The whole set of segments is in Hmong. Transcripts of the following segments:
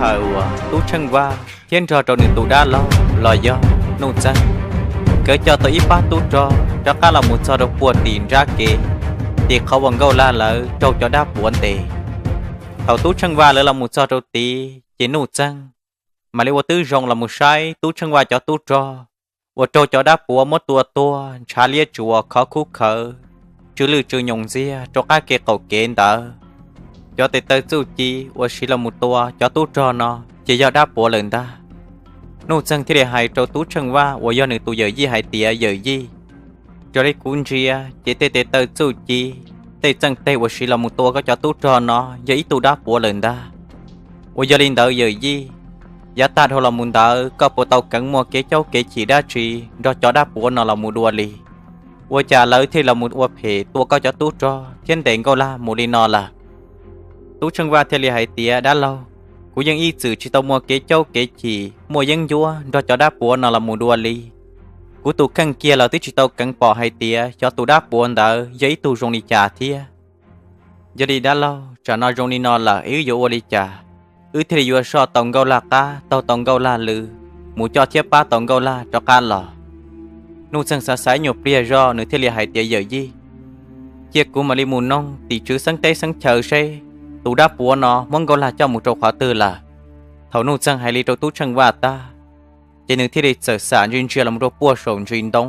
Thaum uas Tub Tsheej Vaj thiab nrog rau nws tus dab laug los yog Nuj Txeeg, nkawd coj tau ib pab tub rog rov qab los mus txog rau puag tim nrab kev, tim qhov uas Nkauj Lag lawv raug cov dab puav ntes. Thaum Tub Tsheej Vaj lawv los mus txog rau tid ces Nuj Txeeg mam li ua tib zoo los mus saib Tub Tsheej Vaj cov tub rog uas raug cov dab puav muab tua tuag ntshav liab tsuas khov khuj khawv, tsw lwj tsw nyoos ntxiag rau qab kev qaum kev ntawd. Cov tes taw txuj ci uas siv los mus tua cov tub rog no ces yog dab puav lawm ntag. Nuj Txeeg thiaj li hais rau Tub Tsheej Vaj uas yog nws tus yawm yij hais tias, Yawm yij, raws li kuv ntsia ces tej tes taw txuj ci, tej txeej teg uas siv los mus tua koj cov tub rog no yog ib tug dab puav lawm ntag. Uas yog li ntawd yawm yij, yav tag dhau los mus ntawd koj puas tau keev muaj kev caub kev chim dab tsi nrog cov dab puav no los mus dua li? Ua cas lawv thiaj los mus ua phem tua koj cov tub rog thiab ntes Nkauj Lag mus li no lawm? Tub Tsheej Vaj thiaj li hais tias, Dab laug, kuv yeej ib txwm tsis tau muaj kev caub kev chim muaj yeeb ncuab nrog cov dab puav no los mus dua li. Kuv tus kheej kiag los twb tsis tau keev pom hais tias xyov tus dab puav ntawd yog ib tug zoo li cas thiab. Yog li dab laug, tsam no zoo li no lawm es wb yuav ua li cas? Wb thiaj li yuav soj tau Nkauj Lag qab, taug tau Nkauj Lag lw, mus coj thiab pab tau Nkauj Lag rov qab los. Nuj Txeeg xav xav ib nyuag pliag zog nws thiaj li hais tias, Yawm yij, cia kuv mam li mus noog tim tswv xeeb teb xeeb chaw seb tus dab puav no muab Nkauj Lag coj mus rau qhov twg lawm. Thaum Nuj Txeeg hais li rau Tub Tsheej Vaj tag, ces nws thiaj li txawm xam ntsia ntsia los rau puag saum ntsis ntoo.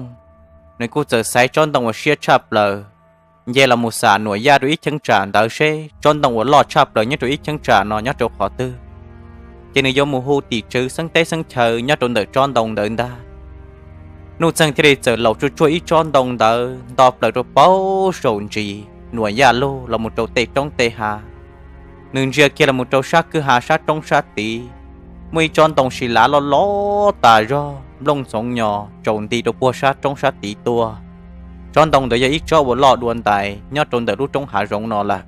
Nws kuj txawm xaiv tsob ntoo uas siab tshaj plaws nce los mus xam nuam yaj rau ib cheeb tsam ntawd seb tsob ntoo uas loj tshaj plaws nyob rau ib cheeb tsam no nyob rau qhov twg, ces nws yuav mus hu tim tswv xeeb teb xeeb chaw nyob rau ntawm tsob ntoo ntawd ntag. Nuj Txeeg thiaj li txawm laus tsuag tsuag ib tsob ntoo ntawd nto plaws rau puag saum ntsis nuam yaj lug los mus rau tej roob tej hav. Nws ntsia kiag los mus rau sab kwj ha sab roob sab tid, muaj ib tsob ntoo si lav loj loj tas zog nplooj ntxoov nyos tsaus nti rau puag sab roob sab tid tuaj. Tsob ntoo ntawd yog ib tsob uas loj dua ntais nyob rau ntawm lub roob hav zoov no lawm.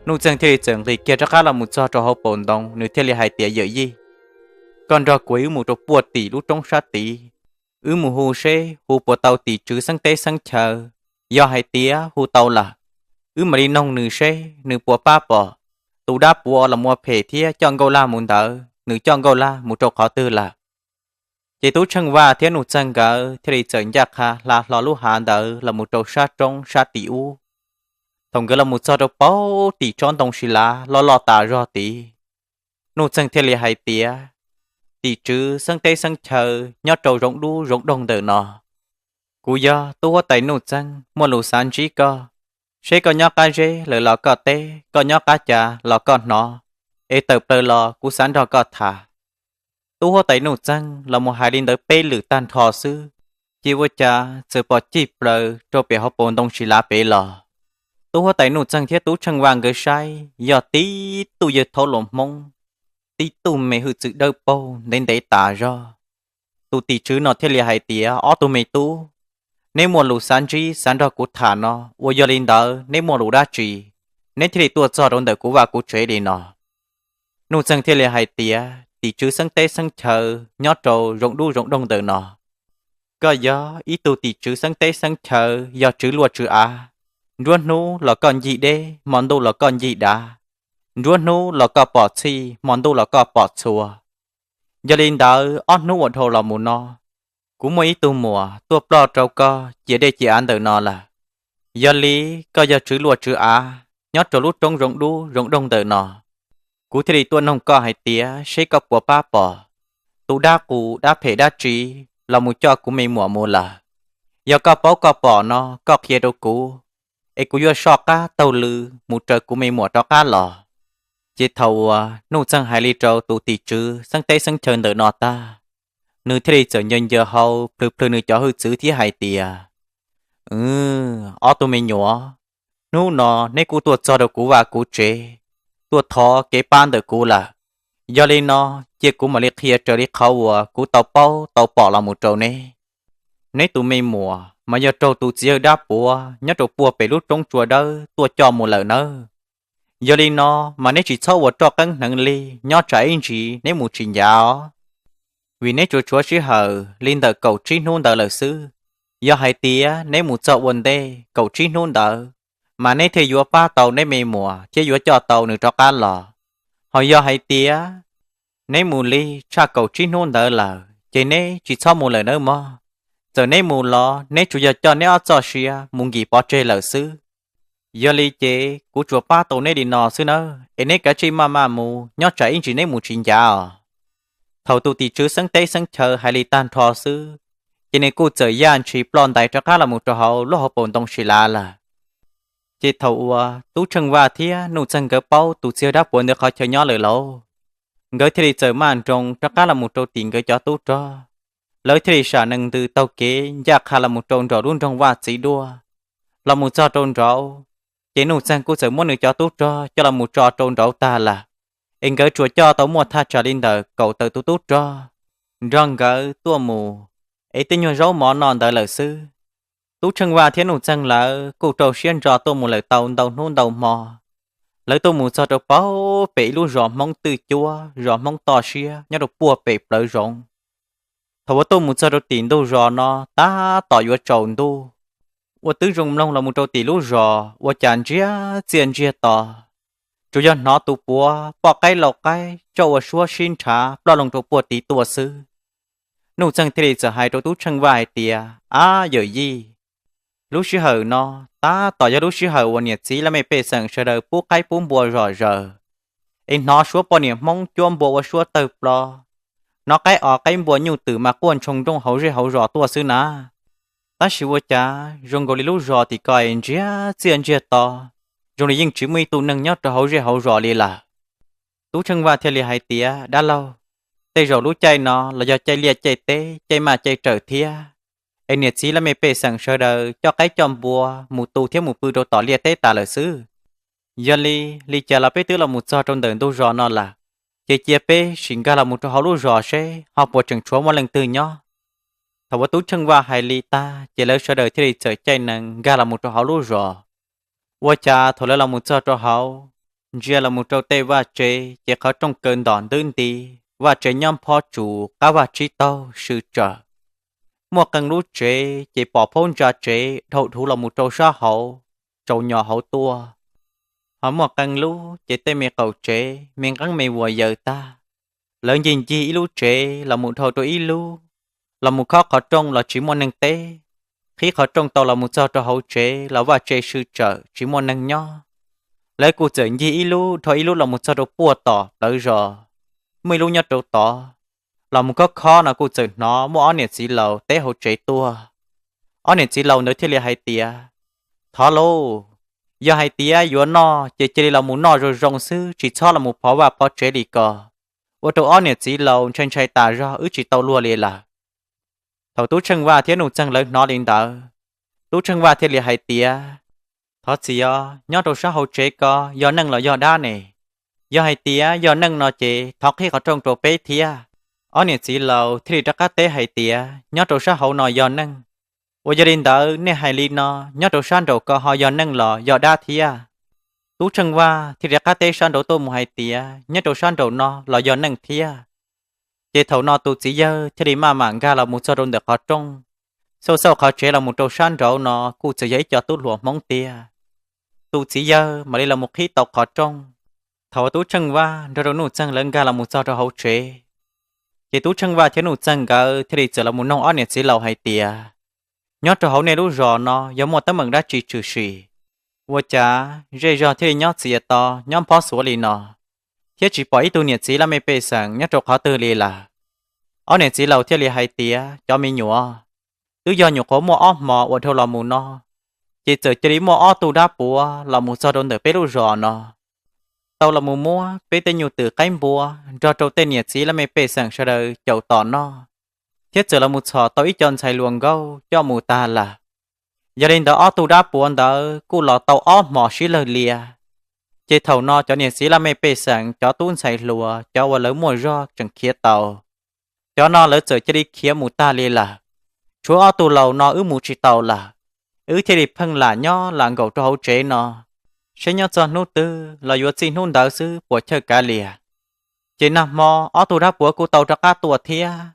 Nuj Txeeg thiaj li txawm nqis kiag rov qab los mus txog rau hauv paus ntoo, nws thiaj li hais tias, Yawm yij, koj nrog kuv wb mus rau puag tim lub roob sab tid, wb mus hu seb hu puas tau tim tswv xeeb teb xeeb chaw. Yog hais tias hu tau lawm, wb mam li noog nws seb nws puas pab pom tus dab puav los mus ua phem thiab coj Nkauj Lag mus ntawd nws coj Nkauj Lag mus rau qhov twg lawm. Ces Tub Tsheej Vaj thiab Nuj Txeeg nkawd thiaj li txawm ncaj qha hla hlo lub hav ntawd los mus rau sab roob sab tim ub. Thaum nkawd los mus txog rau puag tim tsob ntoo si lav loj loj tas zog tid, Nuj Txeeg thiaj li hais tias, Tim tswv xeeb teb xeeb chaw nyob rau zoov dub zoov doog ntawm no, kuv yog tub huab tais Nuj Txeeg muaj lus xav ntsib koj, seb koj nyob qab zeb lawm los koj teb, koj nyob qab cav los koj hnov, es tawm plaws los kuv xav nrog koj tham. Tub huab tais Nuj Txeeg los mus hais li ntawd peb lwm tag nrho xwb, ces ua cas txawm pom cig plaws rau pem hauv paus ntoo si lav pem los. Tub huab tais Nuj Txeeg thiab Tub Tsheej Vaj nkawd saib yog tib tug yawg thaub luas Hmoob, tib tug me hwj txwv dawb paug ntev ntev tas zog. Tus tim tswv no thiaj li hais tias, Ob tug me tub, neb muaj lus xav ntsib xav nrog kuv tham no, uas yog li ntawd neb muaj lus dab tsi, neb thiaj li tuaj txog rau ntawm kuv vaj kuv tsev li no? Nuj Txeeg thiaj li hais tias, Tim tswv xeeb teb xeeb chaw nyob rau zoov dub zoov doog ntawm no, koj yog ib tug tim tswv xeeb teb xeeb chaw yog tswv luaj tswv av, nruab hnub los koj ncig deb, hmo ntuj los koj ncig dav, nruab hnub los koj pom txhij, hmo ntuj los koj pom txhua. Yog li ntawd ob hnub uas dhau los mus no, kuv muaj ib tug muam tuaj ploj rau koj cia dej cia av ntawm no lawm. Yog li koj yog tswv luaj tswv av nyob rau lub roob zoov dub zoov doog ntawm no, kuv thiaj li tuaj noog koj hais tias seb koj puas pab pom tus dab qus dab phem dab tsi los mus coj kuv me muam mus lawm. Yog koj paub koj pom no koj qhia rau kuv, es kuv yuav soj qab taug lw mus raws kuv me muam rov qab los. Ces thaum uas Nuj Txeeg hais li rau tus tim tswv xeeb teb xeeb chaw ntawm no tag, nws thiaj li txawm ncaws ncaws hau plhws plhws nws cov hwj txwv thiab hais tias, Ob tug me nyuam, hnub no neb kuj tuaj txog rau kuv vaj kuv tsev, tuaj thov kev pab ntawm kuv lawm. Yog li no, cia kuv mam li qhia raws li qhov uas kuv tau paub tau pom los mus rau neb. Neb tus me muam mas yog raug tus txiv yawg dab puav nyob rau puag pem lub roob tsua dawb tuaj coj mus lawm nawb. Yog li no mas neb tsis txhob ua roj qeeb hneev li, nyob tsam ib ntsis neb mus tsis ncav os. Vim neb tsuas tshuav sij hawm li ntawm kaum tsib hnub ntawd lawm xwb. Yog hais tias neb mus txog ua ntej kaum tsib hnub ntawd, mas neb thiaj yuav pab tau neb me muam thiab yuav coj tau nws rov qab los. Ho yog hais tias Neb mus li tshaj kaum tsib hnub ntawd lawm ces neb tsis txhob mus lawm nawb mog. Txawm neb mus los neb tsuas yog coj neb ob txoj sia mus nkim pov tseg lawm xwb. Yog li ces kuv tsuas pab tau neb li no xwb nawb, es neb kav tsij maj maj mus, nyob tsam ib ntsis neb mus tsis ncav os. Thaum tus tim tswv xeeb teb xeeb chaw hais li tag nrho xwb, ces nws kuj txawm yaj ntshis ploj ntais rov qab los mus rau hauv lub hauv paus ntoo si lav lawm. Ces thaum uas Tub Tsheej Vaj thiab Nuj Txeeg nkawd paub tus txiv yawg dab puav ntawd qhov chaw nyob lawm lauj, nkawd thiaj li txawm maj nroos rov qab los mus rau tim nkawd cov tub rog. Lawv thiaj li sam nees ntws taug kev ncaj qha los mus rau nraum lub nroog Vaj Txiv Duaj. Los mus txog rau nraud, ces Nuj Txeeg kuj txawm muab nws cov tub rog coj los mus tso rau nraud tag lawm, es nkawd tsuas coj tau muaj thaj tsam li ntawm kaum tawm tus tub rog nrog nkawd tuaj mus, es tej nyuag zaub mov noj ntawd lawm xwb. Tub Tsheej Vaj thiab Nuj Txeeg lawv kuj rau siab ntso tuaj mus lawm tau ntau hnub ntau hmo. Lawv tuaj mus txog rau pem ib lub zos Hmoob twj cuab, zos Hmoob toj siab nyob rau puag pem plawv zoov. Thaum uas tuaj mus txog rau tim ntug zos no tab tom yuav tsaus ntuj, ua twb zoo mloog los mus rau tim lub zos ua cas ntsiag txiaj ntsiag to, tsuas yog hnov tus puav poj qaib lau qaib tsauj ua suab sib nrhav ploj loo rau puag tid tuaj xwb. Nuj Txeeg thiaj li txawm hais rau Tub Tsheej Vaj hais tias, Ab yawm yij, lub sij hawm no tab tom yog lub sij hawm uas niam txiv laj mej pej xeem sawv daws pub qaib pub npua zom zaws, es hnov suab poj niam Hmoob cuab npua ua suab tawg plho, hnov qaib o qaib npua nyuj twm mas quaj ntshoo nrooj hauv zej hauv zos tuaj xwb na. Tab sis ua cas zoo nkaus li lub zos tim ko es ntsiag txiaj ntsiag to, zoo li yeej tsis muaj ib tug neeg nyob rau hauv zej hauv zos li lawm. Tub Tsheej Vaj thiaj li hais tias, Dab laug, tej zaum lub caij no los yog caij liaj caij teb caij maj caij rawm thiab, es niam txiv laj mej pej xeem sawv daws coj qaib coj npua mus tu thiab mus pw rau tom liaj teb tas lawm xwb. Yog li, li cas los peb twb los mus txog rau ntawm ntug zos no lawm, ces cia peb sim nkag los mus rau hauv lub zos seb ho puas tseem tshuav muaj leej twg nyob. Thaum uas Tub Tsheej Vaj hais li tag ces lawv sawv daws thiaj li txawm caij nees nkag los mus rau hauv lub zos. Ua cas thaum lawv los mus txog rau hauv, ntsia los mus rau tej vaj tsev ces qhov rooj kaw ntom ntwb nti, vaj tsev nyob phob tsus qab vaj tsib taug sw tsawm. Muaj qee lub tsev ces pom phaub ntsa tsev dhau dhuv los mus rau sab hauv, tsaus nyos hauv tuaj. Ho muaj qee lub ces tej me qaum tsev me nqeeb me vuas yaws tag. Lawv ncig ncig ib lub tsev los mus dhau rau ib lub, los mus khob qhov rooj los tsis muaj neeg teb. Qhib qhov rooj tau los mus txog rau hauv tsev los vaj tsev sw tsawm tsis muaj neeg nyob. Lawv kuj txawm ncig ib lub dhau ib lub los mus txog rau puag tom plawv zos. Muaj ib lub nyob rau tod, los mus khob khob no kuj txawm hnov muaj ob niam txiv laus teb hauv tsev tuaj. Ob niam txiv laus ntawd thiaj li hais tias, Thov lauj, yog hais tias yuav noj ces cia li los mus noj zoo zoo xwb, tsis txhob los mus phov vaj phov tsev li ko, ua rau ob niam txiv laus ntshai ntshai tas zog wb tsis tau luag li lawm. Thaum Tub Tsheej Vaj thiab Nuj Txeeg lawv hnov li ntawd, Tub Tsheej Vaj thiaj li hais tias, Thov txim os, nyob rau sab hauv tsev ko yog neeg los yog dab ne? Yog hais tias yog neeg no ces thov qhib qhov rooj rau peb thiab. Ob niam txiv laus thiaj li rov qab teb hais tias, Nyob rau sab hauv no yog neeg. Uas yog li ntawd nej hais li no, nyob rau sab nraum ko ho yog neeg los yog dab thiab? Tub Tsheej Vaj thiaj rov qab teb sab nraud tuaj mus hais tias, Nyob rau sab nraum no los yog neeg thiab. Ces thaum no tus txiv yawg thiaj li maj mam nkag los mus txog rau ntawm qhov rooj, xauj xauj qhov tsev los mus rau sab nraud no kuj txawm yog ib co tub hluas Hmoob tiag. Tus txiv yawg mam li los mus qhib tau qhov rooj. Thaum uas Tub Tsheej Vaj nrog rau Nuj Txeeg lawv nkag los mus txog rau hauv tsev, ces Tub Tsheej Vaj thiab Nuj Txeeg nkawd thiaj li txawm los mus noog ob niam txiv laus hais tias, Nyob rau hauv nej lub zos no yog muaj teeb meem dab tsi tshwm sim, ua cas zej zog thiaj li nyob txias to, nyob phob xuav li no, thiab tsis pom ib tug niam txiv laj mej pej xeem nyob rau qhov twg li lawm? Ob niam txiv laus thiaj li hais tias, Cov me nyuam, twb yog nyuam qhuav muaj ob hmo uas dhau los mus no, ces txawm cia li muaj ob tug dab puav los mus txog rau ntawm peb lub zos no, tau los mus muab peb tej nyuj twm qaib npua nrog rau tej niam txiv laj mej pej xeem sawv daws caum tom noj, thiab txawm los mus txhom tau ib co ntxhais hluas nkauj coj mus tag lawm. Yog li ntawd ob tug dab puav ntawd kuj los tau ob hmos sib lawg lias. Ces thaum no cov niam txiv laj mej pej xeem, cov tub ntxhais hluas, cov uas lawv muaj zog tseem khiav tau, cov no lawv txawm cia li khiav mus tag li lawm. Tshuav ob tug laus no wb mus tsis tau lawm, wb thiaj li pheej lam nyob lam nkaum rau hauv tsev no, seb nyob txog hnub twg los yuav txij hnub ntawd xwb puas chawj kav liam. Ces nag hmo ob tug dab puav kuj tau rov qab tuaj thiab.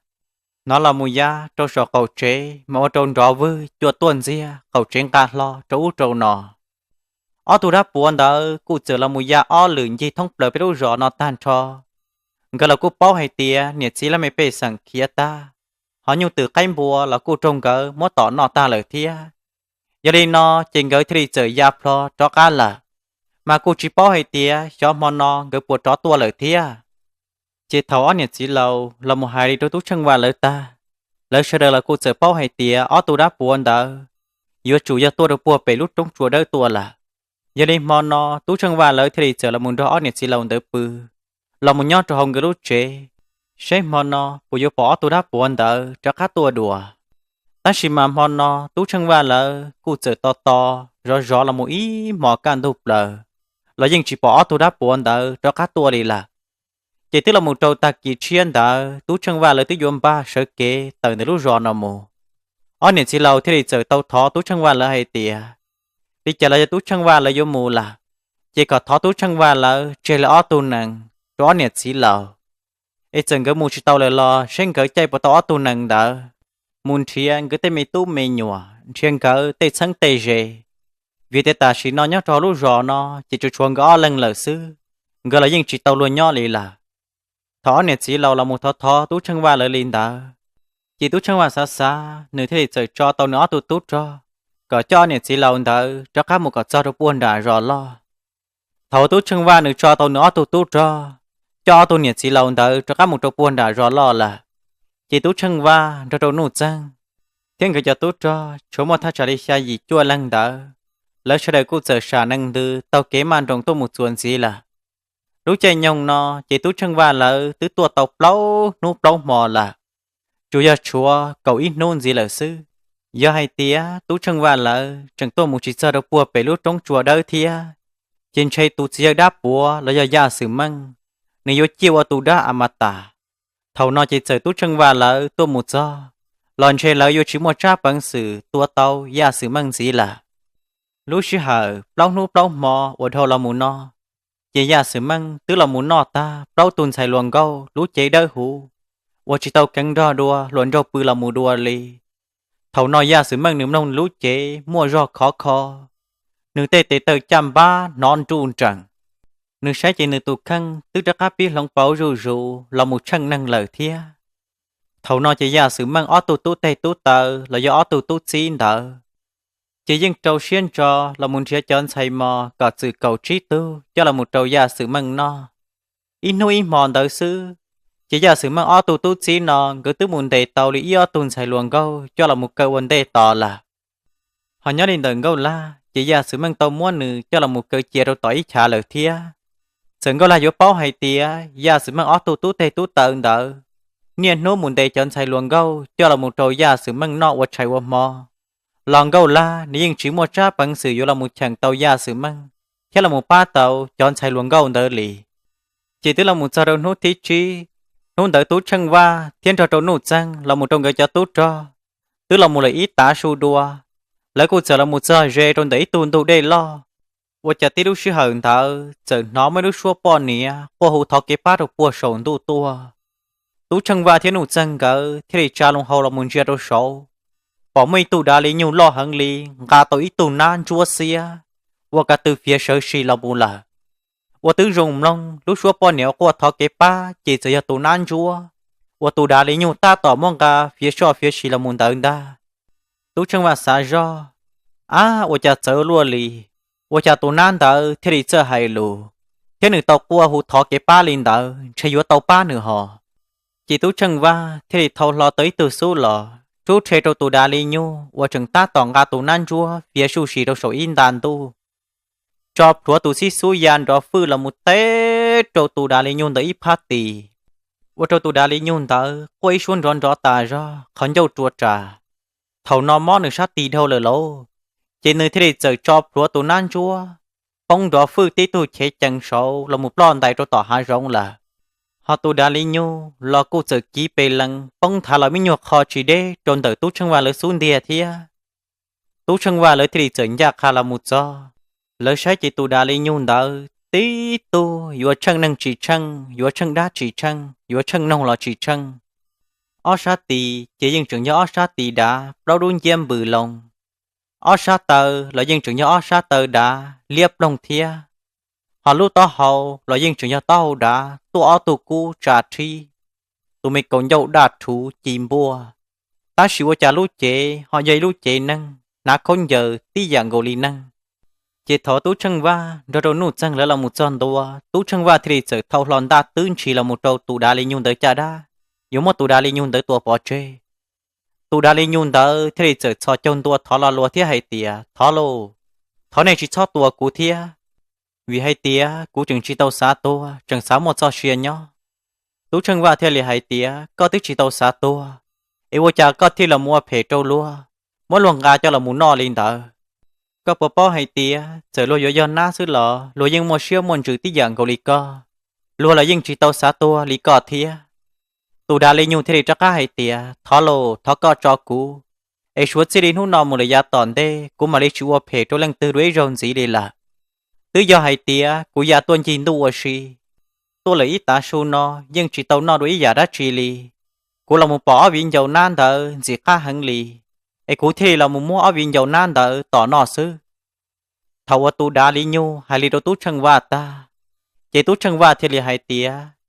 Hnov los mus ya rau saum qaum tsev mas ua rau nrov vwg cua tuaj ntxiag, qaum tsev nqa hlo rau ub rau no. Ob tug dab puav ntawd kuj txawm los mus ya ob lwm ncig thoob plaws peb lub zos no tag nrho. Nkawd los kuj paub hais tias niam txiv laj mej pej xeem khiav tag, ho nyuj twm qaib npua los kuj raug nkawd muab tom noj tag lawm thiab. Yog li no ces nkawd thiaj li txawm ya plho rov qab lawm, mas kuj tsis paub hais tias xyov hmo no nkawd puas rov tuaj lawm thiab. Ces thaum ob niam txiv laus los mus hais li rau tub Tsheej Vaj lawv tag, lawv sawv daws los kuj txawm paub hais tias ob tug dab puav ntawd yuav tsum yog tuaj rau puag pem lub roob tsua dawb tuaj lawm. Yog li hmo no tub Tsheej Vaj lawv thiaj li txawm los mus nrog ob niam txiv laus ntawd pw, los mus nyob rau hauv nkawd lub tsev, saib hmo no puas yuav pom ob tug dab puav ntawd rov qab tuaj dua. Tab sis mas hmo no tub Tsheej Vaj lawv kuj txawm tos tos zov zov los mus ib hmos kaj ntug plaws, los yeej tsis pom ob tug dab puav ntawd rov qab tuaj li lawm. Ces twb los mus rau tag kis tshiab ntawd tub Tsheej Vaj lawv twb yuav npaj sawv kev tawm ntawm lub zos no mus. Ob niam txiv laus thiaj li txawm tau thov tub Tsheej Vaj lawv hais tias, li cas los yog tub Tsheej Vaj lawv yuav mus lawm, ces kom thov tub Tsheej Vaj lawv tseg lawv ob tug nees rau ob niam txiv laus, es txawm nkawd mus tsis tau lawm los saib nkawd caij puas tau ob tug nees ntawd mus nrhiav nkawd tej me tub me nyuam, nrhiav nkawd tej txheeb tej ze. Vim tias tam sim no nyob rau hauv lub zos no ces tsuas tshuav nkawd ob leeg lawm xwb, nkawd los yeej tsis tau luag nyob li lawm. Thaum ob niam txiv laus los mus thov thov tub Tsheej Vaj lawv li ntawd, ces tub Tsheej Vaj xav xav nws thiaj li txawm tso tau nws ob tug tub rog kom coj ob niam txiv laus ntawd rov qab mus kom txog rau puag nram zos loj. Thaum tub Tsheej Vaj nws tso tau nws ob tug tub rog coj ob tug niam txiv laus ntawd rov qab mus rau puag nram zos loj lawm, ces tub Tsheej Vaj nrog rau Nuj Txeeg thiab nkawd cov tub rog tshuav muaj thaj tsam li xya yim cuaj leeg ntawd, lawv sawv daws kuj txawm sam nees ntws taug kev maj nroos tuaj mus txuas ntxiv lawm. Lub caij nyoog no ces tub Tsheej Vaj lawv twb tuaj tau plaub hnub plaub hmo lawm, tsuas yog tshuav kaum ib hnub ntxiv lawm xwb. Yog hais tias tub Tsheej Vaj lawv tseem tuaj mus tsis txog rau puag pem lub roob tsua dawb thiab, ces ntshe tus txiv yawg dab puav los yog Yaj Xwm Meej, nws yuav ciaj ua tus dab a ma tas. Thaum no ces txawm tub Tsheej Vaj lawv tuaj mus txog, los ntshe lawv yuav tsis muaj tsab peev xwm tua tau Yaj Xwm Meej ntxiv lawm. Lub sij hawm plaub hnub plaub hmo uas dhau los mus no, ces Yaj Xwm Meej twb los mus noj tag plaub tug ntxhais hluas nkauj lub cev dawb huv uas tsis tau kheev nrog dua hluas nraug pw los mus dua li. Thaum no Yaj Xwm Meej nws mloog lub cev muaj zog khov kho, nws tej tes taw caj npab hnov nruj nreem. Nws saib ces nws tus kheej twb rov qab pib hloov pauv zuj zus los mus tsheej neeg lawm thiab. Thaum no ces Yaj Xwm Meej ob tug tub teg tub taw los yog ob tug tub txib ntawd, ces yeej rau siab ntso los mus nrhiav cov ntxhais mos kom txwm kaum tsib tug coj los mus rau Yaj Xwm Meej noj. Ib hnub ib hmo ntawd xwb, ces Yaj Xwm Meej ob tug tub txib no nkawd twb mus ntes tau li ib ob tug ntxhais hluas nkauj coj los mus kaw ua ntej tos lawm. Ho nyob li ntawm Nkauj Lag ces Yaj Xwm Meej tau muab nws coj los mus kaw cia rau tom ib chav lawm thiab. Txawm Nkauj Lag yuav paub hais tias Yaj Xwm Meej ob tug tub teg tub taw ntawd niaj hnub mus ntes cov ntxhais hluas nkauj coj los mus rau Yaj Xwm Meej noj ua tshais ua hmo, los Nkauj Lag nws yeej tsis muaj tsab peev xwm yuav los mus cheem tau Yaj Xwm Meej thiab los mus pab tau cov ntxhais hluas nkauj ntawd li. Ces twb los mus txog rau hnub thib tsib, hnub ntawd tub Tsheej Vaj thiab nrog rau Nuj Txeeg los mus rau nkawd cov tub rog, twb los mus lawm ib tav su dua, lawv kuj txawm los mus txog ze rau ntawm ib tug ntug dej loj. Ua cas tib lub sij hawm ntawd txawm hnov muaj ib lub suab poj niam quaj hu thov kev pab rau puag saum ntuj tuaj. Tub Tsheej Vaj thiab Nuj Txeeg nkawd thiaj li tsa loo hau los mus ntsia rau saud, pom muaj ib tug dav li nyug loj heev li nqa tau ib tug nab ntsuab xiab, ua ka tw fiav sawv si los mus lawm. Ua twb zoo mloog lub suab poj niam uas quaj thov kev pab ces txawm yog tus nab ntsuab uas tus dav li nyug tab tom muab nqa fiav soj fiav si los mus ntawd ntag. Tub Tsheej Vaj xav zoj, ab, ua cas txawv luaj li, ua cas tus nab ntawd thiaj li txawj hais lus, thiab nws tau quaj hu thov kev pab li ntawd ntshe yuav tau pab nws hos. Ces tub Tsheej Vaj thiaj li thau hlo tau ib tug xub los rub rhe rau tus dav li nyug uas tseem tab tom nqa tus nab ntsuab fiav soj si rau saum ib nta ntuj, tso plhuav tus xib xub ya nrov fwj los mus teb rau tus dav li nyug ntawd ib phab tis, ua rau tus dav li nyug ntawd quaj ib suab nrov nrov tas zog qhov ncauj rua ras. Thaum no mob nws sab tis dhau lawm lauj, ces nws thiaj li txawm tso plhuav tus nab ntsuab poob nrov fwj tib tug chev cees saud los mus ploj ntais rau tom hav zoov lawm. Ho tus dav li nyug los kuj txawm kiv pes lees poob nthav los me nyuag qho tsis deb rau ntawm tub Tsheej Vaj lawv xub ntiag thiab. Tub Tsheej Vaj lawv thiaj li txawm ncaj qha los mus txog, lawv saib ces tus dav li nyug ntawd tib tug yuav tsheej neeg tsis tsheej, yuav tsheej dab tsis tsheej, yuav tsheej noog los tsis tsheej. Ob sab tis ces yeej tseem yog ob sab tis dav plaub dub nciab npws loo. Ob sab taw los yeej tseem yog ob sab taw dav liab ploog thiab. ho lub taub hau los yeej tseem yog taub hau dav tuaj ob tug kub tsa rhib, tus me kaus ncauj daj rhuv ci npuaj. Tab sis ua cas lub cev ho yog ib lub cev neeg hnav khaub ncaws tib yam nkaus li neeg. Ces thaum Tub Tsheej Vaj nrog rau Nuj Txeeg lawv los mus txog ntua, Tub Tsheej Vaj thiaj li txawm thau hlo ntaj twb ntshis los mus rau tus dav li nyug ntawd caj dab, yuav muab tus dav li nyug ntawd tua pov tseg. Tus dav li nyug ntawd thiaj li txawm txhos caug ntua thov lo lus thiab hais tias, Thov lauj, thov nej tsis txhob tua kuv thiab, vim hais tias kuv tseem tsis tau xav tuag, tseem xav muaj txoj sia nyob. Tub Tsheej Vaj thiaj li hais tias, Koj twb tsis tau xav tuag, es ua cas koj thiaj los mus ua phem rau luag, muab luag nqa coj los mus noj li ntawd? Koj puas paub hais tias txawm luag yuav yog nab xwb los luag yeej muaj siab muaj ntsws tib yam nkaus li koj, luag los yeej tsis tau xav tuag li koj thiab. Tus dav li nyug thiaj li rov qab hais tias, Thov lauj, thov koj tso kuv, es suav txij li hnub no mus lawm yav tom ntej kuv mam li tsis ua phem rau leej twg dua ib zaug ntxiv li lawm. Twb yog hais tias kuv ya tuaj ncig ntuj ua si, tuaj lawm ib tav su no yeej tsis tau noj dua ib yam dab tsi li. Kuv los mus pom ob viv ncaus nab ntawd ntxim qab heev li, es kuv thiaj li los mus muab ob viv ncaus nab ntawd tom noj xwb. Thaum uas tus dav li nyug hais li rau Tub Tsheej Vaj tag, ces Tub Tsheej Vaj thiaj li hais tias,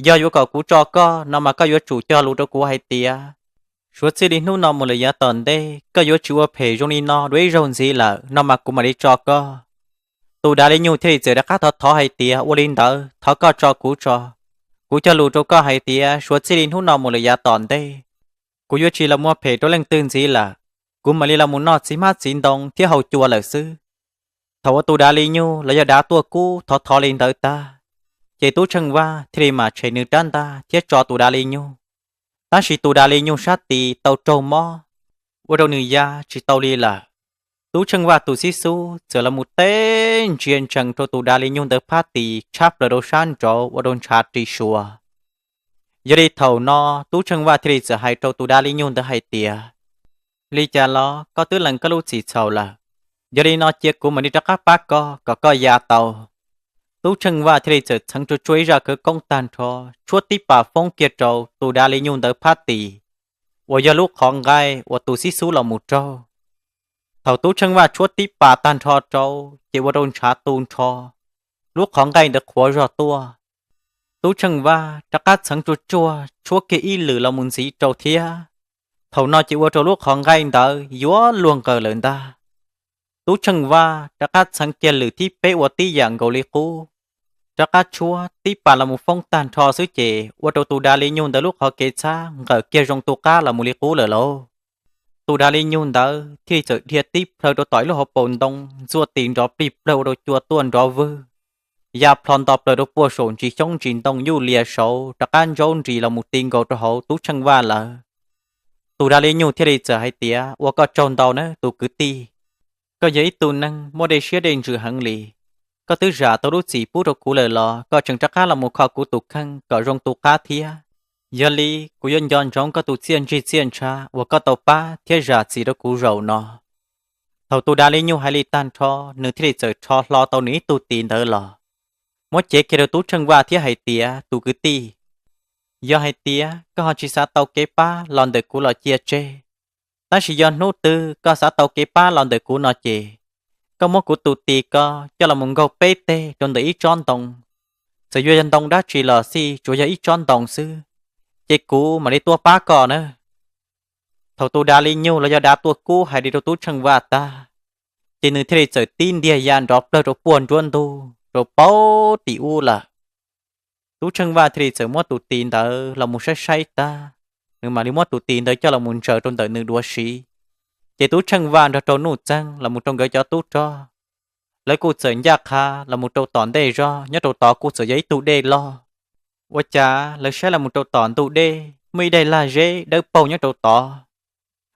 Yog yuav kom kuv tso koj no mas koj yuav tsum cog lus rau kuv hais tias, suav txij li hnub no mus lawm yav tom ntej koj yuav tsis ua phem zoo li no dua ib zaug ntxiv lawm no mas kuv mam li tso koj. Tus dav li nyug thiaj li txawm rov qab thov thov hais tias, Ua li ntawd thov koj tso kuv tso. Kuv cog lus rau koj hais tias suav txij li hnub no mus lawm yav tom ntej, kuv yuav tsis los ua phem rau leej twg ntxiv lawm, kuv mam li los mus noj txiv hmab txiv ntoo thiab haus cua lawm xwb. Thaum uas tus dav li nyug los yog dav tuaj kub thov thov li ntawd tag, ces Tub Tsheej Vaj thiaj li mam tshem nws rab ntaj thiab tso tus dav li nyug. Tab sis tus dav li nyug sab tis tau raug mob, ua rau nws ya tsis tau li lawm. Tub Tsheej Vaj tus xib xub txawm los mus teb ntsia ntsees rau tus dav li nyug ntawd phab tis tshab plaws rau sab nraud ua rau ntshav ris suas. Yog li thaum no Tub Tsheej Vaj thiaj li txawm hais rau tus dav li nyug ntawd hais tias, Li cas los koj twb lees koj lub txim txhaum lawm, yog li no cia kuv mam li rov qab pab koj kom koj ya tau. Tub Tsheej Vaj thiaj li txawm txheev tsuaj tsuaj ib zaj khawv koob tag nrho, tshuab tib pas foob kiag rau tus dav li nyug ntawd phab tis, uas yog lub qhov nqaij uas tus xib xub los mus raug. Thaum Tub Tsheej Vaj tshuab tib pas tag nrho rau, ces ua rau ntshav tu nrho, lub qhov nqaij ntawd qhuav zog tuaj. Tub Tsheej Vaj rov qab txheev tsuaj tsuaj tshuab kiag ib lwm los mus ntxiv rau thiab. Thaum no ces ua rau lub qhov nqaij ntawd yuav luag nqawm lawm ntag. Tub Tsheej Vaj rov qab txheev kiag lwm thib peb ua tib yam nkaus li qub, rov qab tshuab tib pas los mus foob tag nrho xwb ces ua rau tus dav li nyug ntawd lub qhov kev txhab nqawm kiag zoo tu qab los mus li qub lawm lauj. Tus dav li nyug ntawd thiaj li txawm dhia tib plhaw rau tom ib lub hauv paus ntoo ntxuaj tis nrov plig plawg ua rau cua tuaj nrov vwg, ya plho nto plaws rau puag saum ntsis xyoob ntsis ntoo yuj lias saud rov qab ntsaub nris los mus ti nkaus rau hauv Tub Tsheej Vaj lawm. Tus dav li nyug thiaj li txawm hais tias, Ua koj tsaug ntau nawb tus kwv tij, koj yog ib tug neeg muaj dej siab dej ntsws heev li. Koj twb zam tau lub txim pub rau kuv lawm los koj tseem rov qab los mus kho kuv tus kheej kom zoo tu qab thiab. Yog li kuv yuav nco ntsoov koj tus txiaj ntsig txiaj ntsha uas koj tau pab thiab zam txim rau kuv zaum no. Thaum tus dav li nyug hais li tag nrho, nws thiaj li txawm rho hlo tau nws ib tug tis ntawd los, muab cev kiag rau Tub Tsheej Vaj thiab hais tias, Tus kwv tij, yog hais tias koj ho tsis xav tau kev pab los ntawm kuv los cia tseg, tab sis yog hnub twg koj xav tau kev pab los ntawm kuv no ces, koj muab kuv tus tis ko coj los mus nkaug peb teg rau ntawm ib tsob ntoo. Txawm yuav yog ntoo dab tsi los xij, tsuas yog ib tsob ntoo xwb, ces kuv mam li tuaj pab koj na. Thaum tus dav li nyug los yog dav tuaj kub hais li rau Tub Tsheej Vaj tag, ces nws thiaj li txawm tib ntiag ya nrov plawg rau puag nruab ntug rau paub tim ub lawm. Tub Tsheej Vaj thiaj li txawm muab tus tis ntawd los mus saib saib tag, nws mam li muab tus tis ntawd coj los mus ntsaws rau ntawm nws duav siv. Ces Tub Tsheej Vaj nrog rau Nuj Txeeg los mus rau nkawd cov tub rog, lawv kuj txawm ncaj qha los mus rau tom ntej zog, nyob rau tod kuj txawm yog ib tug dej loj. Ua cas lawv saib los mus rau tom ntug dej muaj ib daim lag zeb dawb paug nyob rau tod.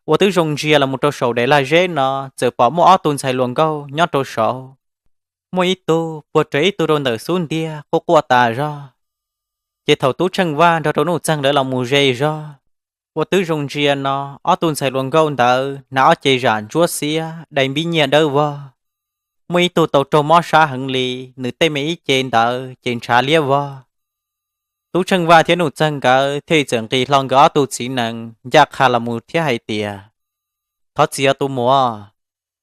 Ua twb zoo ntsia los mus rau saum daim lag zeb no, txawm pom muaj ob tug ntxhais hluas nkauj nyob rau saud, muaj ib tug puag rawv ib tug rau ntawm xub ntiag quaj quaj tas zog. Ces thaum Tub Tsheej Vaj nrog rau Nuj Txeeg lawv los mus ze zog, ua twb zoo ntsia no, ob tug ntxhais hluas nkauj ntawd hnav ob ce zam ntsuab xiab dai npib nyiaj dawb vog. Muaj ib tug tau raug mob sab heev li, nws tej me ib ce ntawd ces ntshav liab vog. Tub Tsheej Vaj thiab Nuj Txeeg nkawd thiaj li txawm nqis hlo nkawd ob tug txiv nees ncaj qha los mus thiab hais tias, Thov txim os tus muam,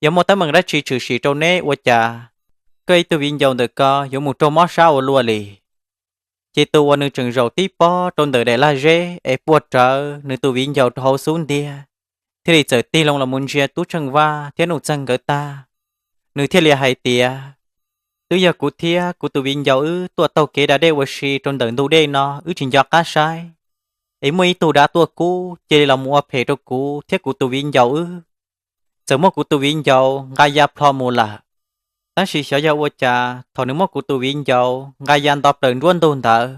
yog muaj teeb meem dab tsi tshwm sim rau neb ua cas tuaj ib tug viv ncaus ntawm ko yuav mus raug mob sab ua luaj li. Ces tus uas nws tseem zaum tib pob rau ntawm daim lag zeb es puag rawv nws tus viv ncaus rau hauv xub ntiag, thiaj li txawm tig loo los mus ntsia Tub Tsheej Vaj thiab Nuj Txeeg nkawd tag. Nws thiaj li hais tias, Twb yog kuv thiab kuv tus viv ncaus wb tuaj taug kev da dej ua si rau ntawm ntug dej no, wb tsis nco qab saib, es muaj ib tug dav tuaj kub cia li los mus ua phem rau kuv thiab kuv tus viv ncaus wb. Txawm muab kuv tus viv ncaus nqa ya plho mus lawm, tab sis xyov yog ua cas thaum nws muab kuv tus viv ncaus nqa ya nto plaws nruab ntug ntawd,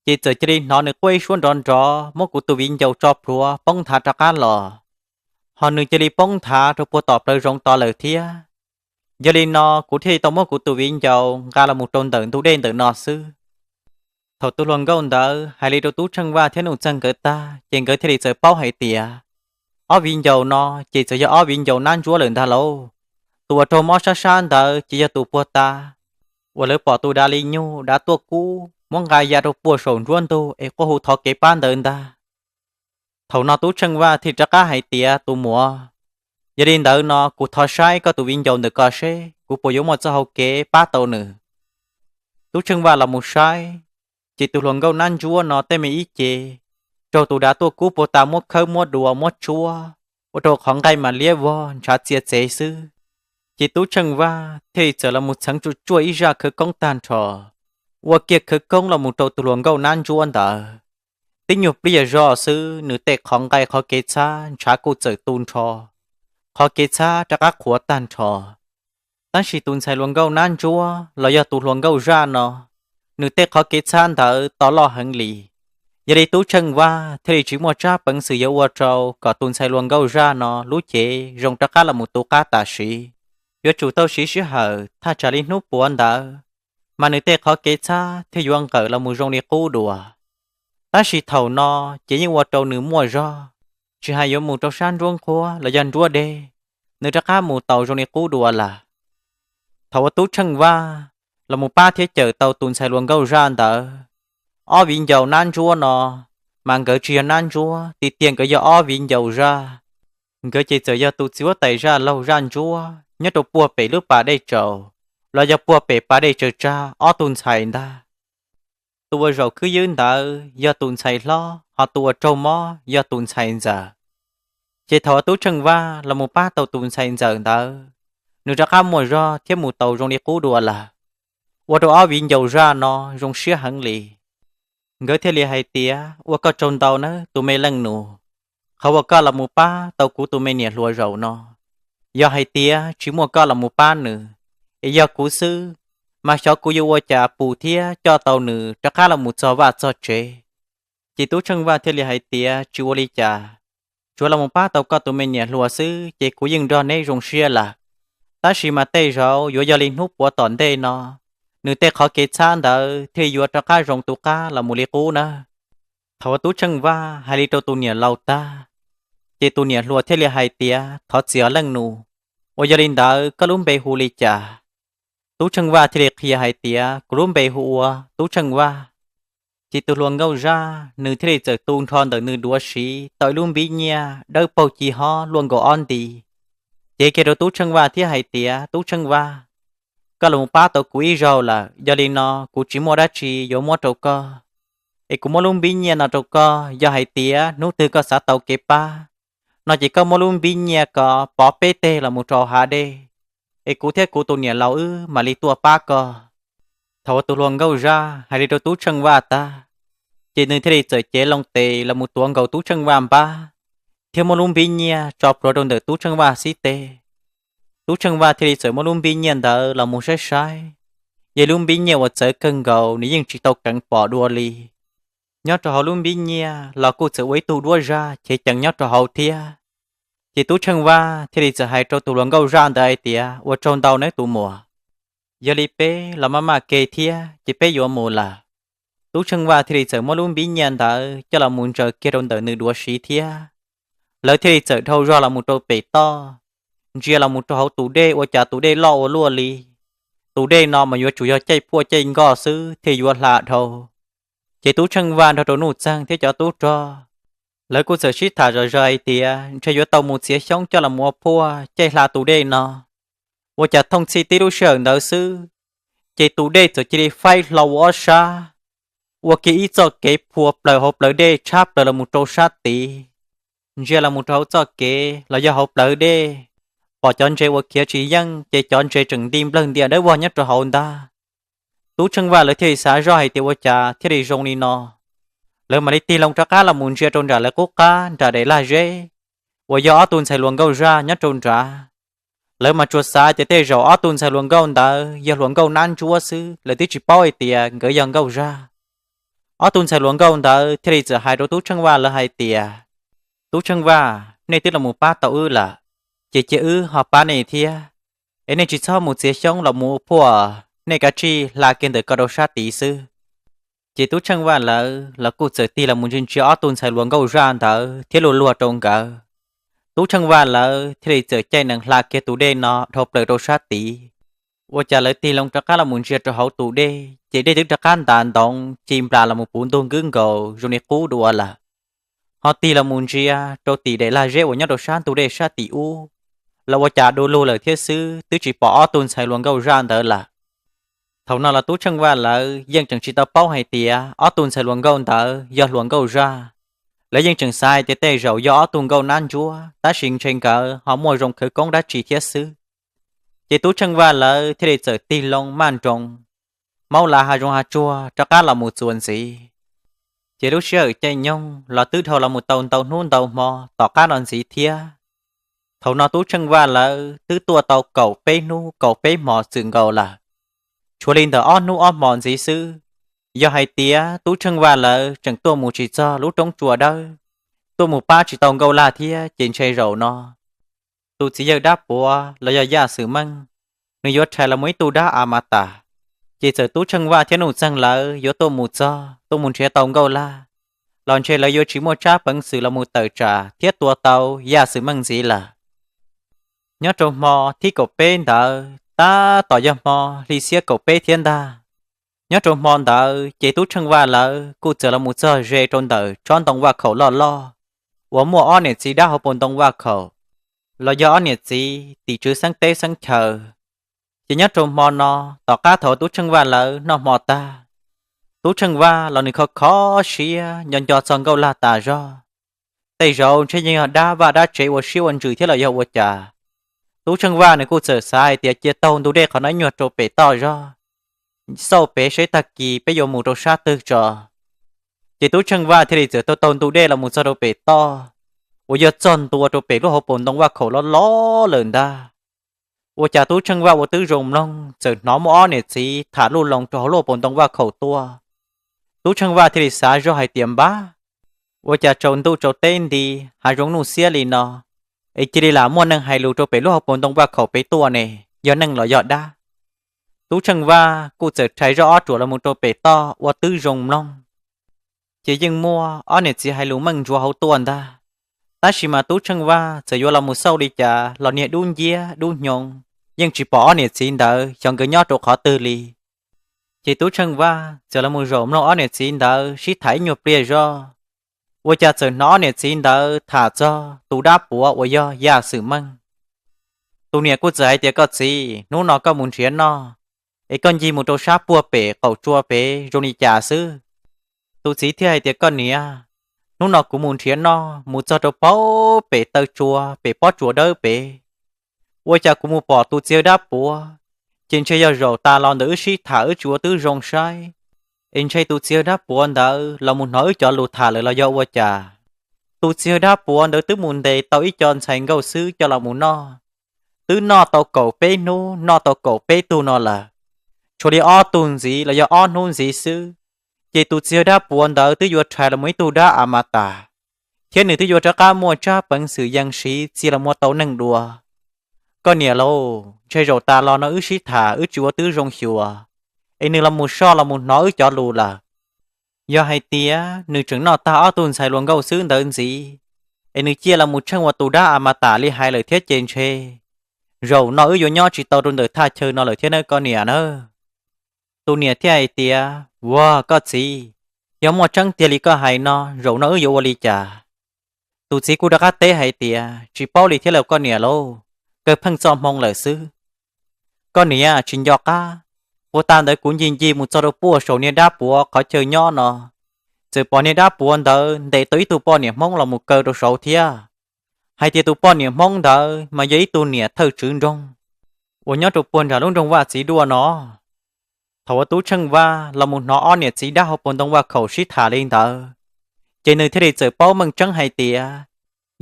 ces txawm cia li hnov nws quaj ib suab nrov nrov muab kuv tus viv ncaus tso plhuav poob nthav rov qab los. Ho nws cia li poob nthav rau puag tom plawv zoov tod lawm thiab. Yog li no kuv thiaj li tau muab kuv tus viv ncaus nqa los mus rau ntawm ntug dej ntawm no xwb. Thaum tus hluas nkauj ntawd hais li rau Tub Tsheej Vaj thiab Nuj Txeeg nkawd tag, ces nkawd thiaj li txawm paub hais tias, ob viv ncaus no ces txawm yog ob viv ncaus nab ntsuab lawm ntag lauj. Tus uas raug mob sab sab ntawd ces yog tus puag ta uas lawv pom tus dav li nyuj dav tuaj kub muab nqa ya rau puag saum nruab ntug es quaj hu thov kev pab ntawd ntag. Thaum no Tub Tsheej Vaj thiaj rov qab hais tias, Tus muam, yog li ntawd no kuv thov saib koj tus viv ncaus ntawm ko seb kuv puas yuav muaj txoj hau kev pab tau nws. Tub Tsheej Vaj los mus saib, ces tus hluas nkauj nab ntsuab no tej me ib ce raug tus dav tuaj kub puag ta muab khawb muab dua muab tshuab ua rau qhov nqaij mas liab vog ntshav txia txev xwb. Ces Tub Tsheej Vaj thiaj li txawm los mus txheev tsuj tsuaj ib zaj khawv koob tag nrho, ua kiag khawv koob los mus rau tus hluas nkauj nab ntsuab ntawd. Tib nyuag pliag zog xwb nws tej qhov nqaij qhov kev txhab ntshav kuj txawm tu nrho, qhov kev txhab rov qab qhuav tag nrho. Tab sis tus ntxhais hluas nkauj nab ntsuab los yog tus hluas nkauj zaj no, nws tej qhov kev txhab ntawd to loj heev li. Yog li Tub Tsheej Vaj thiaj li tsis muaj tsab peev xwm yuav ua rau kom tus ntxhais hluas nkauj zaj no lub cev zoo rov qab los mus tu qab tam sim. Yuav tsum tau siv sij hawm thaj tsam li hnub puav ntawd, mas nws tej qhov kev txhab thiaj yuav nqawm los mus zoo li qub dua. Tab sis thaum no ces yeej ua rau nws muaj zog, tsis hais yuav mus rau sab nruab nqhuab los yog nruab dej, nws rov qab mus tau zoo li qub dua lawm. Thaum uas Tub Tsheej Vaj los mus pab thiab cawm tau tus ntxhais hluas nkauj zaj ntawd, ob viv ncaus nab ntsuab no, mas nkawd tsis yog nab ntsuab, tiag tiag nkawd yog ob viv ncaus zaj. Nkawd ces txawm yog tus txiv huab tais zaj laug zaj ntsuab nyob rau puag pem lub pas dej tsaus, los yog puag pem pas dej tsaws tsag ob tug ntxhais ntag. Tus uas zaum khwb ywb ntawd yog tus ntxhais hlob, ho tus uas raug mob yog tus ntxhais ntxawm. Ces thaum uas Tub Tsheej Vaj los mus pab tau tus ntxhais ntxawm ntawd, nws rov qab muaj zog thiab mus tau zoo li qub dua lawm, ua rau ob viv ncaus zaj no zoo siab heev li. Nkawd thiaj li hais tias, Ua koj tsaug ntau nawb tus me leej nus, qhov uas koj los mus pab tau kuv tus me niam hluas zaum no. Yog hais tias tsis muaj koj los mus pab nws, es yog kuv xwb, mas xyov kuv yuav ua cas pus thiab coj tau nws rov qab los mus txog vaj txog tsev. Ces Tub Tsheej Vaj thiaj li hais tias, Tsis ua li cas, tsuav los mus pab tau koj tus me niam hluas xwb ces kuv yeej nrog neb zoo siab lawm. Tab sis mas tej zaum yuav yog li hnub puav tom ntej no, nws tej qhov kev txhab ntawd thiaj yuav rov qab zoo tu qab los mus li qub nawb. Thaum uas Tub Tsheej Vaj hais li rau tus niam laus tag, ces tus niam hluas thiaj li hais tias, Thov txim os leej nus, uas yog li ntawd koj lub npe hu li cas? Tub Tsheej Vaj thiaj li qhia hais tias, Kuv lub npe hu ua Tub Tsheej Vaj. Ces tus hluas nkauj zaj nws thiaj li txawm tu nrho ntawm nws duav siv tau ib lub npib nyiaj dawb paug ci hob luaj nkaus ob nti, cev kiag rau Tub Tsheej Vaj thiab hais tias, Tub Tsheej Vaj, koj los pab tau kuv ib zaug lawm, yog li no kuv tsis muaj dab tsi yuav muab rau koj, es kuv muab lub npib nyiaj no rau koj. Yog hais tias hnub twg koj xav tau kev pab no ces koj muab lub npib nyiaj ko pov peb teg los mus rau hav dej, es kuv thiab kuv tus niam laus wb mam li tuaj pab koj. Thaum uas tus hluas nkauj zaj hais li rau Tub Tsheej Vaj tag, ces nws thiaj li txawm cev loo tes los mus tuav nkaus Tub Tsheej Vaj npab, thiab muab lub npib nyiaj tso plhuav rau ntawm Tub Tsheej Vaj xib teg. Tub Tsheej Vaj thiaj li txawm muab lub npib nyiaj ntawd los mus saib saib, yog lub npib nyiaj uas txawv kawg nkaus, nws yeej tsis tau keev pom dua li. Nyob rau hauv lub npib nyiaj los kuj txawm ua ib tug duab zaj chev cees nyob rau hauv thiab. Ces Tub Tsheej Vaj thiaj li txawm hais rau tus hluas nkauj zaj ntawd hais tias, Ua tsaug ntau nawb tus muam, yog li peb los maj maj ke thiab ces peb yuav mus lawm. Tub Tsheej Vaj thiaj li txawm muab lub npib nyiaj ntawd coj los mus ntsaws kiag rau ntawm nws duav siv thiab. Lawv thiaj li txawm dhau zog los mus rau pem toj, ntsia los mus rau hauv tus dej ua cas tus dej loj ua luaj li. Tus dej no mas yuav tsum yog caij puaj caij nkoj xwb thiaj yuav hla dhau. Ces Tub Tsheej Vaj nrog rau Nuj Txeeg thiab cov tub rog, lawv kuj txawm sib tham zom zaws hais tias ntshe yuav tau mus txiav xyoob coj los mus ua puaj caij hla tus dej no. Ua cas thooj txhij tib lub sij hawm ntawd xwb, ces tus dej txawm cia li faib hlo ua ob sab, ua kiag ib txoj kev phua plaws hauv plawv dej tshab plaws los mus rau sab tid. Ntsia los mus rau hauv txoj kev los yog hauv plawv dej, pom cov ntses uas khiav tsis yeej ces cov ntses tseem nti nplawg ntias dawb vog nyob rau hauv ntag. Tub Tsheej Vaj lawv thiaj li xav zoj hais tias ua cas thiaj li zoo li no. Lawv mam li tig loo rov qab los mus ntsia rau nram lawv qub qab nram daim lag zeb uas yog ob tug ntxhais hluas nkauj zaj nyob rau nrad. Lawv mas tsuas xav tias tej zaum ob tug ntxhais hluas nkauj ntawd yog hluas nkauj nab ntsuab xwb, lawv twb tsis paub hais tias nkawd yog nkauj zaj. Ob tug ntxhais hluas nkauj ntawd thiaj li txawm hais rau Tub Tsheej Vaj lawv hais tias, Tub Tsheej Vaj, nej twb los mus pab tau wb lawm, ces cia wb ho pab nej thiab. Es nej tsis txhob mus txiav xyoob los mus ua phuaj, nej kav tsij hla kiag ntawm ko rau sab tid xwb. Ces Tub Tsheej Vaj lawv los kuj txawm tig los mus ntsia ntsia ob tug ntxhais hluas nkauj zaj ntawd thiab luag luag rau nkawd. Tub Tsheej Vaj lawv thiaj li txawm caij nees hla kiag tus dej no dhau plaws rau sab tid. Ua cas lawv tig loo rov qab los mus ntsia rau hauv tus dej ces dej twb rov qab ntas ntoov ci nplas los mus puv ntug nkwb nkaus zoo li qub dua lawm. Ho tig los mus ntsia rau tim daim lag zeb uas nyob rau sab ntug dej sab tim ub los ua cas du lug lawm thiab xwb, twb tsis pom ob tug ntxhais hluas nkauj zaj ntawd lawm. Thaum no los Tub Tsheej Vaj lawv yeej tseem tsis tau paub hais tias ob tug ntxhais hluas nkauj ntawd yog hluas nkauj zaj. Lawv yeej tseem xav hais tias tej zaum yog ob tug nkauj nab ntsuab, tab sis ntshe nkawd ho muaj zoo khawv koob dab tsi thiab xwb. Ces Tub Tsheej Vaj lawv thiaj li txawm tig loo maj nroos, maub lav hav zoov hav tsuag rov qab los mus txuas ntxiv. Ces lub sij hawm caij nyoog los twb dhau los mus tau ntau hnub ntau hmo tom qab no ntxiv thiab. Thaum no Tub Tsheej Vaj lawv twb tuaj tau kaum peb hnub kaum peb hmos txwm nkaus lawm, tshuav li ntawm ob hnub ob hmos ntxiv xwb. Yog hais tias Tub Tsheej Vaj lawv tseem tuaj mus tsis txog lub roob tsua dawb, tuaj mus pab tsis tau Nkauj Laj thiab ces ntshe zaum no tus txiv yawg dab puav los yog Yaj Xwm Meej, nws yuav rhais los mus ib tug dab a ma tas. Ces txawm Tub Tsheej Vaj thiab Nuj Txeeg lawv yuav tuaj mus txog, tuaj mus nrhiav tau Nkauj Laj, los ntshe lawv yuav tsis muaj tsab peev xwm los mus tawm tsam thiab tua tau Yaj Xwm Meej ntxiv lawm. Nyob rau hmo thib kaum peb ntawd tab tom yog hmo hli xiab kaum peb thiab ntag. Nyob rau hmo ntawd ces Tub Tsheej Vaj lawv kuj txawm los mus txog ze rau ntawm tsob ntoo vaj khaum loj loj uas muaj ob niam txiv dab hauv paus ntoo vaj khaum, los yog ob niam txiv tim tswv xeeb teb xeeb chaw. Ces nyob rau hmo no, tom qab thaum Tub Tsheej Vaj lawv noj hmo tag, Tub Tsheej Vaj los nws kho kho siab nco nco txog Nkauj Laj tas zog. Tej zaum ntshe yeej yog dab vaj dab tsev ua siab ua ntsws thiab los yog ua cas. Tub Tsheej Vaj nws kuj txawm xav hais tias cia taug ntug dej qhov no ib nyuag rau pem toj zog, xauj pem seb tag kis peb yuav mus rau sab twg tso. Ces Tub Tsheej Vaj thiaj li txawm taug taug ntug dej los mus txog rau pem toj, uas yog txog ntua rau pem lub hauv paus ntoo vaj khaum loj loj lawm ntag. Ua cas Tub Tsheej Vaj ua tib zoo mloog txawm hnov muaj ob niam txiv tham luj loo rau hauv lub hauv paus ntoo vaj khaum tuaj. Tub Tsheej Vaj thiaj li xav zoj hais tias npab, ua cas tsaus ntuj tsaus teb nti, hav zoov nuj xiab li no, es cia li lam muaj neeg hais lus rau pem lub hauv paus ntoo vaj khaum pem tuaj ne, yog neeg los yog dab. Tub Tsheej Vaj kuj txawm rhais zoj ob ruam los mus rau pem toj ua tib zoo mloog. Ces yeej muaj ob niam txiv hais lus meej ntsuav hauv tuaj ntag. Tab sis mas Tub Tsheej Vaj txawm yuav los mus xauj li cas los niag dub nciab dub hnyoo, yeej tsis pom ob niam txiv ntawd xyov nkawd nyob rau qhov twg li. Ces Tub Tsheej Vaj txawm los mus zaum mloog ob niam txiv ntawd sib tham ib nyuag pliag zoj, ua cas txawm hnov ob niam txiv ntawd tham txog tus dab puav uas yog Yaj Xwm Meej. Tus niam kuj txawm hais tias, Koj txiv, hnub no koj mus nrhiav noj, es koj ncig mus rau sab puag pem qaum tsua pem zoo li cas xwb? Tus txiv thiaj hais tias, Koj niam, hnub no kuv mus nrhiav noj mus txog rau puag pem taw tsua pem pob tsuas dawb pem, ua cas kuv mus pom tus txiv yawg dab puav, ces ntshe yog zaum tas los ntawm wb sib tham wb tsis ua tib zoo saib, es ntshe tus txiv yawg dab puav ntawd los mus hnov wb cov lus tham lawm los yog ua cas. Tus txiv yawg dab puav ntawd twb mus ntes tau ib co ntxhais nkauj xwb coj los mus noj, twb noj tau kaum peb hnub noj tau kaum peb tug no lawm, tshuav li ob tug ntxiv los yog ob hnub ntxiv xwb, ces tus txiv yawg dab puav ntawd twb yuav rhais los mus ib tug dab a ma tas, thiab nws twb yuav rov qab muaj tsab peev xwm yees siv txia los mus ua tau neeg dua. Koj niam lauj, ntshe zaum tas los no wb sib tham wb tsis ua tib zoo xyuas, es nws los mus soj los mus hnov wb cov lus lawm. Yog hais tias nws tseem noj tag ob tug ntxhais hluas nkauj xwb ntawd ntxiv, es nws ciaj los mus tsheej ua tus dab a ma tas li hais lawm thiab ces ntshe zaum no wb yuav nyob tsis tau rau ntawm thaj chaw no lawm thiab nawb koj niam nawb. Tus niam thiaj hais tias, Ua koj txiv, yog muaj tseeb tiag li koj hais no zaum no wb yuav ua li cas? Tus txiv kuj rov qab teb hais tias, Tsis paub li thiab lauj koj niam lauj, kawg pheej txoj hmoo lawm xwb. Koj niam, tsis nco qab, puag ta ntawd kuv ncig ncig mus txog rau puag saum niag dab puav qhov chaw nyob no, txawm pom niag dab puav ntawd ntes tau ib tug poj niam Hmoob los mus kaw rau saud thiab. Hais tias tus poj niam Hmoob ntawd mas yog ib tug niam thawj tswv nroog uas nyob rau puag nram lub nroog Vaj Txiv Duaj no. Thaum uas Tub Tsheej Vaj los mus hnov ob niam txiv dab hauv paus ntoo Vaj Khaum sib tham li ntawd, ces nws thiaj li txawm paub meej tseeb hais tias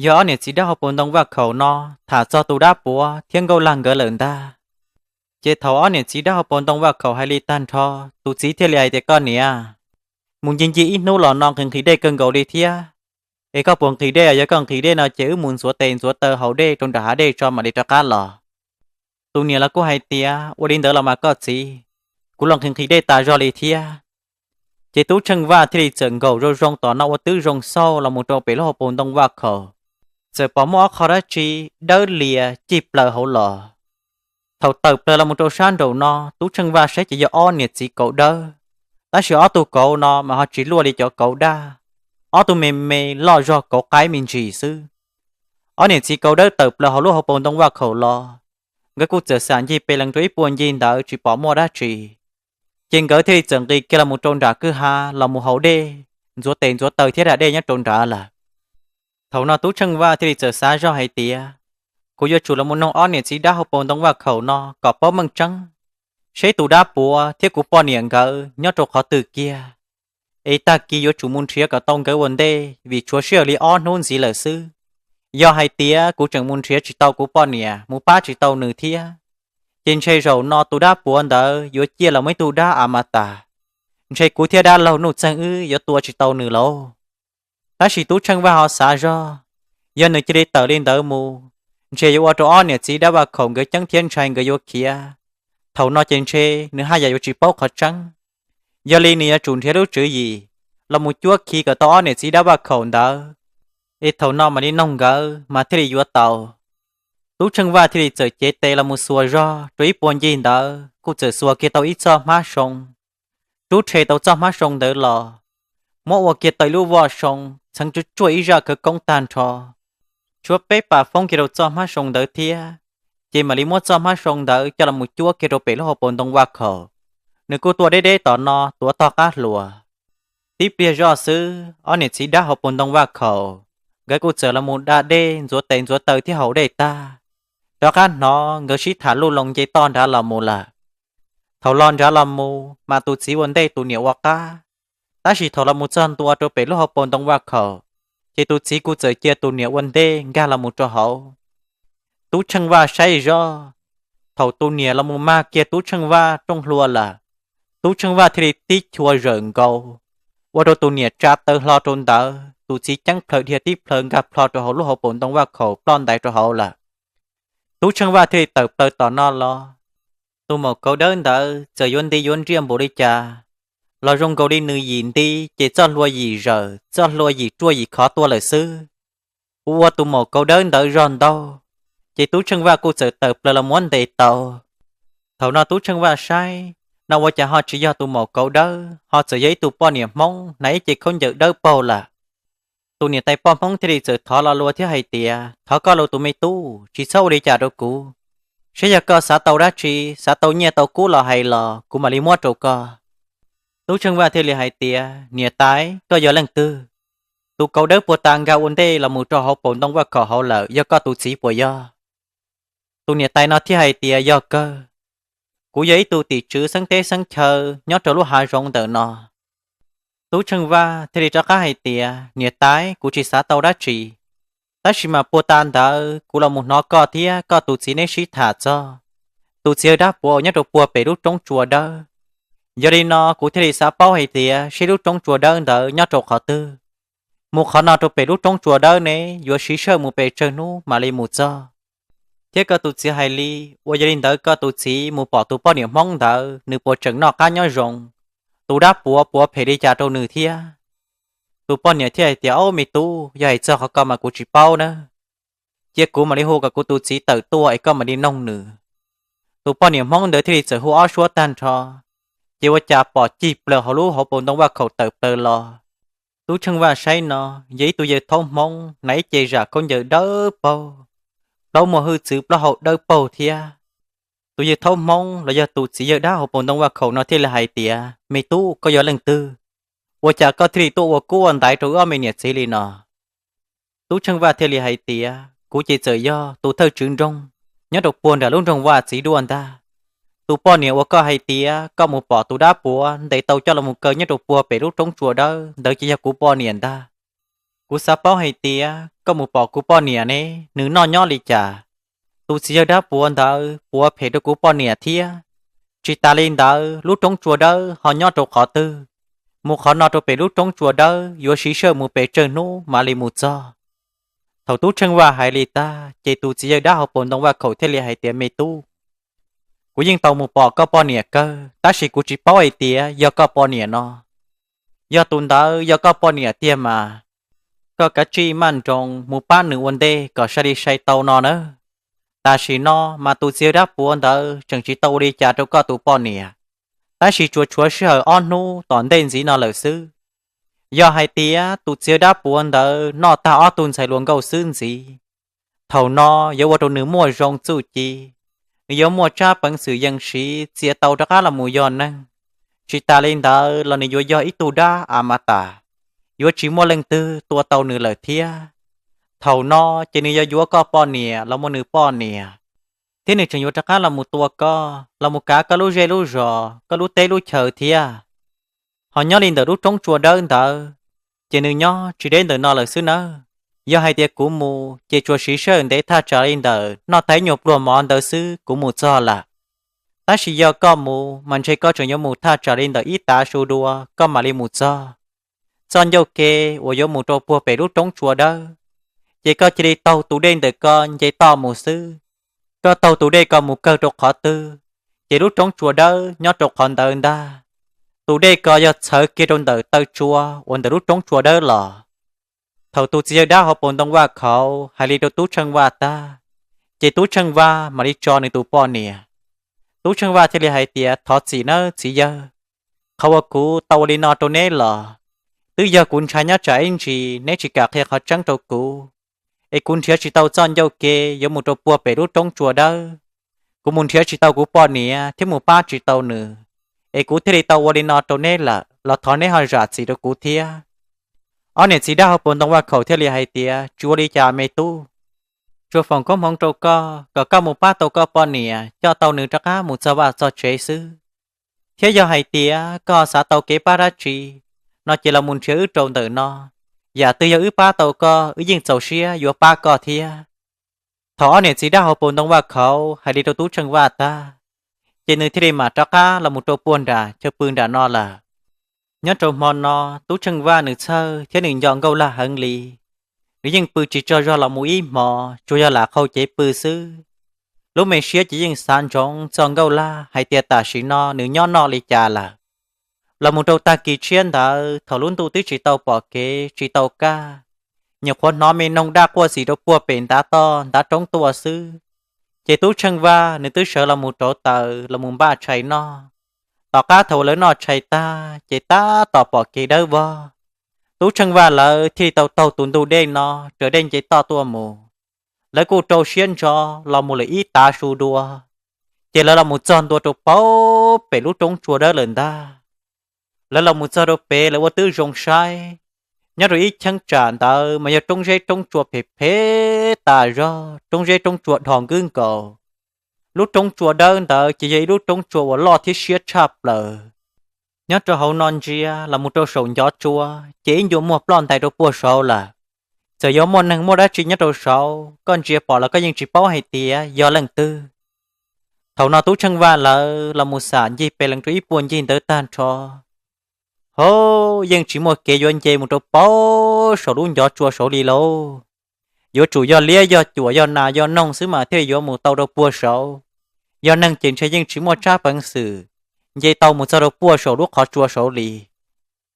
yog ob niam txiv dab hauv paus ntoo Vaj Khaum no tham txog tus dab puav thiab Nkauj Lag nkawd lawm ntag. Ces thaum ob niam txiv dab hauv paus ntoo Vaj Khaum hais li tag nrho, tus txiv thiaj li hais tias, Koj niam, mus ncig ncig ib hnub los no nqhis nqhis dej kawg nkaus li thiab. Es koj puas nqhis dej? Yog koj nqhis dej no ces wb mus ntxuav tes ntxuav taw haus dej rau nram hav dej tso mam li rov qab los. Tus niam los kuj hais tias, Ua li ntawd los mas koj txiv, kuv los nqhis nqhis dej tas zog li thiab. Ces Tub Tsheej Vaj thiaj li txawm nkaum zoo zoo tom no ua twb zoo xauj los mus rau pem lub hauv paus ntoo Vaj Khaum, txawm pom muaj ob qho dab tsi dawb lias cig plaws hauv los. Thaum tawm plaws los mus rau sab nraum no, Tub Tsheej Vaj saib ces yog ob niam txiv kauv dawb, tab sis ob tug kauv no mas ho tsis luaj li cov kauv daj, ob tug me me loj zog kauv qaib me ntsis xwb. Ob niam txiv kauv dawb tawm plaws hauv lub hauv paus ntoo Vaj Khaum los, nkawd kuj txawm xam ncig pes lees rau ib puag ncig ntawd tsis pom muaj dab tsi. Ces nkawd thiaj li txawm nqis kiag los mus rau nram kwj ha los mus haus dej, ntxuav tes ntxuav taw thiab da dej nyob rau nrad lawm. Thaum no Tub Tsheej Vaj thiaj li txawm xav zoj hais tias, Kuv yuav tsum los mus noog ob niam txiv dab hauv paus ntoo Vaj Khaum no kom paub meej tseeb, seb tus dab puav thiab kuv poj niam nkawd nyob rau qhov twg kiag. Es tag kis yuav tsum mus nrhiav kom tau nkawd ua ntej, vim tshuav sij hawm li ob hnub ntxiv lawm xwb. Yog hais tias kuv tseem mus nrhiav tsis tau kuv poj niam, mus pab tsis tau nws thiab, ces ntshe zaum no tus dab puav ntawd yuav ciaj los muaj ib tug dab a ma tas, ntshe kuv thiab dab laug Nuj Txeeg wb yuav tua tsis tau nws lauj. Tab sis Tub Tsheej Vaj ho xav zog, yog nws cia li tawm li ntawd mus, ntshe yuav ua rau ob niam txiv dab Vaj Khaum nkawd ceeb thiab ntshai nkawd yuav khiav. Thaum no ces ntshe nws haj yam yuav tsis paub qhov tseeb. Yog li nws yuav tsum nrhiav lub tswv yim los mus cuab khi kom tau ob niam txiv dab Vaj Khaum ntawd, es thaum no mam li noog nkawd mas thiaj li yuav tau. Tub Tsheej Vaj thiaj li txawm cev tes los mus xuas zog rau ib puag ncig ntawd, kuj txawm xuas kiag tau ib txoj hmab soo, rub rhe tau txoj hmab soo ntawd los, muab ua kiag tau ib lub voj soo txheev tsuj tsuaj ib zaj khawv koob tag nrho, tshuab peb pas foob kiag rau txoj hmab soo ntawd thiab, ces mam li muab txoj hmab soo ntawd coj los mus cuab kiag rau pem lub hauv paus ntoo Vaj Khaum. Nws kuj tuaj deb deb tom no tuav tog qab hluas. Tib pliag zoj xwb, ob niam txiv dab hauv paus ntoo Vaj Khaum, nkawd kuj txawm los mus da dej ntxuav tes ntxuav taw thiab haus dej tag, rov qab hnov nkawd sib tham luj loo nce toj nrad los mus lawm. Thaum los nrad los mus mas tus txiv ua ntej tus niam ua qab, tab sis thaum los mus txog ntua rau pem lub hauv paus ntoo Vaj Khaum, ces tus txiv kuj txawm cia tus niam ua ntej nkag los mus rau hauv. Tub Tsheej Vaj saib zoj, thaum tus niam los mus mag kiag Tub Tsheej Vaj rooj hlua lawm, Tub Tsheej Vaj thiaj li tib chua zawm nkaus, ua rau tus niam tsa taw hlo rau ntawd, tus txiv ceeb plhaw dhia tib plhaw nkag plho rau hauv lub hauv paus ntoo Vaj Khaum ploj ntais rau hauv lawm. Tub Tsheej Vaj thiaj li tawm plaws tom no los. Tus maum kauv dawb ntawd txawm yuav nti yuav nriaj npaum li cas los zoo nkaus li nws yim nti ces txoj hlua yim zawm, txoj hlua yim ruaj yim khov tuaj lawm xwb. Ua ua tus maum kauv dawb ntawd zog ntaug, ces Tub Tsheej Vaj kuj txawm tawm plaws los muab ntes tau. Thaum no Tub Tsheej Vaj saib, no ua cas ho tsis yog tus maum kauv dawb, ho txawm yog ib tug poj niam Hmoob hnav ib ce khaub ncaws dawb paug lawm. Tus niam tais poj Hmoob thiaj li txawm thov lo lua thiab hais tias, Thov koj los tus me tub, tsis txhob ua li cas rau kuv. Saib yog koj xav tau dab tsi, xav tau nyiaj tau kub los hais los kuv mam li muab rau koj. Tub Tsheej Vaj thiaj li hais tias, Niam tais, koj yog leej twg? Tus kauv dawb puag ta nkag ua ntej los mus rau hauv paus ntoo Vaj Khaum hauv lawm, yog koj tus txiv puas yog? Tus niam tais no thiaj hais tias, Yog kawg, kuv yog ib tug tim tswv xeeb teb xeeb chaw nyob rau lub hav zoov ntawm no. Tub Tsheej Vaj thiaj li rov qab hais tias, Niam tais, kuv tsis xav tau dab tsi, tab sis mas puag ta ntawd kuv los mus hnov koj thiab koj tus txiv neb sib tham txog tus txiv dab puav uas nyob rau puag pem lub roob tsua dawb. Yog li no kuv thiaj li xav paub hais tias seb lub roob tsua dawb ntawd nyob rau qhov twg. Mus qhov no rau pem lub roob tsua dawb ne yuav siv sij hawm mus pes tsawg hnub mam li mus txog. Thiab koj tus txiv hais li, uas yog li ntawd koj tus txiv mus pom tus poj niam Hmoob ntawd nws puas tseem noj qab nyob zoo, tus dab puav puas phem li cas rau nws thiab? Tus poj niam thiaj hais tias, Au me tub, yog hais txog qhov ko mas kuv tsis paub na. Cia kuv mam li hu kom kuv tus txiv tawm tuaj es koj mam li noog nws. Tus poj niam Hmoob ntawd thiaj li txawm hu ob suab tag nrho, ces ua cas pom cig plaws hauv lub hauv paus ntoo Vaj Khaum tawm plaws los. Tub Tsheej Vaj saib no, yog ib tug yawg thaub Hmoob hnav ib ce zam khaub ncaws dawb paug, plaub muag hwj txwv plaub hau dawb paug thiab. Tus yawg thaub hmoob los yog tus txiv yawg dab hauv paus ntoo vaj khaum no thiaj li hais tias, Me tub, koj yog leej twg? Ua cas koj thiaj li tuaj ua kub ua ntaiv rau wb ob me niam txiv li no? Tub Tsheej Vaj thiaj li hais tias, Kuv ces txawm yog tus thawj tswv nroog nyob rau puag nram lub nroog Vaj Txiv Duaj ntag. Tus poj niam uas koj hais tias koj mus pom tus dab puav ntes tau coj los mus kaw nyob rau puag pem lub roob tsua dawb ntawd ces yog kuv poj niam ntag. Kuv xav paub hais tias koj mus pom kuv poj niam ne, nws noj nyob li cas? Tus txiv yawg dab puav ntawd puav phem rau kuv poj niam thiab. Tsis tas li ntawd, lub roob tsua dawb ho nyob rau qhov twg? Mus qhov no rau pem lub roob tsua dawb yuav siv sij hawm mus pes tsawg hnub mam li mus txog? Thaum Tub Tsheej Vaj hais li tag ces tus txiv yawg dab hauv paus ntoo vaj khaum thiaj li hais tias, Me tub, kuv yeej tau mus pom koj poj niam kawg, tab sis kuv tsis paub hais tias yog koj poj niam no. Yog tus ntawd yog koj poj niam tiag mas, koj kav tsij maj nroos mus pab nws ua ntej kom sai li sai tau no nawb. Tam sim no mas tus txiv yawg dab puav ntawd tseem tsis tau ua li cas rau koj tus poj niam, tab sis tsuas tshuav sij hawm ob hnub tom ntej ntxiv no lawm xwb. Yog hais tias tus txiv yawg dab puav ntawd noj tag ob tug ntxhais hluas nkauj xwb ntxiv, thaum no yuav ua rau nws muaj zoo txuj ci, nws yuav muaj tsab peev xwm yees siv txia tau rov qab los mus yog neeg. Tsis tas li ntawd los nws yuav yog ib tug dab a ma tas, yuav tsis muaj leej twg tua tau nws lawm thiab. Thaum no ces nws yuav yuav koj poj niam los mus nws poj niam, thiab nws tseem yuav rov qab los mus tua koj, los mus kav koj lub zej lub zos, koj lub teb lub chaw thiab. Ho nyob li ntawm lub roob tsua dawb ntawd, ces nws nyob tsis deb ntawm no lawm xwb nawb. Yog hais tias kuv mus ces tsuas siv sij hawm ntev thaj tsam li ntawm noj tag ib nyuag pluag mov ntawd xwb kuv mus txog lawm. Tab sis yog koj mus mas ntshe koj tseem yuav mus thaj tsam li ntawm ib tav su dua koj mam li mus txog. Txoj ncauj ke uas yuav mus rau puag pem lub roob tsua dawb, ces koj cia li taug tus dej ntawm ko nce toj mus xwb. Koj taug tus dej ko mus kawg rau qhov twg, ces lub roob tsua dawb nyob rau qhov ntawd ntag. Tus dej ko yog txhawv kiag rau ntawm taw tsua uas ntawm lub roob tsua dawb los. Thaum tus txiv yawg dab hauv paus ntoo vaj khaum hais li rau Tub Tsheej Vaj tag, ces Tub Tsheej Vaj mam li tso nws tus poj niam. Tub Tsheej Vaj thiaj li hais tias, Thov txim nawb txiv yawg, qhov uas kuv tau ua li no rau neb los twb yog kuv ntshai nyob tsam ib ntsis neb tsis kam qhia qhov tseeb rau kuv, es kuv nrhiav tsis tau txoj ncauj ke yuav mus rau puag pem lub roob tsua dawb. Kuv mus nrhiav tsis tau kuv poj niam thiab mus pab tsis tau nws, es kuv thiaj li tau ua li no rau neb lawm, los thov neb ho zam txim rau kuv thiab. Ob niam txiv dab hauv paus ntoo vaj khaum thiaj li hais tias, Tsis ua li cas me tub, tsuas foom koob hmoov rau koj kom koj mus pab tau koj poj niam coj tau nws rov qab mus txog vaj txog tsev xwb. Thiab yog hais tias koj xav tau kev pab dab tsi no ces los mus nrhiav wb rau ntawm no, yam twg yog wb pab tau koj wb yeej txaus siab yuav pab koj thiab. Thaum ob niam txiv dab hauv paus ntoo vaj khaum hais li rau Tub Tsheej Vaj tag, ces nws thiaj li mam rov qab los mus rau puag nram chaw pw nram no lawm. Nyob rau hmo no, Tub Tsheej Vaj nws txhawj thiab nws nco Nkauj Laj heev li. Nws yeej pw tsis tsaug zog los mus ib hmos, tsuas yog lam qhau cev pw xwb. Lub me siab ces yeej xav ntsoov txog Nkauj Laj hais tias tam sim no nws nyob noj li cas lawm. Los mus rau tag kis tshiab ntawd thaum lub ntuj twb tsis tau pom kev tsis tau kaj, nyuam qhuav hnov me noog daj quaj xis rau puag pem ntav toj ntav roob tuaj xwb, ces Tub Tsheej Vaj nws twb sawv los mus rauv taws los mus npaj tshais noj. Tom qab thaum uas lawv noj tshais tag ces tab tom pom kev dawb vog. Tub Tsheej Vaj lawv thiaj li tau taug tus ntug dej no raws dej nce toj tuaj mus. Lawv kuj rau siab ntso los mus lawm ib tav su dua, ces lawv los mus txog ntua rau puag pem lub roob tsua dawb lawm ntag. Lawv los mus txog rau pem lawv ua tib zoo saib, nyob rau ib cheeb tsam ntawd mas yog roob zeb roob tsua phem phem tas zog, roob zeb roob tsua dhos nkwb nkaus. Lub roob tsua dawb ntawd ces yog ib lub roob tsua uas loj thiab siab tshaj plaws. Nyob rau hauv no ntsia los mus rau saum ncov tsua, ces ib ncua muag ploj ntais rau puag saud lawm. Txawm yuav muaj neeg muaj dab tsi nyob rau saud, koj ntsia pom los koj yeej tsis paub hais tias yog leej twg. Thaum no Tub Tsheej Vaj lawv los mus xam ncig pes lees rau ib puag ncig ntawd tag nrho, hov, yeej tsis muaj kev yuav nce mus rau puag saum lub ncov tsua saud li lauj. Yuav tsum yog liab yog cuam yog nas yog noog xwb mas thiaj li yuav mus tau rau puag saud. Yog neeg ces ntshe yeej tsis muaj tsab peev xwm nce tau mus txog rau puag saum lub qhov tsua saud li.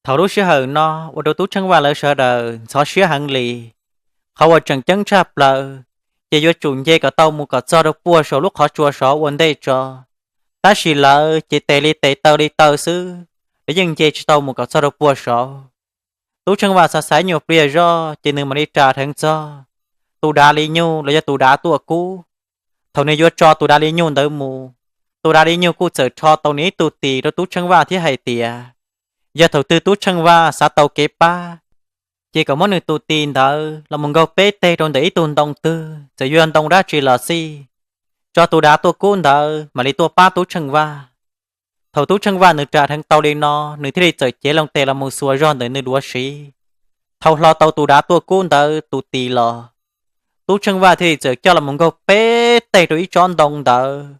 Thaum lub sij hawm no ua rau Tub Tsheej Vaj lawv sawv daws ntxhov siab heev li. Qhov uas tseem ceeb tshaj plaws, ces yuav tsum nce kom tau mus kom txog rau puag saum lub qhov tsua saud ua ntej tso. Tab sis lawv ces tes li tes taw li taw xwb, lawv yeej nce tsis tau mus kom txog rau puag saud. Tub Tsheej Vaj xav xav ib nyuag pliag zoj ces nws mam li ras dheev txog tus dav li nyug los yog tus dav tuaj kub. Thaum nws yuav tso tus dav li nyug ntawd mus, Tus dav li nyug kuj txawm rho tau nws ib tug tis rau Tub Tsheej Vaj thiab hais tias, yog thaum twg Tub Tsheej Vaj xav tau kev pab, ces kom muab nws tus tis ntawd los mus nkaug peb teg rau ntawm ib tug ntoo twg, txawm yuav ntoo dab tsi los xij, tso tus dav tuaj kub ntawd mam li tuaj pab Tub Tsheej Vaj. Thaum Tub Tsheej Vaj nws ras dheev tau li no, nws thiaj li txawm cev loo tes los mus xuas zog ntawm nws duav siv, thau hlo tau tus dav tuaj kub ntawd tus tis los. Tub Tsheej Vaj thiaj li txawm coj los mus nkaug peb teg rau ib tsob ntoo ntawd,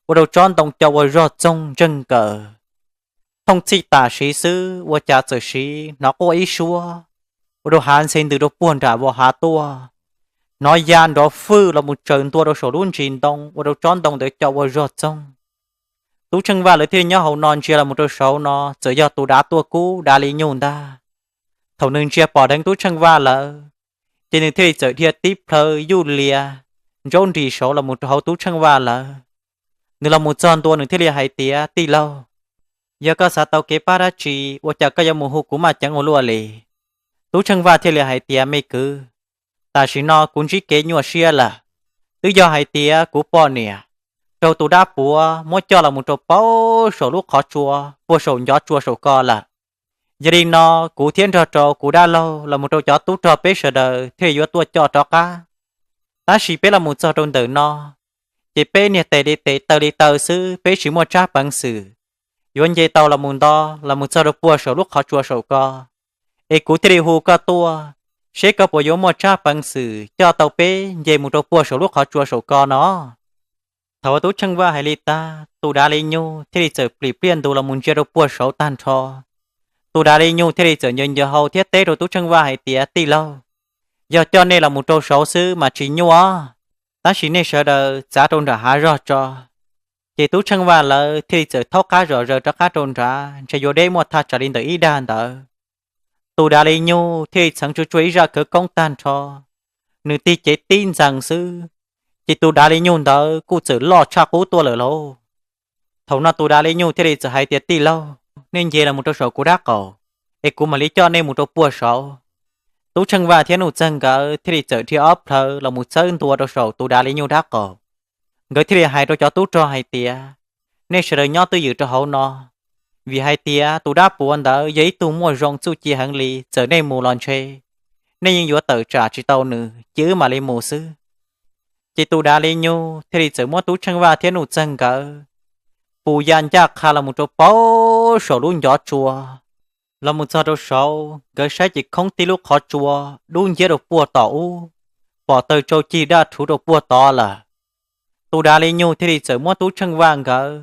ua rau tsob ntoo co ua zog txoog ntseeg nkaws. Thooj txhij tam sim xwb ua cas txawm siv hnov quaj ib suab, ua rau hav ntxhe ntws rau puag nram vos hav tuaj, hnov ya nrov fwj los mus tsaws ntua rau saum lub ntsis ntoo ua rau tsob ntoo ntawd co ua zog txoog. Tub Tsheej Vaj lawv thiaj li nyob hauv no ntsia los mus rau saud no txawm yog tus dav tuaj kub dav li nyug ntag. Thaum nws ntsia pom dheev Tub Tsheej Vaj lawv, ces nws thiaj li txawm dhia tib plhaw yuj lias ntsaub nris saud los mus rau hauv Tub Tsheej Vaj lawv. Nws los mus txog ntua nws thiaj li hais tias, tij laug, yog koj xav tau kev pab dab tsi ua cas koj yuav mus hu kuv maj ceev ua luaj li? Tub Tsheej Vaj thiaj li hais tias, me kwv, tam sim no kuv ntsib kev nyuaj siab lawm. Twb yog hais tias kuv poj niam raug tus dab puav muab coj los mus rau puag saum lub qhov tsua, puag saum ncov tsua saum ko lawm. Yog li no kuv thiab nrog rau kuv dab laug los mus rau cov tub rog peb sawv daws thiaj yuav tuaj coj rov qab. Tab sis peb los mus txog rau ntawm no, ces peb niag tes li tes taw li taw xwb, peb tsis muaj tsab peev xwm yuav nce tau los mus nto los mus txog rau puag saum lub qhov tsua saum ko. Es kuv thiaj li hu koj tuaj, seb koj puas yuav muaj tsab peev xwm coj tau peb nce mus rau puag saum lub qhov tsua saum ko no. Thaum uas Tub Tsheej Vaj hais li tag, tus dav li nyug thiaj li txawm plim pliaj ntug los mus ntsia rau puag saud tag nrho. Tus dav li nyug thiaj li txawm ncaws ncaws hau thiab teb rau Tub Tsheej Vaj hais tias, tij laug, yog coj nej los mus rau saud xwb mas tsis nyuaj, tab sis nej sawv daws txav rau nram hav zog tso. Ces Tub Tsheej Vaj lawv thiaj li txawm thaub qab zom zaws rov qab rau nrad, ntshe yuav deb muaj thaj tsam li ntawm ib dag ntawd. Tus dav li nyug thiaj li txheev tsuag tsuag ib zaj khawv koob tag nrho, nws tig cev tib ntxees xwb, ces tus dav li nyug ntawd kuj txawm loj tshaj qub tuaj lawm lauj. Thaum no tus dav li nyug thiaj li txawm hais tias, tij laug, nej nce los mus rau saum kuv dab qaum, es kuv mam li coj nej mus rau puag saud. Tub Tsheej Vaj thiab Nuj Txeeg nkawd thiaj li txawm dhia ob plhaw los mus txawb ntua rau saum tus dav li nyug dab qaum. Nkawd thiaj li hais rau cov tub rog hais tias, nej sawv daws nyob twj ywm rau hauv no, vim hais tias tus dab puav ntawd yog ib tug muaj zoo txuj ci heev li, txawm nej mus los ntshe nej yeej yuav tawm tsam tsis tau nws, cia wb mam li mus xwb. Ces tus dav li nyug thiaj li txawm muab Tub Tsheej Vaj thiab Nuj Txeeg nkawd pus ya ncaj qha los mus rau puag saum lub ncov tsua. Los mus txog rau saud, nkawd saib ces khoob tib lub qhov tsua dub nciab rau puag tom ub, pom taw tsau cig daj rhuv rau puag tod lawm. Tus dav li nyug thiaj li txawm muab Tub Tsheej Vaj nkawd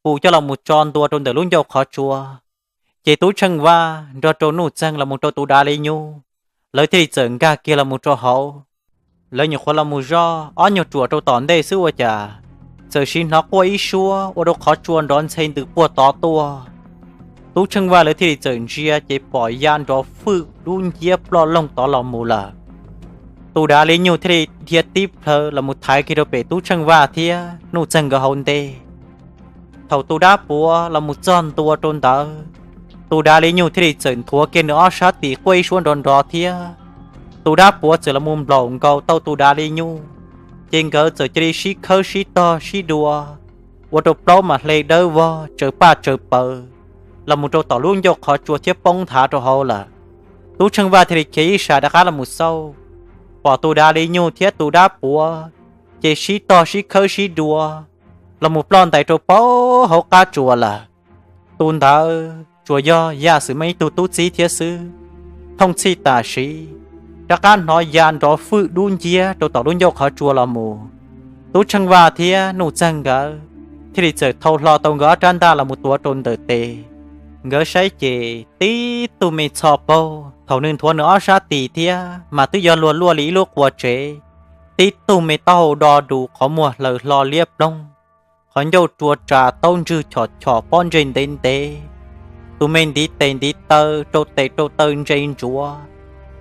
pus coj los mus tso ntua rau ntawm lub ncauj qhov tsua. Ces Tub Tsheej Vaj nrog rau Nuj Txeeg los mus rau tus dav li nyug, lawv thiaj li txawm nkag kiag los mus rau hauv. Lawv nyuam qhuav los mus zoj ob nyuag ruam rau tom ntej xwb ua cas txawm siv hnov quaj ib suab ua rau qhov tsua nrov ntxhe ntws puag tod tuaj. Tub Tsheej Vaj lawv thiaj li txawm ntsia ces pom ya nrov fwj dub nciab ploj loog tod los mus lawm. Tus dav li nyug thiaj li dhia tib plhaw los mus thaiv kiag rau pem Tub Tsheej Vaj thiab Nuj Txeeg nkawd hauv ntej. Thaum tus dab puav los mus txog ntua rau ntawd, tus dav li nyug thiaj li txawm nthuav kiag nws ob sab tis quaj ib suab nrov nrov thiab. Tus dab puav txawm los mus nplaum nkaus tau tus dav li nyug, ces nkawd txawm cia li sib khawb sib tog sib dua, ua rau plaub mas hle dawb vog tsaws paj tsaws paws los mus rau tom lub ncauj qhov tsua thiab poob nthav rau hauv lawm. Tub Tsheej Vaj thiaj li khiav ib sab rov qab los mus xauj, pom tus dav li nyug thiab tus dab puav ces sib tog sib khawb sib dua los mus ploj ntais rau puag hauv qab tsuas lawm. Tus ntawd tsuas yog Yaj Xwm Meej ib tug tub txib thiab xwb. Thooj txhij tam sim, rov qab hnov ya nrov fwj dub nciab rau tom lub ncauj qhov tsua los mus. Tub Tsheej Vaj thiab Nuj Txeeg nkawd thiaj li txawm thau hlo tau nkawd ob rab ntaj los mus tuav rau ntawm tes. Nkawd saib ces tib tug me txho paug, thaum nws nthuav nws ob sab tis thiab mas twb yuav luag luaj li ib lub qua tsev. Tib tug me taub hau do dus, qhov muag hlaws hlo liab ploog, qhov ncauj rua ras, taub ntswg chom chom, pob ntseg ntev ntev. Tus me ntiv tes ntiv taw, rau tes rau taw ntse ntsuav,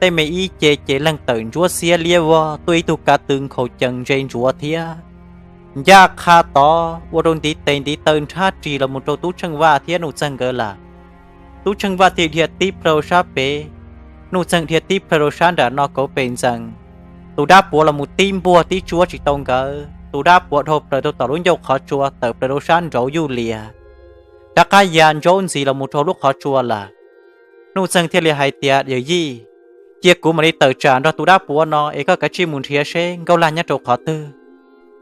tej me ib ce ces leeg tawm ntsuab xiab liab vog tuaj ib tug kav tw nkhaus cees ntse ntsuav thiab. Ncaj qha tod ua rau ntiv tes ntiv taw nrhab ris los mus rau Tub Tsheej Vaj thiab Nuj Txeeg nkawd lawm. Tub Tsheej Vaj thiaj dhia tib plhaw rau sab pem, Nuj Txeeg dhia tib plhaw rau sab nram no kauv pes ntxees. Tus dab puav los mus tib npuaj tib tsuab tsis tau nkawd. tus dab puav dhau plaws rau tom lub ncauj qhov tsua tawm plaws rau sab nraud yuj lias, rov qab ya ntsaub ntxiv los mus rau lub qhov tsua lawm. Nuj Txeeg thiaj li hais tias, Yawm yij, cia kuv mam li tawm tsam nrog tus dab puav no es koj kav tsij mus nrhiav seb Nkauj Laj nyob rau qhov twg.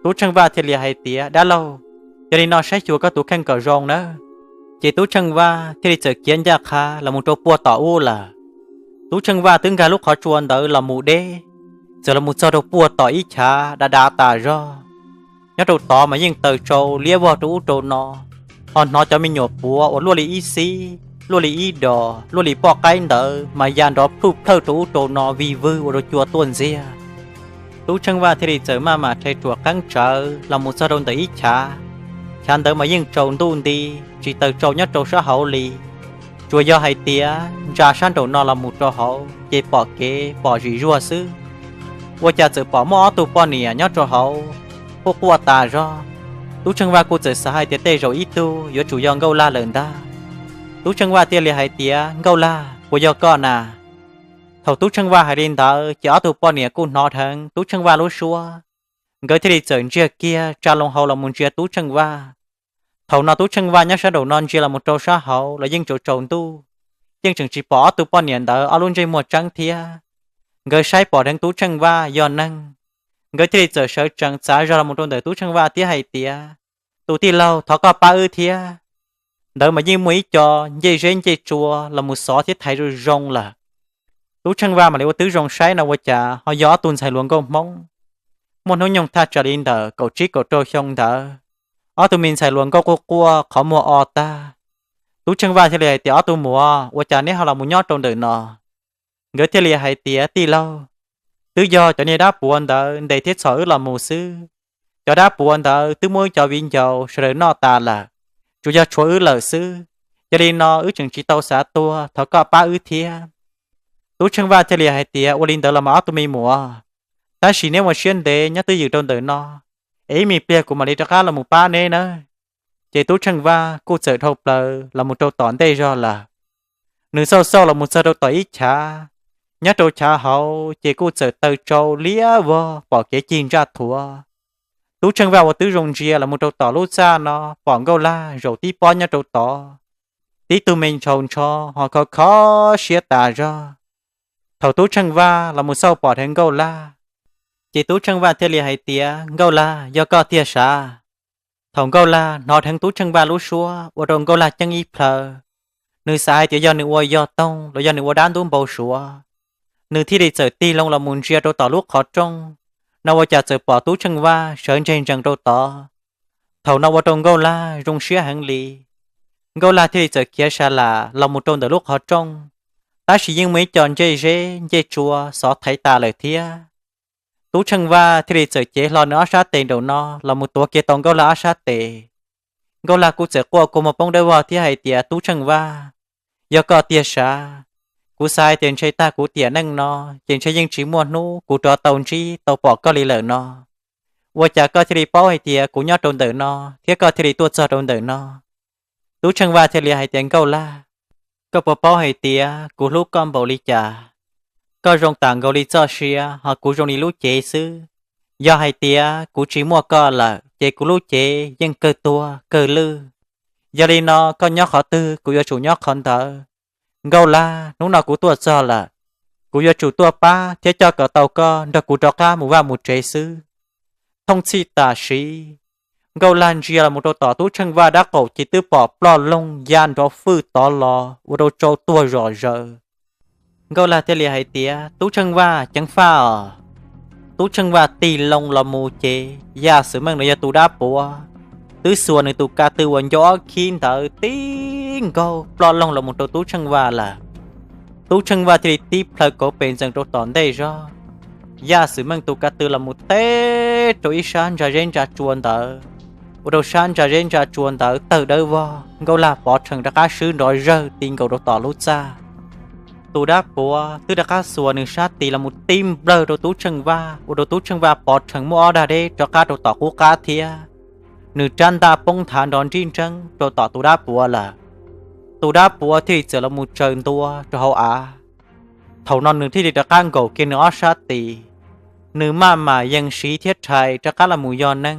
Tub Tsheej Vaj thiaj li hais tias, Dab laug, yog li no saib xyuas koj tus kheej kom zoo nawb. Ces Tub Tsheej Vaj thiaj li txawm khiav ncaj qha los mus rau puag tom ub lawm. Tub Tsheej Vaj twb nkag lub qhov tsua ntawd los mus deb, txawm los mus txog rau puag tom ib chav dav dav tas zog. Nyob rau tod mas yeej taws tsau liab vog rau ub rau no, ho hnov cov me nyuam puav uas luaj li ib xib, luaj li ib dos, luaj li poj qaib ntawd mas ya nrov plhuj plhawj rau ub rau no vij vwg ua rau cua tuaj ntxiag. Tub Tsheej Vaj thiaj li txawm maj mam rhais ruam qeeb tsawv los mus txog rau ntawm ib chav. Chav ntawd mas yeej tsaus ntuj nti, tsis taws tsau nyob rau sab hauv li. Tsuas yog hais tias ntsia sab nraum no los mus rau hauv ces pom kev pom zim zuag xwb. Ua cas txawm pom muaj ob tug poj niam nyob rau hauv, quaj quaj tas zog. Tub Tsheej Vaj kuj txawm xav hais tias tej zaum ib tug yuav tsum yog Nkauj Laj lawm ntag. Tub Tsheej Vaj thiaj li hais tias, Nkauj Laj, puas yog koj na? Thaum Tub Tsheej Vaj hais li ntawd ces ob tug poj niam kuj hnov dheev Tub Tsheej Vaj lub suab, nkawd thiaj li txawm ntsiag kiag tsa loo hau los mus ntsia Tub Tsheej Vaj. Thaum no Tub Tsheej Vaj nyob sab nraum no ntsia los mus rau sab hauv los yeej tsaus tsaus ntuj, yeej tseem tsis pom ob tug poj niam ntawd ob lub ntsej muag tseeb thiab. Nkawd saib pom dheev Tub Tsheej Vaj yog neeg, nkawd thiaj li txawm sawv tsees txav zog los mus rau ntawm Tub Tsheej Vaj thiab hais tias, Tus tij laug, thov koj pab wb thiab. Ntawd mas yeej muaj ib co ncej zeb ncej tsua los mus xov thiab thaiv zoo zoo lawm. Tub Tsheej Vaj mam li ua tib zoo saib no ua cas ho yog ob tug ntxhais hluas nkauj Hmoob, muaj hnub nyoog thaj tsam li ntawm kaum tsib kaum rau xyoo ntawd. Ob tug me ntxhais hluas nkauj quaj quaj qhov muag o tag. Tub Tsheej Vaj thiaj li hais tias, Ob tug muam, ua cas neb ho los mus nyob rau ntawm no? Nkawd thiaj li hais tias, Tij laug, twb yog cov niag dab puav ntawd ntes thiab txhom wb los mus xwb. Cov dab puav ntawd twb muab wb cov viv ncaus sawv daws noj tas lawm, tsuas yog tshuav wb lawm xwb. Yog li no wb tseem tsis tau xav tuag, thov koj pab wb thiab. Tub Tsheej Vaj thiaj li hais tias, Ua li ntawd los mas ob tug me muam, tab sis neb ua siab ntev nyob twj ywm rau ntawm no, es ib me pliag kuv mam li rov qab los mus pab neb nawb. Ces Tub Tsheej Vaj kuj txawm dhau plaws los mus rau tom ntej zog lawm. Nws xauj xauj los mus txog rau tom ib chav, nyob rau chav hauv ces kuj txawm taw tsau liab vog pom kev cig ntsaj thuav. Tub Tsheej Vaj ua tib zoo ntsia los mus rau tom lub txaj no pom Nkauj Laj zaum tib pob nyob rau tod, tib tug me ntshaus ntsho ho khov khov siab tas zog. Thaum Tub Tsheej Vaj los mus xauj pom dheev Nkauj Laj, ces Tub Tsheej Vaj thiaj li hais tias, Nkauj Laj, yog koj tiag sav? Thaum Nkauj Laj hnov dheev Tub Tsheej Vaj lub suab ua rau Nkauj Laj ceeb ib plhaw. Nws xav hais tias yog nws ua yog toog los yog nws ua dab ntub npau suav. Nws thiaj li txawm tig loo los mus ntsia rau tom lub qhov rooj, no ua cas txawm pom Tub Tsheej Vaj sawv ntseg ntsees rau tod. Thaum no ua rau Nkauj Laj zoo siab heev li. Nkauj Laj thiaj li txawm khiav sa lam los mus rau ntawm lub qhov rooj, tab sis yeej muaj ib co ncej zeb ncej tsua xov thaiv tas lawm thiab. Tub Tsheej Vaj thiaj li txawm cev hlo nws ob sab tes nraum no los mus tuav kiag tau Nkauj Laj ob sab tes. Nkauj Laj kuj txawm quaj kua muag poob dawb vog thiab hais tias, Tub Tsheej Vaj, yog koj tiag sav? Kuv xav hais tias ntshe tag kuv tiam neej no ces ntshe yeej tsis muaj hnub kuv rov tau ntsib tau pom koj li lawm no. Ua cas koj thiaj li paub hais tias kuv nyob rau ntawm no thiab koj thiaj li tuaj txog rau ntawm no? Tub Tsheej Vaj thiaj li hais tias, Nkauj Laj, koj puas paub hais tias kuv hlub koj npaum li cas? Koj zoo tam nkaus li txoj sia ho kuv zoo li lub cev xwb. Yog hais tias kuv tsis muaj koj lawm ces kuv lub cev yeej kawg tuag kawg lwj. Yog li no koj nyob qhov twg kuv yuav tsum nyob qhov ntawd. Nkauj Laj, hnub no kuv tuaj txog lawm, kuv yuav tsum tuaj pab thiab coj kom tau koj nrog kuv rov qab mus vaj mus tsev xwb. Thooj txhij tam sim, Nkauj Laj ntsia los mus rau tom Tub Tsheej Vaj dab qaum ces twb pom ploj loog ya nrov fwj tod los ua rau tsau tuag zom zaws. Nkauj Laj thiaj li hais tias, Tub Tsheej Vaj, ceev faj os. Tub Tsheej Vaj tig loo los mus ces yaj xwm meej los yog tus dab puav twb xuas nws tus ka tw uas ncau ob khib ntawd tib nkaug ploj loog los mus rau Tub Tsheej Vaj lawm. Tub Tsheej Vaj thiaj li tib plhaw kauv pes ntxees rau tom ntej zog. Yaj xwm meej tus ka tw los mus teb rau ib sab ntsa zeb ntsa tsua ntawd, ua rau sab ntsa zeb ntsa tsua ntawd tawg dawb vog, Nkauj Laj pov rhees rov qab swb nrov zawg ti nkaus rau tom lub txaj. Tus dab puav twb rov qab xuas nws sab tis los mus tib nplawg rau Tub Tsheej Vaj, ua rau Tub Tsheej Vaj pov rhees muaj ob dag deb rov qab rau tom qub qab thiab. Nws rab ntaj poob nthav nrov nrib nreeb rau tom tus dab puav lawm. Tus dab puav thiaj li txawm los mus tsaws ntua rau hauv av. Thaum no nws thiaj li rov qab nkaum kiag nws ob sab tis, nws maj mam yees siv thiab rhais rov qab los mus yog neeg.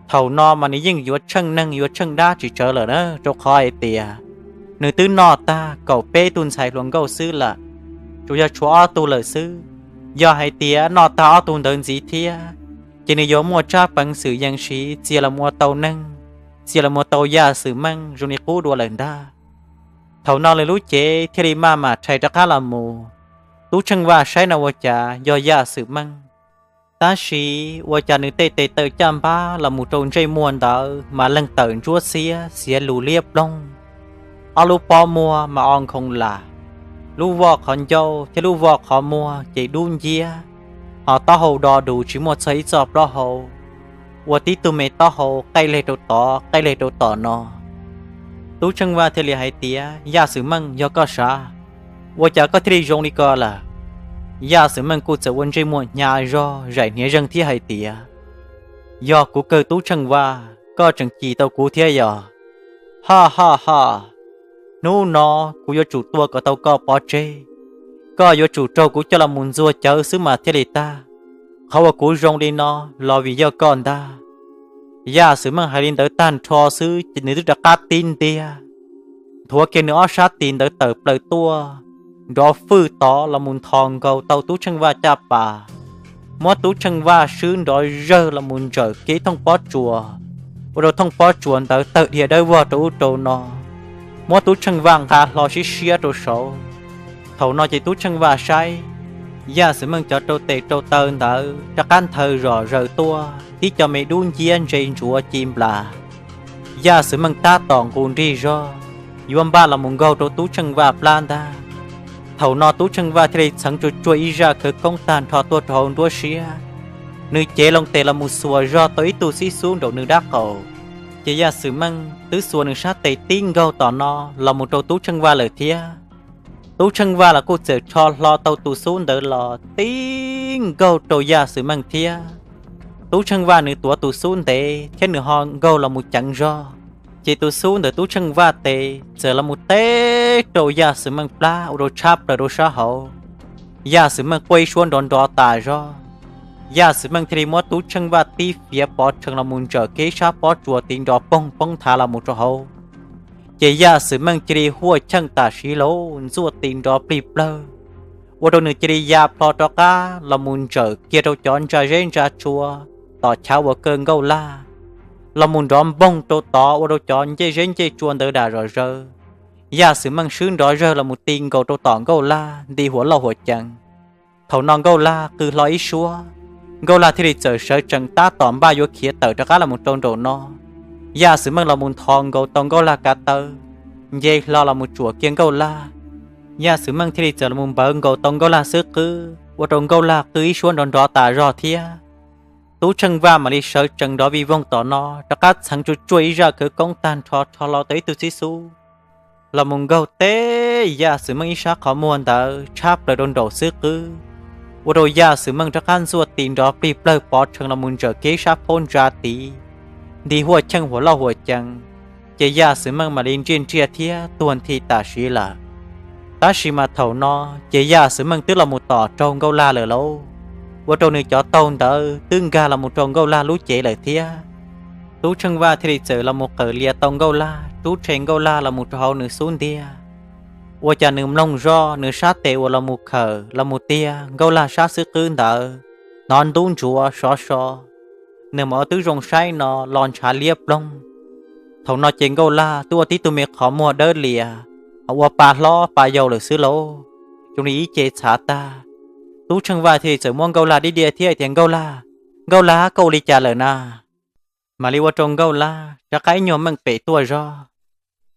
Thaum no mas nws yeej yuav tsheej neeg yuav tsheej dab tsis tsawg lawm na, rau qhov hais tias nws twb noj tag kaum peb tug ntxhais hluas nkauj xwb lawm, tsuas yog tshuav ob tug lawm xwb. Yog hais tias noj tag ob tug ntawd ntxiv thiab, ces nws yuav muaj tsab peev xwm yees siv txia los mus ua tau neeg, txia los mus ua tau Yaj Xwm Meej zoo li qub dua lawm ntag. Thaum no lawv lub cev thiaj li maj mam rhais rov qab los mus. Tub Tsheej Vaj saib no ua cas yog Yaj Xwm Meej, tab sis ua cas nws tej tes taw caj npab los mus rau ntsej muag ntawd mas leeg tawm ntsuab xiab xiav lus liab ploog, ob lub pob muag mas o nkhoos lam, lub voj qhov ncauj thiab lub voj qhov muag ces dub nciab, ho taub hau do dus tsis muaj txog ib txoj plaub hau, ua tib tug me taub hau qej leg rau tod qej leg rau tom no. Tub Tsheej Vaj thiaj li hais tias, Yaj Xwm Meej, yog koj sav, ua cas koj thiaj li zoo li ko lawm? Yaj Xwm Meej kuj txawm ua ntsej muag hnyav zog zaim hniav zeeg thiab hais tias, Yog kuv kawg Tub Tsheej Vaj, koj tseem cim tau kuv thiab yog? Ha ha ha, hnub no kuv yuav tsum tua kom tau koj pov tseg, koj yuav tsum raug kuv coj los mus ntxuag cawv xwb mas thiaj li tag. Qhov uas kuv zoo li no los vim yog koj ntag. Yaj Xwm Meej hais li ntawd tag nrho xwb ces nws twb rov qab tib ntiag, nthuav kiag nws ob sab tis ntawd tawm plaws tuaj, nrov fwj tod los mus nthos nkaus tau Tub Tsheej Vaj caj pas, muab Tub Tsheej Vaj swb nrov zawg los mus ntsawm kiag ib thooj pob tsuas, ua rau thooj pob tsuas ntawd tawg dhia dawb vog rau ub rau no, muab Tub Tsheej Vaj nqa hlo siab siab rau saud. Thaum no ces Tub Tsheej Vaj saib, Yaj Xwm Meej cov rau tes rau taw ntawd rov qab nthaw zom zaws tuaj, tib co me dub nciab ntse ntsuav ci nplas. Yaj Xwm Meej tab tom nqus nrig zog, yuav npaj los mus nkaug rau Tub Tsheej Vaj plab ntag. Thaum no Tub Tsheej Vaj thiaj li txheev tsuag tsuag ib zaj khawv koob tag nrho tuaj rau hauv nruab siab, nws cev loo tes los mus xuas zog tau ib tug xib xub nraum nws dab qaum. Ces Yaj Xwm Meej twb xuas nws sab tes tib nkaug tom no los mus rau Tub Tsheej Vaj lawm thiab. Tub Tsheej Vaj los kuj txawm rho hlo tau tus xub ntawd los tib nkaug rau Yaj Xwm Meej thiab. Tub Tsheej Vaj nws tuav tus xub ntev thiab nws ho nkaug los mus ceev zog, ces tus xub ntawm Tub Tsheej Vaj tes txawm los mus teb rau Yaj Xwm Meej plab ua rau tshab plaws rau sab hauv. Yaj Xwm Meej quaj ib suab nrov nrov tas zog. Yaj Xwm Meej thiaj li muab Tub Tsheej Vaj tib fiav pov rhees los mus ntsawm kiag ib sab pob tsuas tiv nrov poog poob nthav los mus rau hauv. Ces Yaj Xwm Meej cia li huaj cheej tam sim lauj, ntxuaj tis nrov plig plawg, ua rau nws cia li ya plho rov qab los mus ntsawm kiag rau cov ntsa zeb ntsa tsua tom chav uas kaw Nkauj Laj, los mus nrov npoog rau tod ua rau cov ncej zeb ncej tsua ntawd dam zom zaws. Yaj Xwm Meej swb nrov zawg los mus ti nkaus rau tom Nkauj Laj nti huas loj huas cees. Thaum no Nkauj Laj qw hlo ib suab, Nkauj Laj thiaj li txawm sawv tsees tab tom npaj yuav khiav tawm rov qab los mus rau nraum no. Yaj Xwm Meej los mus nthos nkaus tau Nkauj Laj kav taw, nce hlo los mus tsuam kiag Nkauj Laj. Yaj Xwm Meej thiaj li txawm los mus npawv nkaus tau Nkauj Laj xub qwb ua rau Nkauj Laj qw ib suab nrov nrov tas zog thiab. Tub Tsheej Vaj mam li sawv tsees nrov vij voog tom no rov qab txheev tsuag tsuag ib zaj khawv koob tag nrho rho hlo tau ib tug xib xub los mus nkaug teb Yaj Xwm Meej ib sab qhov muag ntawd tshab plaws rau nraum xub qwb, ua rau Yaj Xwm Meej rov qab ntxuaj tis nrov plig plawg pov rhees los mus ntsawm kiag ib sab phaub ntsa tid, nti huaj cheej huas loj huas cees. Ces Yaj Xwm Meej mam li ntsiaj ntsiaj thiab tuag nthi tam sim lawm. Tab sis mas thaum no ces Yaj Xwm Meej twb los mus tom raug Nkauj Laj lawm lauj, ua rau nws cov taug ntawd twb nkag los mus rau Nkauj Laj lub cev lawm thiab. Tub Tsheej Vaj thiaj li txawm los mus qawm lias tau Nkauj Laj, rub rhe Nkauj Laj los mus rau hauv nws xub ntiag. Ua cas nws mloog zoj nws sab tes uas los mus khawm los mus tiag Nkauj Laj sab xub qwb ntawd, hnov ntub ntsuav sov so. Nws mam ua tib zoo saib no los ntshav liab ploog. Thaum no ces Nkauj Laj twb ua tib tug me qhov muag dawb lias, ho ua pa hlob pa yau lawm xwb lauj, zoo li ib ce txhav tag. Tub Tsheej Vaj thiaj li txawm muab Nkauj Laj dib diaj thiab tias, Nkauj Laj, Nkauj Laj, koj ua li cas lawm na? Mam li ua rau Nkauj Laj rov qab ib nyuag meej pem tuaj zog.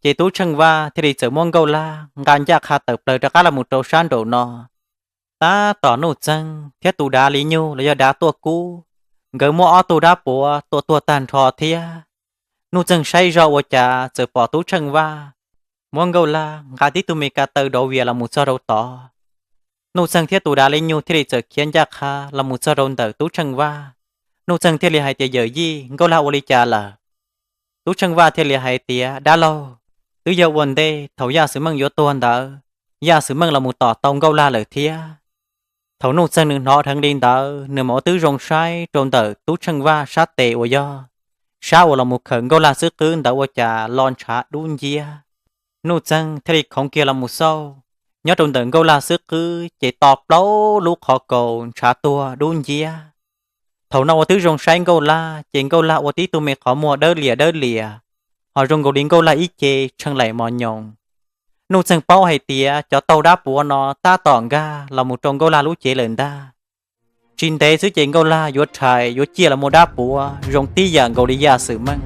Ces Tub Tsheej Vaj thiaj li txawm muab Nkauj Laj nqa ncaj qha tawm plaws rov qab los mus rau sab nraum no. Tab tom Nuj Txeeg thiab tus dav li nyuj los yog dav tuaj kub, nkawd muab ob tug dab puav tua tuag tag nrho thiab. Nuj Txeeg saib zog ua cas txawm pom Tub Tsheej Vaj muab Nkauj Laj nqa tib tug me ka taw dov vias los mus txog rau tod. Nuj Txeeg thiab tus dav li nyuj thiaj li txawm khiav ncaj qha los mus txog rau ntawm Tub Tsheej Vaj. Nuj Txeeg thiaj li hais tias, Yawm yij, Nkauj Laj ua li cas lawm? Tub Tsheej Vaj thiaj li hais tias, Dab laug, twb yog ua ntej thaum Yaj Xwm Meej yuav tuag ntawd, Yaj Xwm Meej los mus tom tau Nkauj Laj lawm thiab. Thaum Nuj Txeeg nws hnov dheev li ntawd, nws mam ua tib zoo saib rau ntawm Tub Tsheej Vaj sab tes uas yog sab uas los mus khawm Nkauj Laj xwb qwb ntawd ua cas lo ntshav dub nciab. Nuj Txeeg thiaj li khoov kiag los mus xauj, nyob rau ntawm Nkauj Laj xwb qwb ces to plaub lub qhov kaus ntshav tuag dub nciab. Thaum no ua tib zoo saib Nkauj Laj ces Nkauj Laj ua tib tug me qhov muag dawb lias dawb lias, ho zoo nkaus li Nkauj Laj ib ce tshee laim mos nyoos. Nuj Txeeg paub hais tias cov taug dab puav no tab tom nkag los mus rau Nkauj Laj lub cev lawm ntag. Tsis ntev xwb ces Nkauj Laj yuav rhais yuav ciaj los mus dab puav zoo tib yam nkaus li Yaj Xwm Meej.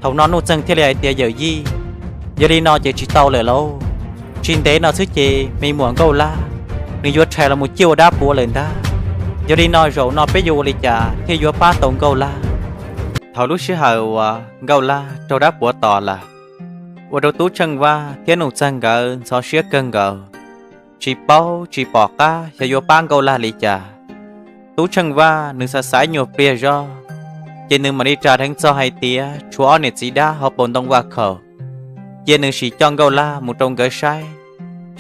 Thaum no Nuj Txeeg thiaj li hais tias, yawm yij, yog li no ces tsis tau lawm lauj. Tsis ntev no xwb ces me muam Nkauj Laj nws yuav rhais los mus ciaj ua dab puav lawm ntag. Yog li no zaum no peb yuav ua li cas thiaj yuav pab tau Nkauj Laj? Thaum lub sij hawm uas Nkauj Laj raug dab puav tom lawm, ua rau Tub Tsheej Vaj thiab Nuj Txeeg nkawd ntxhov siab kawg nkaus, tsis paub tsis pom qab xyov yuav pab Nkauj Laj li cas. Tub Tsheej Vaj nws xav xav nyuag pliag zog, ces nws mam li ras dheev txog hais tias tshuav ob niam txiv dab hauv paus ntoo vaj khaum, cia nws sim coj Nkauj Laj mus rau nkawd saib,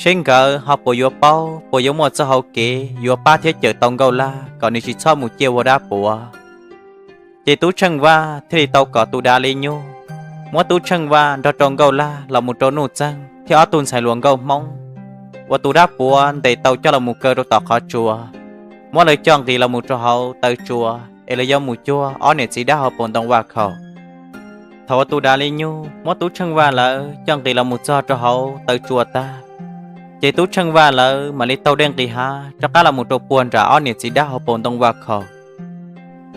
seb nkawd ho puas yuav paub puas yuav muaj txoj hau kev yuav pab thiab cawm tau Nkauj Laj kom nws tsis txhob mus ciaj ua dab puav. Ces Tub Tsheej Vaj thiaj li tau kom tus dav li nyuj muab Tub Tsheej Vaj nrog rau Nkauj Laj los mus rau Nuj Txeeg thiab ob tug ntxhais hluas nkauj Hmoob uas tus dab puav ntes tau coj los mus kaw rau tom qhov tsua, muab lawv coj nqis los mus rau hauv taw tsua es lawv yuav mus cuag ob niam txiv dab hauv paus ntoo vaj khaum. Thaum uas tus dav li nyuj muab Tub Tsheej Vaj lawv coj nqis los mus txog rau hauv taw tsua tag, ces Tub Tsheej Vaj lawv mam li taug dej nqis hav rov qab los mus rau puag nram ob niam txiv dab hauv paus ntoo vaj khaum.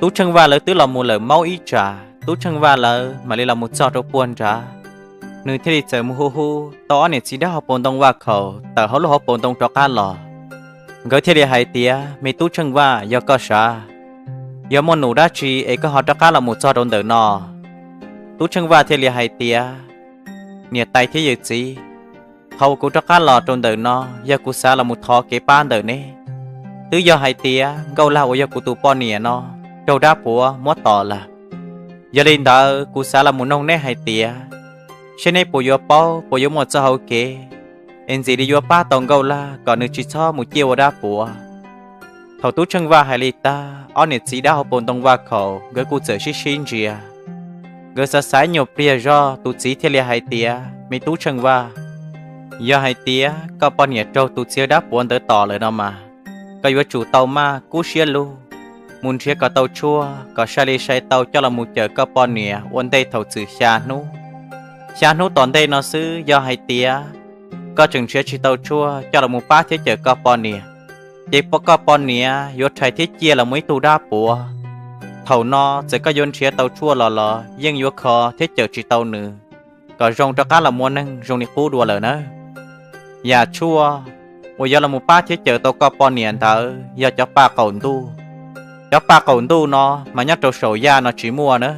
Tub Tsheej Vaj lawv twb los mus lawm maub ib tsam, Tub Tsheej Vaj lawv mam li los mus txog rau puag nrad. Nws thiaj li txawm mus hu hu tau ob niam txiv dab hauv paus ntoo vaj khaum tawm hauv lub hauv paus ntoo rov qab los. Nkawd thiaj li hais tias, me Tub Tsheej Vaj, yog koj sav, yog muaj num dab tsi es koj ho rov qab los mus txog rau ntawm no? Tub Tsheej Vaj thiaj li hais tias, niam tais thiab yawm txiv, qhov uas kuv rov qab los rau ntawm no yog kuv xav los mus thov kev pab ntawm neb. Twb yog hais tias Nkauj Laj uas yog kuv tus poj niam no raug dab puav muab tom lawm. Yog li ntawd kuv xav los mus noog neb hais tias, seb neb puas yuav paub puas yuav muaj txoj hau kev es ntxim li yuav pab tau Nkauj Laj kom nws tsis txhob mus ciaj ua dab puav. Thaum Tub Tsheej Vaj hais li tag, ob niam txiv dab hauv paus ntoo vaj khaum nkawd kuj txawm sib sib ntsia. Nkawd xav xav nyuag pliag zog, tus txiv thiaj li hais tias, me Tub Tsheej Vaj, yog hais tias koj poj niam raug tus txiv yawg dab puav ntawd tom lawm no mas, koj yuav tsum tau maj kub siab lug mus nrhiav kom tau tshuaj kom sai li sai tau coj los mus cawm koj poj niam ua ntej thaum txwm xya hnub. Xya hnub tom ntej no xwb yog hais tias koj tseem nrhiav tsis tau tshuaj coj los mus pab thiab cawm koj poj niam, ces koj poj niam yuav rhais thiab ciaj los mus ib tug dab puav. Thaum no txawm koj yuav nrhiav tau tshuaj los los yeej yuav kho thiab cawm tsis tau nws kom zoo rov qab los ua neeg zoo li qub dua lawm nawb. Yam tshuaj uas yuav los mus pab thiab cawm tau koj poj niam ntawd yog cov paj qaum ntuj. Cov paj qaum ntuj no mas nyob rau saum Yaj no tsis muaj nawb,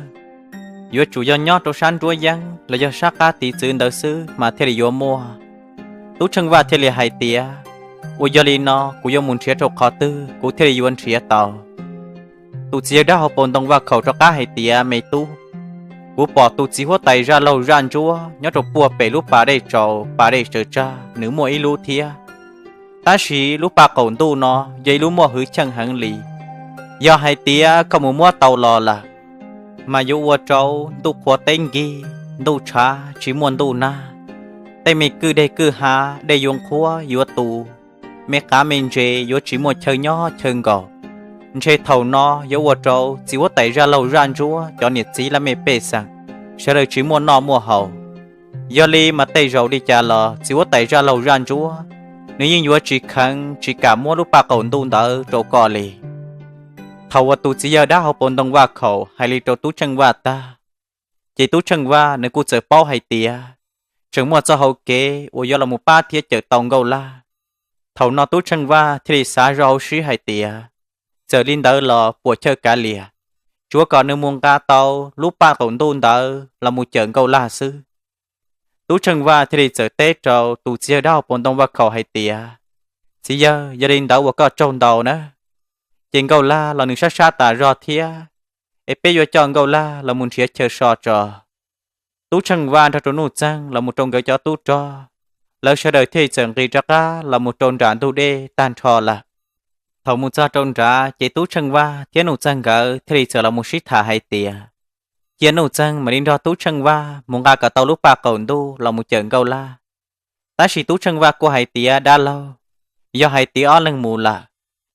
yuav tsum yog nyob rau sab nruab yeeb los yog sab qab tiv txwv ntawd xwb mas thiaj li yuav muaj. Tub Tsheej Vaj thiaj li hais tias, ua yog li no kuv yuav mus nrhiav rau qhov twg kuv thiaj li yuav nrhiav tau? Tus txiv yawg dab hauv paus ntoo vaj khaum rov qab hais tias, me tub, kuv pom tus txiv huab tais zaj laug zaj ntsuab nyob rau puag pem lub pas dej tsaus pas dej tsaws tsag nws muaj ib lub thiab. Tab sis lub paj qaum ntuj no yog ib lub muaj hwj chim heev li. Yog hais tias koj mus muab tau los lawm, mas yuav ua rau ntuj qhua teb nkig, ntuj tshav tsis muaj ntuj nag, tej me kwj deg kwj hav dej yuav nqhuab yuav tu, me qav me ntses yuav tsis muaj chaw nyob chaw nkaum. Ntshe thaum no yuav ua rau txiv huab tais zaj laug zaj ntsuab cov niam txiv laj mej pej xeem sawv daws tsis muaj noj muaj haus. Yog li mas tej zaum li cas los txiv huab tais zaj laug zaj ntsuab nws yeej yuav tsis kheev tsis kam muab lub paj qaum ntuj ntawd rau koj li. Thaum uas tus txiv yawg dab hauv paus ntoo vaj khaum hais li rau Tub Tsheej Vaj tag, ces Tub Tsheej Vaj nws kuj txawm paub hais tias tseem muaj txoj hau kev uas yuav los mus pab thiab cawm tau Nkauj Laj. Thaum no Tub Tsheej Vaj thiaj li xav zoj hauv siab hais tias, txawm li ntawd los puas chawj kav liam, tsuav kom nws mus nqa tau lub paj qaum ntuj ntawd los mus cawm Nkauj Laj xwb. Tub Tsheej Vaj thiaj li txawm teb rau tus txiv yawg dab hauv paus ntoo vaj khaum hais tias, txiv yawg, yog li ntawd ua koj tsaug ntau nawb. Ces Nkauj Laj los nws sab sab tas zog thiab, es peb yuav coj Nkauj Laj los mus nrhiav chaw so tso. Tub Tsheej Vaj nrog rau Nuj Txeeg los mus rau nkawd cov tub rog, lawv sawv daws thiaj li txawm nqis rov qab los mus rau nram ntug dej tag nrho lawm. Thaum mus txog rau nrad ces Tub Tsheej Vaj thiab Nuj Txeeg nkawd thiaj li txawm los mus sib tham hais tias, cia Nuj Txeeg mam li nrog Tub Tsheej Vaj mus nqa kom tau lub paj qaum ntuj los mus cawm Nkauj Laj. Tab sis Tub Tsheej Vaj kuj hais tias, dab laug, yog hais tias ob leeg mus lawm,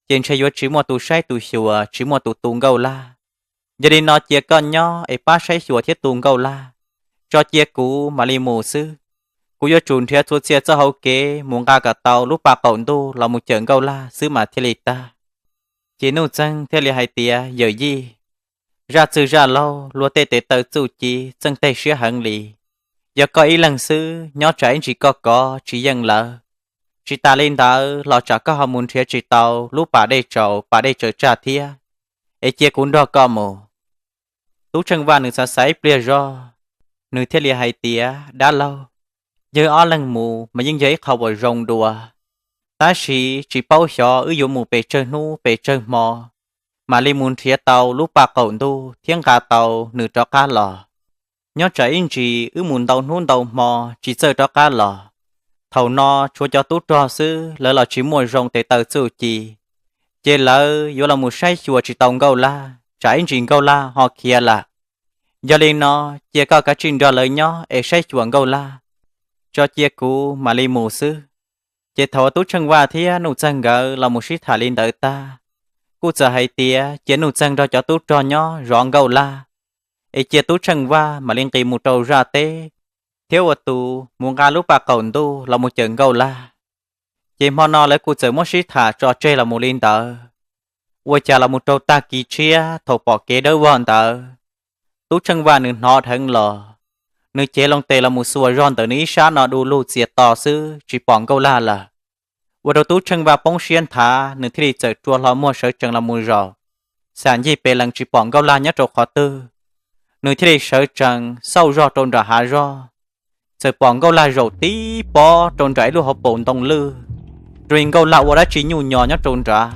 ces ntshe yuav tsis muaj tus saib tus xyuas, tsis muaj tus tu Nkauj Laj. Yog li no cia koj nyob es pab saib xyuas thiab tu Nkauj Laj, tso cia kuv mam li mus xwb. Kuv yuav tsum nrhiav txhua txhia txoj hauv kev mus nqa kom tau lub paj qaum ntuj los mus cawm Nkauj Laj xwb mas thiaj li tag. Ces Nuj Txeeg thiaj li hais tias, yawm yij, zaj txwg zaj laug luag tej tes taw txuj ci txeej teg siab heev li. Yog koj ib leeg xwb nyob tsam ib ntsis koj kov tsis yeej lawv. Tsis tas li ntawd los tsam koj ho mus nrhiav tsis tau lub pas dej tsaus pas dej tsaws tsaj thiab, es cia kuv nrog koj mus. Tub Tsheej Vaj nws xav xav ib pliag zog, nws thiaj li hais tias, dab laug, yog ob leeg mus mas yeej yog ib qho uas zoo dua, tab sis tsis paub xyov wb yuav mus pes tsawg hnub pes tsawg hmo mam li mus nrhiav tau lub paj qaum ntuj thiab nqa tau nws rov qab los. Nyob tsam ib ntsis wb mus ntau hnub ntau hmo tsis txawj rov qab los, thaum no tshuav cov tub rog xwb lawv los tsis muaj zoo tes taw txuj ci, ces lawv yuav los mus saib xyuas tsis tau Nkauj Laj, tsam ib ntsis Nkauj Laj ho khiav lawm. Yog li no, cia koj kav tsij nrog lawv nyob es saib xyuas Nkauj Laj, tso cia kuv mam li mus xwb. Ces thaum uas Tub Tsheej Vaj thiab Nuj Txeeg nkawd los mus sib tham li ntawd tag, kuj txawm hais tias cia Nuj Txeeg nrog cov tub rog nyob zov Nkauj Laj, es cia Tub Tsheej Vaj mam li nqis mus rau zaj teb thiab ua tus mus nqa lub paj qaum ntuj los mus cawm Nkauj Laj. Ces hmo no lawv kuj txawm muab sib tham tso tseg los mus li ntawd. Ua cas los mus rau tag kis tshiab thaum pom kev dawb vog ntawd, Tub Tsheej Vaj nws hnov dheev los, nws cev loo tes los mus xuas zog ntawm nws ib sab no du lug txias to xwb tsis pom Nkauj Laj lawm. Ua rau Tub Tsheej Vaj poob siab nthav, nws thiaj li txawm rua hlo muag sawv tsees los mus zaum, xam ncig pes lees tsis pom Nkauj Laj nyob rau qhov twg. Nws thiaj li sawv tsees xauj zog rau nram hav zog, txawm pom Nkauj Laj zaum tib pob rau nram ib lub hauv paus ntoo lwj, zoo li Nkauj Laj ua dab tsi nyuj nyos nyob rau nrad.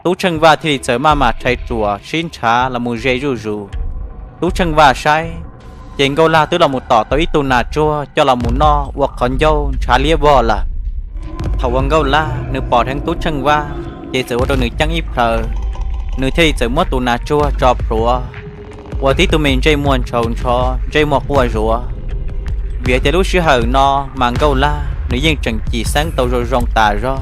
Tub Tsheej Vaj thiaj li txawm maj mam rhais ruam sib nrhav los mus ze zuj zus. Tub Tsheej Vaj saib, ces Nkauj Laj twb los mus tom tau ib tug nas tsuag coj los mus noj ua qhov ncauj ntshav liab vog lawm. Thaum uas Nkauj Laj nws pom dheev Tub Tsheej Vaj, ces txawm ua rau nws ceeb ib plhaw, nws thiaj li txawm muab tus nas tsuag tso plhuav, ua tib tug me ntsej muag ntshaus ntsho, ntsej muag quaj zuav. Vim tias lub sij hawm no mas Nkauj Laj nws yeej tseem cim xeeb tau zoo zoo tas zog,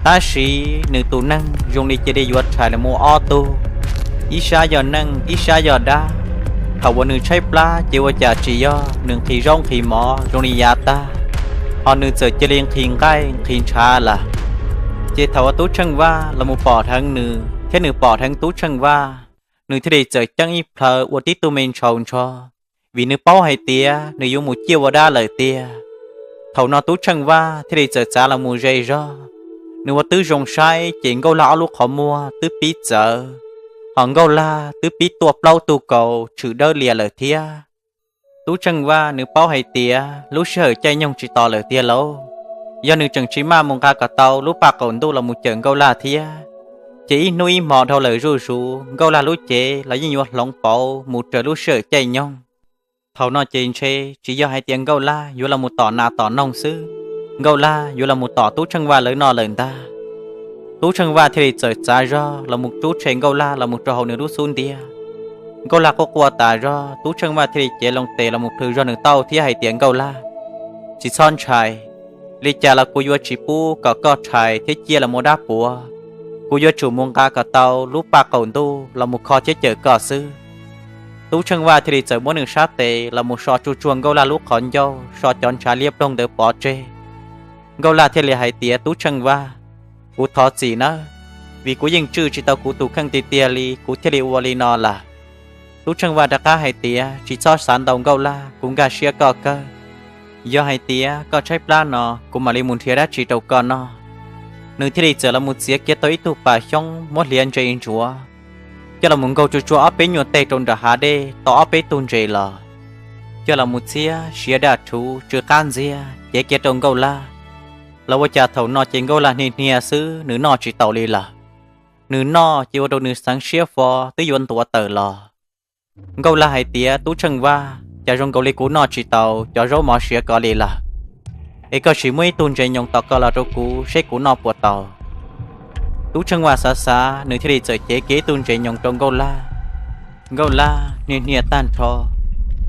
tab sis nws tus neeg zoo li cia li yuav rhais los mus ob tug, ib sab yog neej ib sab yog dab. Thaum uas nws tshaib plab ces ua cas tsis yog nws nqhis zaub nqhis mov zoo li yav tag, ho nws txawm cia li nqhis nqaij nqhis ntshav lawm. Ces thaum uas Tub Tsheej Vaj los mus pom dheev nws thiab nws pom dheev Tub Tsheej Vaj, nws thiaj li txawm ceeb ib plhaw ua tib tug me ntshaus ntsho, vim nws paub hais tias nws yuav mus ciaj ua dab lawm tiag. Thaum no Tub Tsheej Vaj thiaj li txawm txav los mus ze zog, nws ua tib zoo saib ces Nkauj Laj ob lub qhov muag twb pib txawv, ho Nkauj Laj twb pib tuaj plaub tug kaus tshwm dawb lias lawm thiab. Tub Tsheej Vaj nws paub hais tias lub sij hawm caij nyoog tsis tos lawm tiag lauj. Yog nws tseem tsis maj mus nqa kom tau lub paj qaum ntuj los mus cawm Nkauj Laj thiab, ces ib hnub ib hmo dhau lawm zuj zus Nkauj Laj lub cev los yeej yuav hloov pauv mus raws lub sij hawm caij nyoog. Thaum no ces ntshe tsis yog hais tias Nkauj Laj yuav los mus tom nas tom noog xwb, Nkauj Laj yuav los mus tom Tub Tsheej Vaj lawv noj lawm ntag. Tub Tsheej Vaj thiaj li txawm txav zog los mus rub tshe Nkauj Laj los mus rau hauv nws lub xub ntiag. Nkauj Laj quaj quaj tas zog, Tub Tsheej Vaj thiaj li cev loo tes los mus plhws zog nws tauj thiab hais tias, Nkauj Laj, tsis txhob ntshai, li cas los kuv yuav tsis pub kom koj rhais thiab ciaj los mus dab puav. Kuv yuav tsum mus nqa kom tau lub paj qaum ntuj los mus kho thiab cawm koj xwb. Tub Tsheej Vaj thiaj li txawm muab nws sab tes los mus so tsuag tsuag Nkauj Laj lub qhov ncauj, so cov ntshav liab ploog ntawd pov tseg. Nkauj Laj thiaj li hais tias, Tub Tsheej Vaj, kuv thov txim nawb, vim kuv yeej tswj tsis tau kuv tus kheej tiag tiag li kuv thiaj li ua li no lawm. Tub Tsheej Vaj rov qab hais tias, Tsis txhob xav ntau Nkauj Laj, kuv nkag siab koj kawg. Yog hais tias koj tshaib plab no kuv mam li mus nrhiav dab tsi rau koj noj. Nws thiaj li txawm los mus txiav kiag tau ib tug pas xyoob muab hliav ntse ntsuav, coj los mus nkaug tsuag tsuag ob peb nyuag teg rau nram hav dej tau ob peb tug ntses los, coj los mus txhiab siav daj rhuv tsw qab ntxiag cev kiag rau Nkauj Laj. Los ua cas thaum no ces Nkauj Laj hnia hnia xwb nws noj tsis taus li lawm. Nws noj ces ua rau nws xeev siab fo twb yuav ntuav tawm los. Nkauj Laj hais tias, Tub Tsheej Vaj, cas zoo nkaus li kuv noj tsis taus cov zaub mov siav ko li lawm. Es koj sim muab ib tug ntses nyoos tos ko los rau kuv seb kuv noj puas taus. Tub Tsheej Vaj xav xav, nws thiaj li txawm cev kiag ib tug ntses nyoos rau Nkauj Laj. Nkauj Laj hnia hnia tag nrho,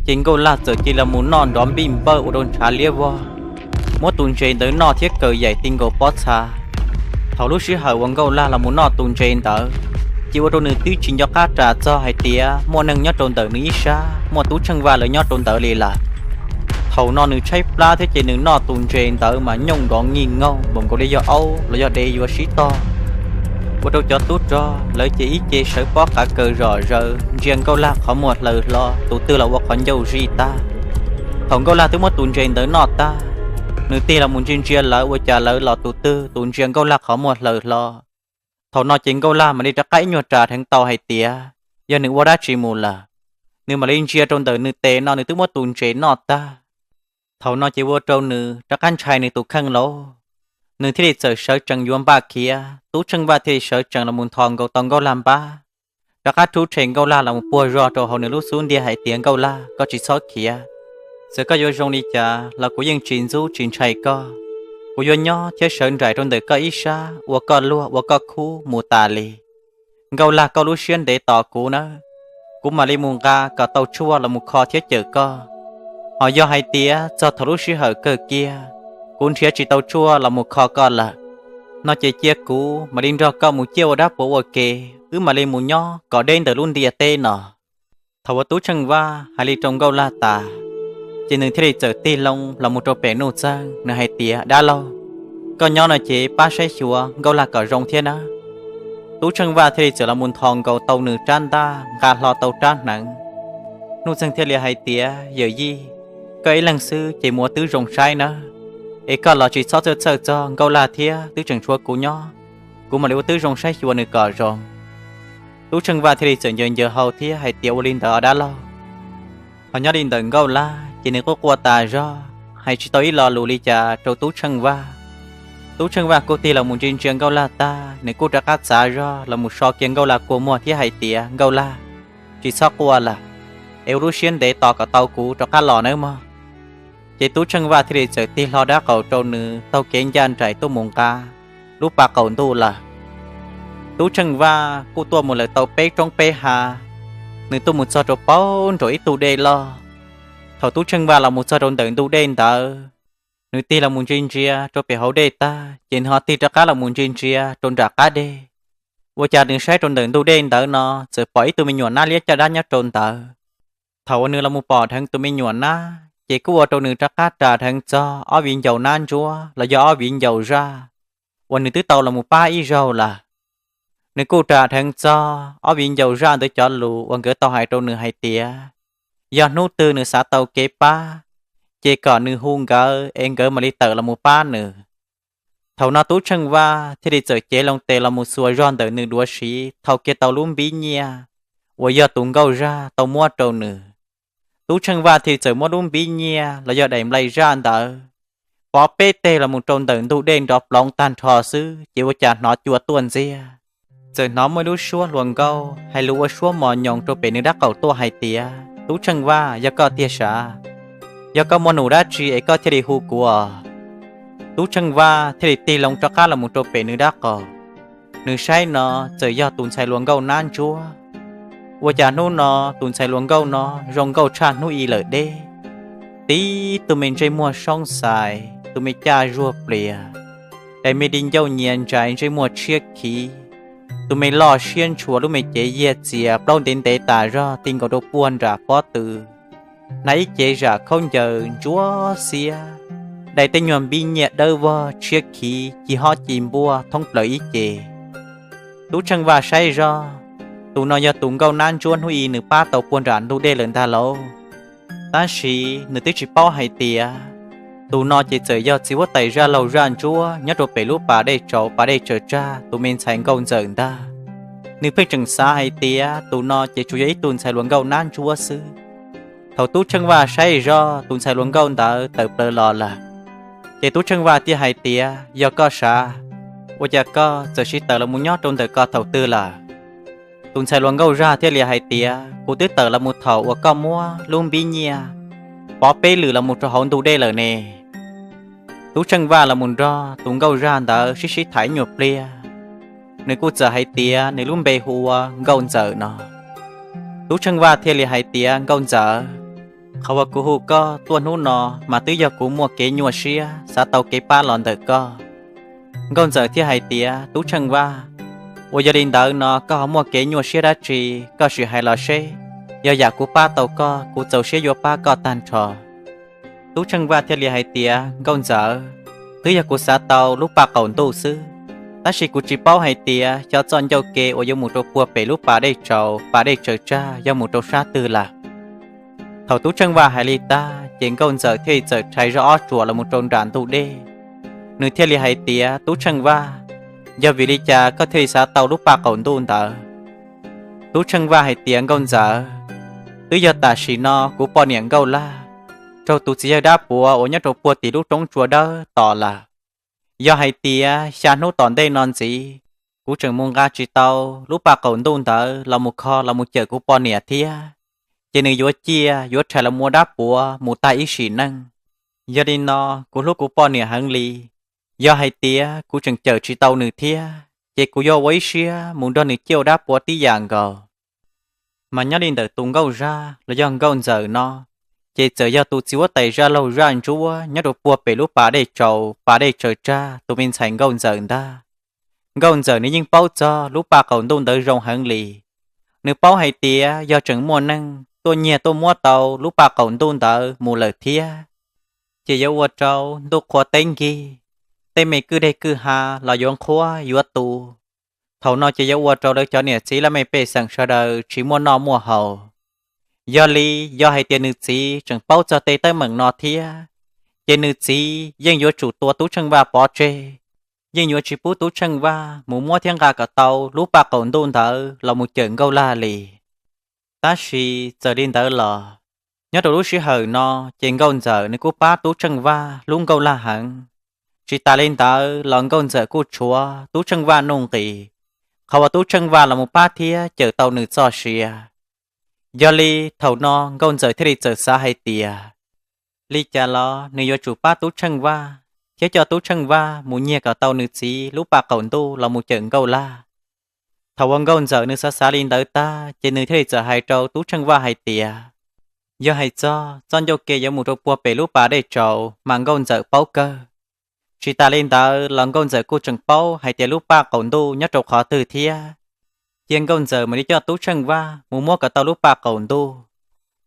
ces Nkauj Laj txawm cia li los mus noj nrov npij npawj ua rau ntshav liab vog, muab tus ntses ntawd noj thiab kaws yaim ti nkaus pob txha. Thaum lub sij hawm uas Nkauj Laj los mus noj tus ntses ntawd, ces ua rau nws twb tsis nco qab ras txog hais tias muaj neeg nyob rau ntawm nws ib sab, muaj Tub Tsheej Vaj lawv nyob rau ntawd li lawm. Thaum no nws tshaib plab thiab ces nws noj tus ntses ntawd mas nyooj nrov nkig nkaug npaum nkaus li yog aub los yog dev yuav sib tog, ua rau cov tub rog lawv ces ib ce sawv pob qav kaws zom zaws ntsia Nkauj Laj qhov muag hlaws hlo, tus twg los ua qhov ncauj zij tag. Thaum Nkauj Laj twb muab tus ntses ntawd noj tag, nws tig los mus ntsia ntsia lawv ua cas lawv los tus twg tus ntsia Nkauj Laj qhov muag hlaws hlo. Thaum no ces Nkauj Laj mam li rov qab ib nyuag ras dheev tau hais tias yog nws ua dab tsi mus lawm. Nws mam li ntsia rau ntawm nws tes no nws twb muab tus ntses noj tag. Thaum no ces ua rau nws rov qab ntshai nws tus kheej lauj, nws thiaj li txawm sawv tsees yuav npaj khiav. Tub Tsheej Vaj thiaj li sawv tsees los mus nthos nkaus tau Nkauj Laj npab, rov qab rhuv rhe Nkauj Laj los mus puag zog rau hauv nws lub xub ntiag hais tias, Nkauj Laj, koj tsis txhob khiav. Txawm koj yuav zoo li cas los kuv yeej tsis ntxub tsis ntshai koj. Kuv yuav nyob thiab sawv nraim rau ntawm koj ib sab ua koj luag ua koj khub mus tas li. Nkauj Laj, koj lub siab ntev tos kuv nawb, kuv mam li mus nqa kom tau tshuaj los mus kho thiab cawm koj. Ho yog hais tias txog thaum lub sij hawm kawg kiag kuv nrhiav tsis tau tshuaj los mus kho koj lawm, no ces cia kuv mam li nrog koj mus ciaj ua dab puav ua ke, wb mam li mus nyob kom deb ntawm lub ntiaj teb no. Thaum uas Tub Tsheej Vaj hais li rau Nkauj Laj tas, ces nws thiaj li txawm tig loo los mus rau pem Nuj Txeeg, nws hais tias, Dab laug, koj nyob no ces pab saib xyuas Nkauj Laj kom zoo thiab nawb. Tub Tsheej Vaj thiaj li txawm los mus nthos nkaus tau nws rab ntaj, nqa hlo tau rab hneev. Nuj Txeeg thiaj li hais tias, Yawm yij, koj ib leeg xwb ces mus ua tib zoo saib nawb, es koj los tsis txhob txhawj txhawj txog Nkauj Laj thiab, twb tseem tshuav kuv nyob, kuv mam li ua tib zoo saib xyuas nws kom zoo. Tub Tsheej Vaj thiaj li txawm ncaws ncaws hau thiab hais tias, Ua li ntawd os dab laug. Ho nyob li ntawm Nkauj Laj ces nws quaj quaj tas zog, hais tsis tau ib lo lus li cas rau Tub Tsheej Vaj. Tub Tsheej Vaj kuj tig los mus ntsia ntsia Nkauj Laj tag, nws kuj rov qab txav zog los mus so kiag Nkauj Laj kua muag thiab hais tias, Nkauj Laj, tsis txhob quaj lawm, es ua lub siab ntev tos kom tau kuv rov qab los nawb mog. Ces Tub Tsheej Vaj thiaj li txawm tig hlo dab qaum rau nws taug kev ncaj nraim tuaj mus nqa lub pas qaum ntuj lawm. Tub Tsheej Vaj kuj tuaj mus lawm tau peb roob peb hav, nws tuaj mus txog rau paub nraum ib tug dej loj. Thaum Tub Tsheej Vaj los mus txog rau ntawm ntug dej ntawd, nws tig los mus ntsia ntsia rau pem hauv dej tag, ces nws ho tig rov qab los mus ntsia ntsia rau nram qab dej. Ua cas nws saib rau ntawm ntug dej ntawd no txawm pom ib tug me nyuam nab liab caj dab nyob rau ntawd. Thaum uas nws los mus pom dheev tus me nyuam nab, ces kuj ua rau nws rov qab ras dheev txog ob viv ncaus nab ntsuab los yog ob viv ncaus zaj uas nws twb tau los mus pab ib zaug lawm. Nws kuj ras dheev txog ob viv ncaus zaj ntawd cov lus uas nkawd tau hais rau nws hais tias, yog hnub twg nws xav tau kev pab, ces kom nws hu nkawd es nkawd mam li tawm los mus pab nws. Thaum no Tub Tsheej Vaj thiaj li txawm cev loo tes los mus xuas zog ntawm nws duav siv thau kiag tau lub npib nyiaj uas yog tus nkauj zaj tau muab rau nws. Tub Tsheej Vaj thiaj li txawm muab lub npib nyiaj los yog daim nplai zaj ntawd pov peb teg los mus rau ntawm ntug dej nrov ploov tag nrho xwb, ces ua cas hnov cua tuaj ntxiag. Txawm hnov muaj ib lub suab hluas nkauj hais lus ua suab mos nyoos rau pem nws dab qaum tuaj hais tias, Tub Tsheej Vaj, yog koj tiag sav? Yog koj muaj num dab tsi es koj thiaj li hu kuv os? Tub Tsheej Vaj thiaj li tig loo rov qab los mus rau pem nws dab qaum. Nws saib no txawm yog tus ntxhais hluas nkauj nab ntsuab. Ua cas hnub no tus ntxhais hluas nkauj no zoo nkauj tshaj hnub i lawm deb. Tib tug me ntsej muag soob xais, tus me caj zuag plias, daim me di ncauj nyias ntsais ntsej muag tshiab khiv, tus me loj siab ntshua lub me cev yiag txias plaub ntev ntev tas zog ti nkaus rau puag nram pob tw. Hnav ib cev zam khaub ncaws ntsuab xiab, dai tej nyuag npib nyiaj dawb vog tshiab khiv ci hob ci npuaj thoob plaws ib ce. Tub Tsheej Vaj saib zog, tus no yog tus nkauj nab ntsuab hnub i nws pab tau puag nram ntug dej lawm ntag lauj. Tab sis nws twb tsis paub hais tias, tus no ces txawm yog txiv huab tais zaj laug zaj ntsuab nyob rau pem lub pas dej tsaus pas dej tsaws tsag tus me ntxhais nkauj ntxawm ntag. Nws pheej tseem xav hais tias tus no ces tsuas yog ib tug ntxhais hluas nkauj nab ntsuab xwb. Thaum Tub Tsheej Vaj saib zog tus ntxhais hluas nkauj ntawd tawm plaws los lawm, ces Tub Tsheej Vaj thiaj hais tias, Yog koj sav, ua cas koj txawm siv tawm los mus nyob rau ntawm ko thaum twg lawm? Tus ntxhais hluas nkauj zaj thiaj li hais tias, Kuv twb tawm los mus thaum uas koj muab lub npib nyiaj pov peb lwm los mus rau hauv ntug dej lawm ne. Tub Tsheej Vaj los mus nrog tus nkauj zaj ntawd sib sib tham ib nyuag pliag, nws kuj txawm hais tias nws lub npe hu ua Nkauj Ntxawm no. Tub Tsheej Vaj thiaj li hais tias, Nkauj Ntxawm, qhov uas kuv hu koj tuaj hnub no mas twb yog kuv muaj kev nyuaj siab xav tau kev pab los ntawm koj. Nkauj Ntxawm thiaj hais tias, Tub Tsheej Vaj, uas yog li ntawd no koj ho muaj kev nyuaj siab dab tsi, koj sim hais los seb, yog yam kuv pab tau koj, kuv txaus siab yuav pab koj tag nrho. Tub Tsheej Vaj thiaj li hais tias, Nkauj Ntxawm, twb yog kuv xav tau lub paj qaum ntuj xwb, tab sis kuv tsis paub hais tias xyov txoj ncauj ke uas yuav mus rau puag pem lub pas dej tsaus, pas dej tsaws tsag yog mus rau sab twg lawm. Thaum Tub Tsheej Vaj hais li tag ces Nkauj Ntxawm thiaj li txawm rhais zog ob tsuam los mus rau nram ntug dej. Nws thiaj li hais tias, Tub Tsheej Vaj, yog vim li cas koj thiaj li xav tau lub paj qaum ntuj ntawd? Tub Tsheej Vaj hais tias, Nkauj Ntxawm, twb yog tam sim no kuv poj niam Nkauj Laj raug tus txiv yawg dab puav uas nyob rau puag tim lub roob tsua dawb tom lawm. Yog hais tias xya hnub tom ntej no ntxiv kuv tseem mus nqa tsis tau lub paj qaum ntuj ntawd los mus kho los mus cawm kuv poj niam thiab, ces nws yuav ciaj yuav rhais los mus ua dab puav mus tag ib sim neej. Yog li no kuv hlub kuv poj niam heev li, yog hais tias kuv tseem cawm tsis tau nws thiab ces kuv yuav ua ib siab mus nrog nws ciaj ua dab puav tib yam nkaus. Mas nyob li ntawm tus Nkauj Zaj los yog Nkauj Ntxawm no, ces txawm yog tus txiv huab tais zaj laug zaj ntsuab nyob rau puag pem lub pas dej tsaus, pas dej tsaws tsag tus me ntxhais Nkauj Ntxawm ntag. Nkauj Ntxawm nws yeej paub txog lub paj qaum ntuj ntawd zoo heev li. Nws paub hais tias yog tseem muaj neeg tuaj nyiag tuaj muab tau lub paj qaum ntuj ntawd mus lawm thiab, ces yuav ua rau ntuj qhua teb nkig, tej me kwj deg kwj ha los yuav nqhuab yuav tu. Thaum no ces yuav ua rau lawv cov niam txiv laj mej pej xeem sawv daws tsis muaj noj muaj haus. Yog li, yog hais tias nws txiv tseem paub txog tej teeb meem no thiab, ces nws txiv yeej yuav tsum tua Tub Tsheej Vaj pov tseg, yeej yuav tsis pub Tub Tsheej Vaj mus muab thiab nqa kom tau lub paj qaum ntuj ntawd los mus cawm Nkauj Laj li. Tab sis txawm li ntawd los, nyob rau lub sij hawm no, ces Nkauj Ntxawm nws kuj pab Tub Tsheej Vaj hlub Nkauj Laj heev. Tsis tas li ntawd los Nkauj Ntxawm kuj tshuav Tub Tsheej Vaj nuj nqis, qhov uas Tub Tsheej Vaj los mus pab thiab cawm tau nws txoj sia. Yog li thaum no Nkauj Ntxawm thiaj li txawm xav hais tias, li cas los nws yuav tsum pab Tub Tsheej Vaj, thiab coj Tub Tsheej Vaj mus nyiag kom tau nws txiv lub paj qaum ntuj los mus cawm Nkauj Laj. Thaum uas Nkauj Ntxawm nws xav xav li ntawd tag, ces nws thiaj li txawm hais rau Tub Tsheej Vaj hais tias, yog hais txog txoj ncauj ke yuav mus rau puag pem lub pas dej tsaus mas Nkauj Ntxawm paub kawg. Tsis tas li ntawd los Nkauj Ntxawm kuj tseem paub hais tias lub paj qaum ntuj nyob rau qhov twg thiab. Cia Nkauj Ntxawm mam li coj Tub Tsheej Vaj mus muab kom tau lub paj qaum ntuj.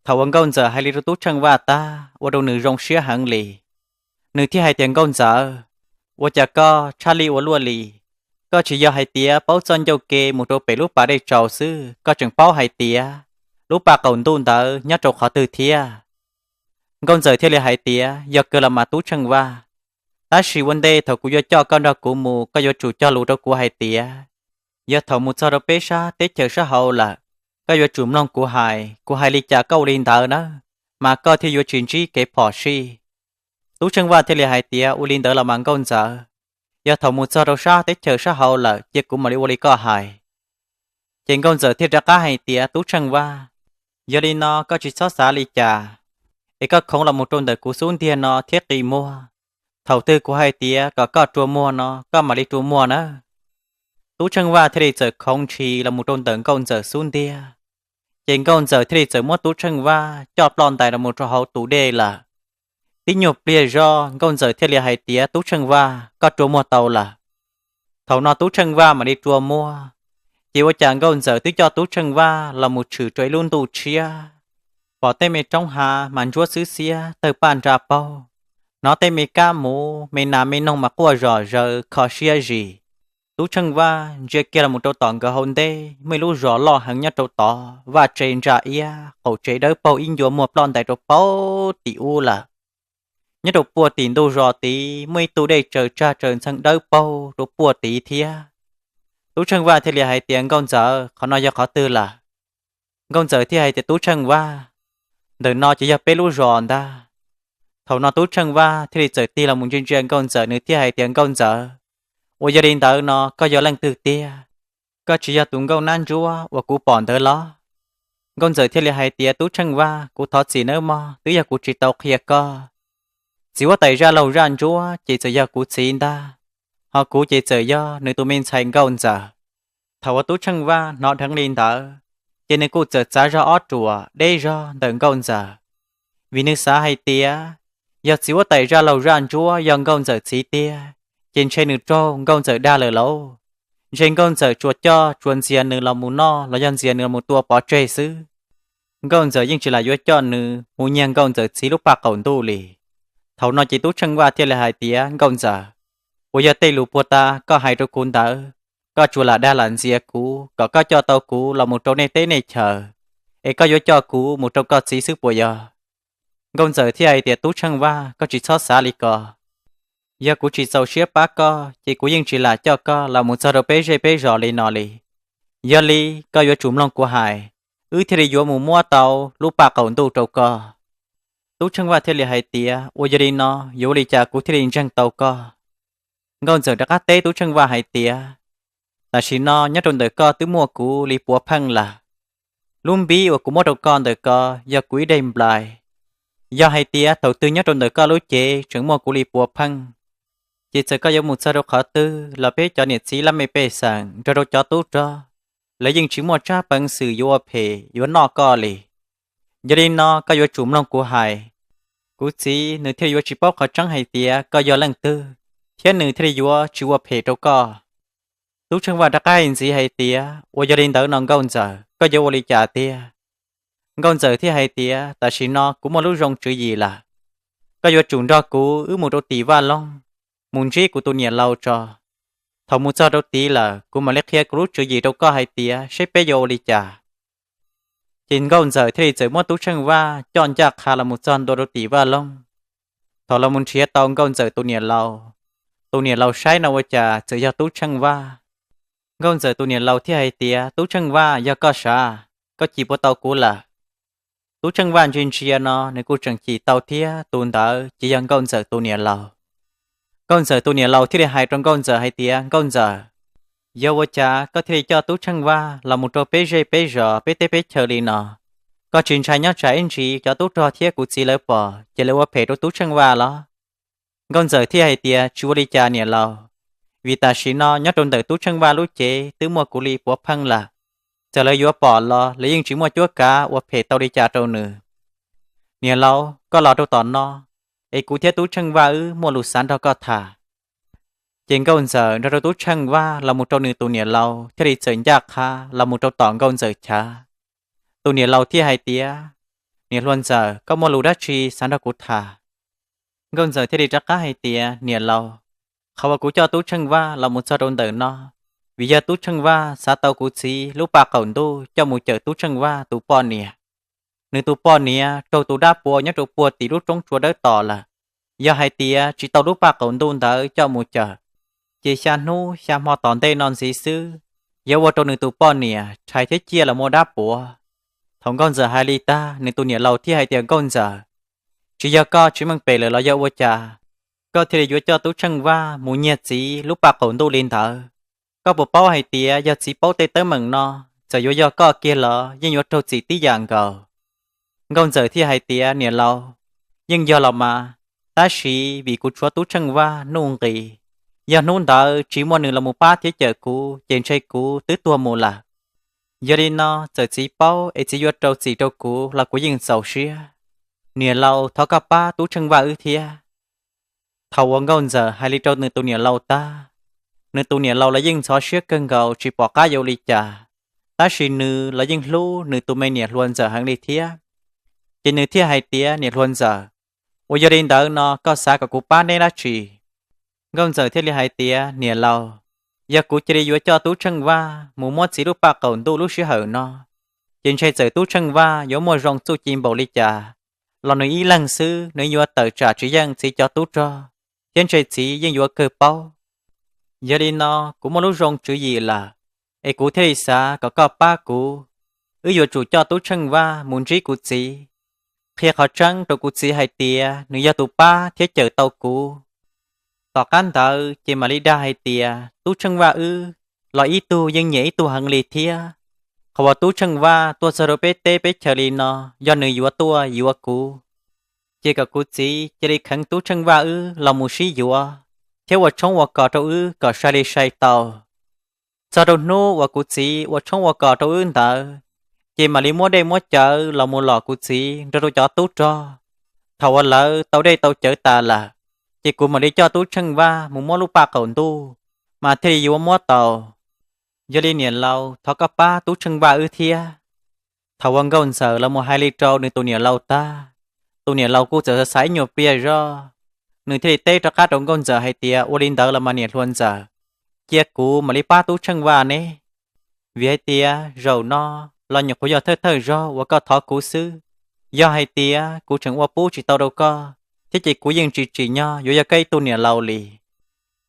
Thaum uas Nkauj Ntxawm hais li rau Tub Tsheej Vaj tag, ua rau nws zoo siab heev li. Nws thiaj hais tias, Nkauj Ntxawm, ua cas koj tshaj lij ua luaj li? Koj tsis yog hais tias paub txoj ncauj ke mus rau pem lub pas dej tsaus xwb, koj tseem paub hais tias lub paj qaum ntuj ntawd nyob rau qhov twg thiab? Nkauj Ntxawm thiaj li hais tias, yog kawg los mas Tub Tsheej Vaj, tab sis ua ntej thaum kuv yuav coj koj nrog kuv mus, koj yuav tsum cog lus rau kuv hais tias, yog thaum mus txog rau peb sab teb chaws sab hauv lawm, koj yuav tsum mloog kuv hais, kuv hais li cas koj ua li ntawd na, mas koj thiaj yuav tsis ntsib kev phom sij. Tub Tsheej Vaj thiaj li hais tias, ua li ntawd los mas Nkauj Ntxawm, yog thaum mus txog rau sab teb chaws sab hauv lawm cia kuv mam li ua li koj hais. Ces Nkauj Ntxawm thiaj rov qab hais tias, Tub Tsheej Vaj, yog li no koj tsis txhob xav li cas, es koj khoov los mus rau ntawm kuv xub ntiag no thiab qi muag. Thaum twg kuv hais tias kom koj rua muag no koj mam li rua muag nawb. Tub Tsheej Vaj thiaj li txawm khoov ntshis los mus rau ntawm Nkauj Ntxawm xub ntiag. Ces Nkauj Ntxawm thiaj li txawm muab Tub Tsheej Vaj coj ploj ntais los mus rau hauv tus dej lawm. Tib nyuag pliag zog Nkauj Ntxawm thiaj li hais tias, Tub Tsheej Vaj, koj rua muag tau lawm. Thaum no Tub Tsheej Vaj mam li rua muag. Ces ua cas Nkauj Ntxawm twb coj Tub Tsheej Vaj los mus tshwm rau ib lub ntuj tshiab, pom tej me roob hav mas ntsuab xwb xiab tawg paj nra paug, hnov tej me kab muv me nas me noog mas quaj zom zaws kho siab zis. Tub Tsheej Vaj ntsia kiag los mus rau tom nkawd hauv ntej muaj ib lub zos loj heev nyob rau tod, vaj tse ntsa iab, qaum tsev dawb paug ib ncua muag ploj ntais rau puag tim ub lawm. Nyob rau puag tim ntug zos tid muaj ib tug dej tsaws tsag tsaws ntxheev dawb paug rau puag tid thiab. Tub Tsheej Vaj thiaj li hais tias, Nkauj Ntxawm, qhov no yog qhov twg lawm? Nkauj Ntxawm thiaj hais tias, Tub Tsheej Vaj, ntawm no ces yog peb lub zos ntag. Thaum no Tub Tsheej Vaj thiaj li txawm tig los mus ntsia ntsia Nkauj Ntxawm, nws thiaj hais tias, Nkauj Ntxawm, ua yog li ntawd no koj yog leej twg tiag? Koj tsis yog tus nkauj nab ntsuab uas kuv pom ntawd los? Nkauj Ntxawm thiaj li hais tias, Tub Tsheej Vaj, kuv thov txim nawb mog, twb yog kuv tsis tau qhia koj. Txiv huab tais zaj laug zaj ntsuab ces txawm yog kuv txiv ntag, ho kuv ces txawm yog nws tus me ntxhais Nkauj Ntxawm. Thaum uas Tub Tsheej Vaj hnov dheev li ntawd, ces nws kuj txawm txav zog ob ruam deb zog ntawm Nkauj Ntxawm, vim nws xav hais tias yog txiv huab tais zaj laug zaj ntsuab yog Nkauj Ntxawm txiv tiag, ces ntshe nws raug Nkauj Ntxawm dag lawm lauj. Ntshe Nkauj Ntxawm tsuas coj tsuas ntxias nws los mus noj los yog ntxias nws los mus tua pov tseg xwb. Nkauj Ntxawm yeej tsis lam yuav coj nws mus nyiag Nkauj Ntxawm txiv lub paj qaum ntuj li. Thaum no ces Tub Tsheej Vaj thiaj li hais tias, Nkauj Ntxawm, uas yog tej lus puag ta koj hais rau kuv ntawd, koj tsuas lam dag lam ntxias kuv kom koj coj tau kuv los mus rau nej teb nej chaws, es koj yuav coj kuv mus rau koj txiv xwb puas yog? Nkauj Ntxawm thiaj hais tias, Tub Tsheej Vaj, koj tsis txhob xav li ko. Yog kuv tsis txaus siab pab koj ces kuv yeej tsis lam coj koj los mus txog rau peb zej peb zos li no li. Yog li koj yuav tsum mloog kuv hais, wb thiaj li yuav mus muab tau lub paj qaum ntuj rau koj. Tub Tsheej Vaj thiaj li hais tias, Uas yog li no yuav ua li cas kuv thiaj li ntseeg tau koj? Nkauj Ntxawm rov qab teb Tub Tsheej Vaj hais tias, Tam sim no nyob rau ntawm koj twb muaj kuv li puav pheej lawm. Lub npib uas kuv muab rau koj ntawm ko yog kuv ib daim nplai. Yog hais tias thaum twg nyob rau ntawm koj lub cev tseem muaj kuv li puav pheej, ces txawm koj yuav mus txog rau qhov twg los peb cov niam txiv laj mej pej xeem nrog rau cov tub rog, lawv yeej tsis muaj tsab peev xwm yuav ua phem yuav noj koj li. Yog li no koj yuav tsum mloog kuv hais, kuv txiv nws thiaj li yuav tsis paub qhov tseeb hais tias koj yog leej twg, thiab nws thiaj li yuav tsis ua phem rau koj. Tub Tsheej Vaj rov qab hais ntxiv hais tias, Uas yog li ntawd no Nkauj Ntxawm, koj yuav ua li cas tiag? Nkauj Ntxawm thiaj hais tias, Tam sim no kuv muaj lub zoo tswv yim lawm. Koj yuav tsum nrog kuv wb mus rau tim Vaj Loog, mus ntsib kuv tus niam laus tso. Thaum mus txog rau tid lawm kuv mam li qhia kuv lub tswv yim rau koj hais tias seb peb yuav ua li cas. Ces Nkauj Ntxawm thiaj li txawm muab Tub Tsheej Vaj coj ncaj qha los mus txog ntua rau tim Vaj Loog. Thaum los mus nrhiav tau Nkauj Ntxawm tus niam laus, tus niam laus saib no ua cas txawm yog Tub Tsheej Vaj. Nkauj Ntxawm tus niam laus thiaj hais tias, Tub Tsheej Vaj, yog koj sav, koj cim puas tau kuv lawm? Tub Tsheej Vaj ntsia ntsia no nws kuj tseem cim tau thiab tus ntawd ces yog Nkauj Ntxawm tus niam laus. Nkauj Ntxawm tus niam laus thiaj li hais rau Nkauj Ntxawm hais tias, Nkauj Ntxawm, yog ua cas koj thiaj li coj Tub Tsheej Vaj los mus rau peb zej peb zos peb teb peb chaw li no? Koj tsis ntshai nyob tsam ib ntsis cov tub rog thiab kuv txiv lawv pom ces lawv ua phem rau Tub Tsheej Vaj los? Nkauj Ntxawm thiaj hais tias, Tsis ua li cas niam laus, vim tam sim no nyob rau ntawm Tub Tsheej Vaj lub cev twb muaj kuv li puav pheej lawm. Txawm lawv yuav pom los lawv yeej tsis muaj cuab kav ua phem tau li cas rau nws. Niam laus, koj los rau tom no, es kuv thiab Tub Tsheej Vaj wb muaj lus xav nrog koj tham. Ces Nkauj Ntxawm nrog rau Tub Tsheej Vaj los mus rau nws tus niam laus thiaj li txawm ncaj qha los mus rau tom Nkauj Ntxawm chav. Tus niam laus thiaj hais tias, Niam hluas Ntxawm, koj muaj lus dab tsi xav nrog kuv tham? Nkauj Ntxawm thiaj li rov qab hais tias, Niam laus, qhov uas kuv coj Tub Tsheej Vaj los mus txog rau ntawm no, vim yog Tub Tsheej Vaj xav tau kuv txiv lub paj qaum ntuj coj mus cawm Tub Tsheej Vaj tus poj niam. Nws tus poj niam raug tus dab puav nyob rau puag tim lub roob tsua dawb tos lawm. Yog hais tias tsis tau lub paj qaum ntuj ntawd coj mus cawm, ces xya hnub xya hmo tom ntej no ntxiv xwb, yuav ua rau nws tus poj niam rhais thiab ciaj los muaj dab puav. Thaum Nkauj Ntxawm hais li tag, nws tus niam laus thiaj hais tias, Nkauj Ntxawm, tsis yog koj tsis meej pem lawm los yog ua cas koj thiaj li yuav coj Tub Tsheej Vaj mus nyiag txiv lub paj qaum ntuj li ntawd? Koj puas paub hais tias yog txiv paub tej teeb meem no, txawm yuav yog koj kiag los yeej yuav raug txim tib yam nkaus? Nkauj Ntxawm thiaj hais tias, Niam laus, yeej yog los mas, tab sis vim kuv tshuav Tub Tsheej Vaj nuj nqis, yog hnub ntawd tsis muaj nws los mus pab thiab cawm kuv ces ntshe kuv twb tuag mus lawm. Yog li no txawm txiv paub es txiv yuav rau txim rau kuv los kuv yeej txaus siab. Niam laus, thov koj pab Tub Tsheej Vaj wb thiab. Thaum uas Nkauj Ntxawm hais li rau nws tus niam laus tag, nws tus niam laus los yeej ntxhov siab kawg nkaus tsis pom qab yuav ua li cas, tab sis nws los yeej hlub nws tus me niam hluas Ntxawm heev li thiab. Ces nws thiaj hais tias, Niam hluas Ntxawm, uas yog li ntawd no koj xav kom kuv pab neb dab tsi? Nkauj Ntxawm thiaj li hais tias, Niam laus, yog kuv cia li yuav coj Tub Tsheej Vaj mus muab txiv lub paj qaum ntuj lub sij hawm no, ces ntshe txawm Tub Tsheej Vaj yuav muaj zoo txuj ci npaum li cas los nws ib leeg xwb nws yuav tawm tsam tsis yeej txiv cov tub rog, thiab ntshe txiv yeej yuav kawg paub. Yog li no kuv muaj lub zoo tswv yim lawm, es kuv thiaj li xav kom koj pab kuv. Wb yuav tsum coj Tub Tsheej Vaj mus ntsib kuv txiv, qhia qhov tseeb rau kuv txiv hais tias nws yog tus pab thiab cawm tau kuv. Tom qab ntawd ces mam li dag hais tias Tub Tsheej Vaj wb los ib tug yeej nyiam ib tug heev li thiab. Qhov uas Tub Tsheej Vaj tuaj txog rau peb teb peb chaws li no yog nws yuav tuaj yuav kuv, ces kom kuv txiv cia li kheev Tub Tsheej Vaj wb los mus sib yuav thiab ua tshoob ua kos rau wb kom sai li sai tau. Txog rau hnub uas kuv txiv ua tshoob ua kos rau wb ntawd, ces mam li muab dej muab cawv los mus lom kuv txiv nrog rau cov tub rog. Thaum uas lawv tau dej tau cawv tas lawm, ces kuv mam li coj Tub Tsheej Vaj mus muab lub paj qaum ntuj, mas thiaj li yuav muab tau. Yog li niam laus, thov koj pab Tub Tsheej Vaj wb thiab. Thaum uas Nkauj Ntxawm los mus hais li rau nws tus niam laus tag, tus niam laus kuj txawm xav xav ib nyuag pliag zog, nws thiaj li teb rov qab rau Nkauj Ntxawm hais tias, Ua li ntawd los mas niam hluas ntxawm, cia kuv mam li pab Tub Tsheej Vaj ne, vim hais tias zaum no los nyuam qhuav yog thawj thawj zaug uas koj thov kuv xwb. Yog hais tias kuv tseem ua pub tsis tau rau koj thiab ces kuv yeej tsis tsim nyog yuav yog koj ib tug niam laus li.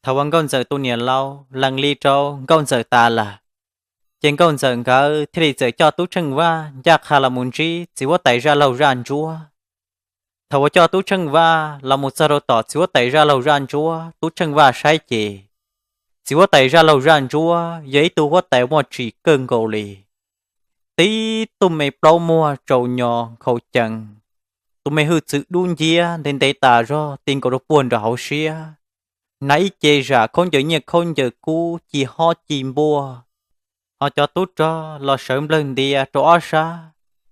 Thaum uas Nkauj Ntxawm tus niam laus lees li rau Nkauj Ntxawm tas lawm, ces Nkauj Ntxawm nkawd thiaj li txawm coj Tub Tsheej Vaj ncaj qha los mus ntsib txiv huab tais zaj laug zaj ntsuab. Thaum uas coj Tub Tsheej Vaj los mus txog rau tom txiv huab tais zaj laug zaj ntsuab, Tub Tsheej Vaj saib ces txiv huab tais zaj laug zaj ntsuab yog ib tug huab tais muaj tsim kawg nkaus li. Tib tug me plaub muag tsaus nyos nkhaus cees, tus me hwj txwv dub nciab ntev ntev tas zog ti nkaus rau puag nram hauv siab, hnav ib ce zam khaub ncaws nyiaj khaub ncaws kub ci hob ci npuaj. Ho cov tub rog los sawv nplawg ntias rau ob sab,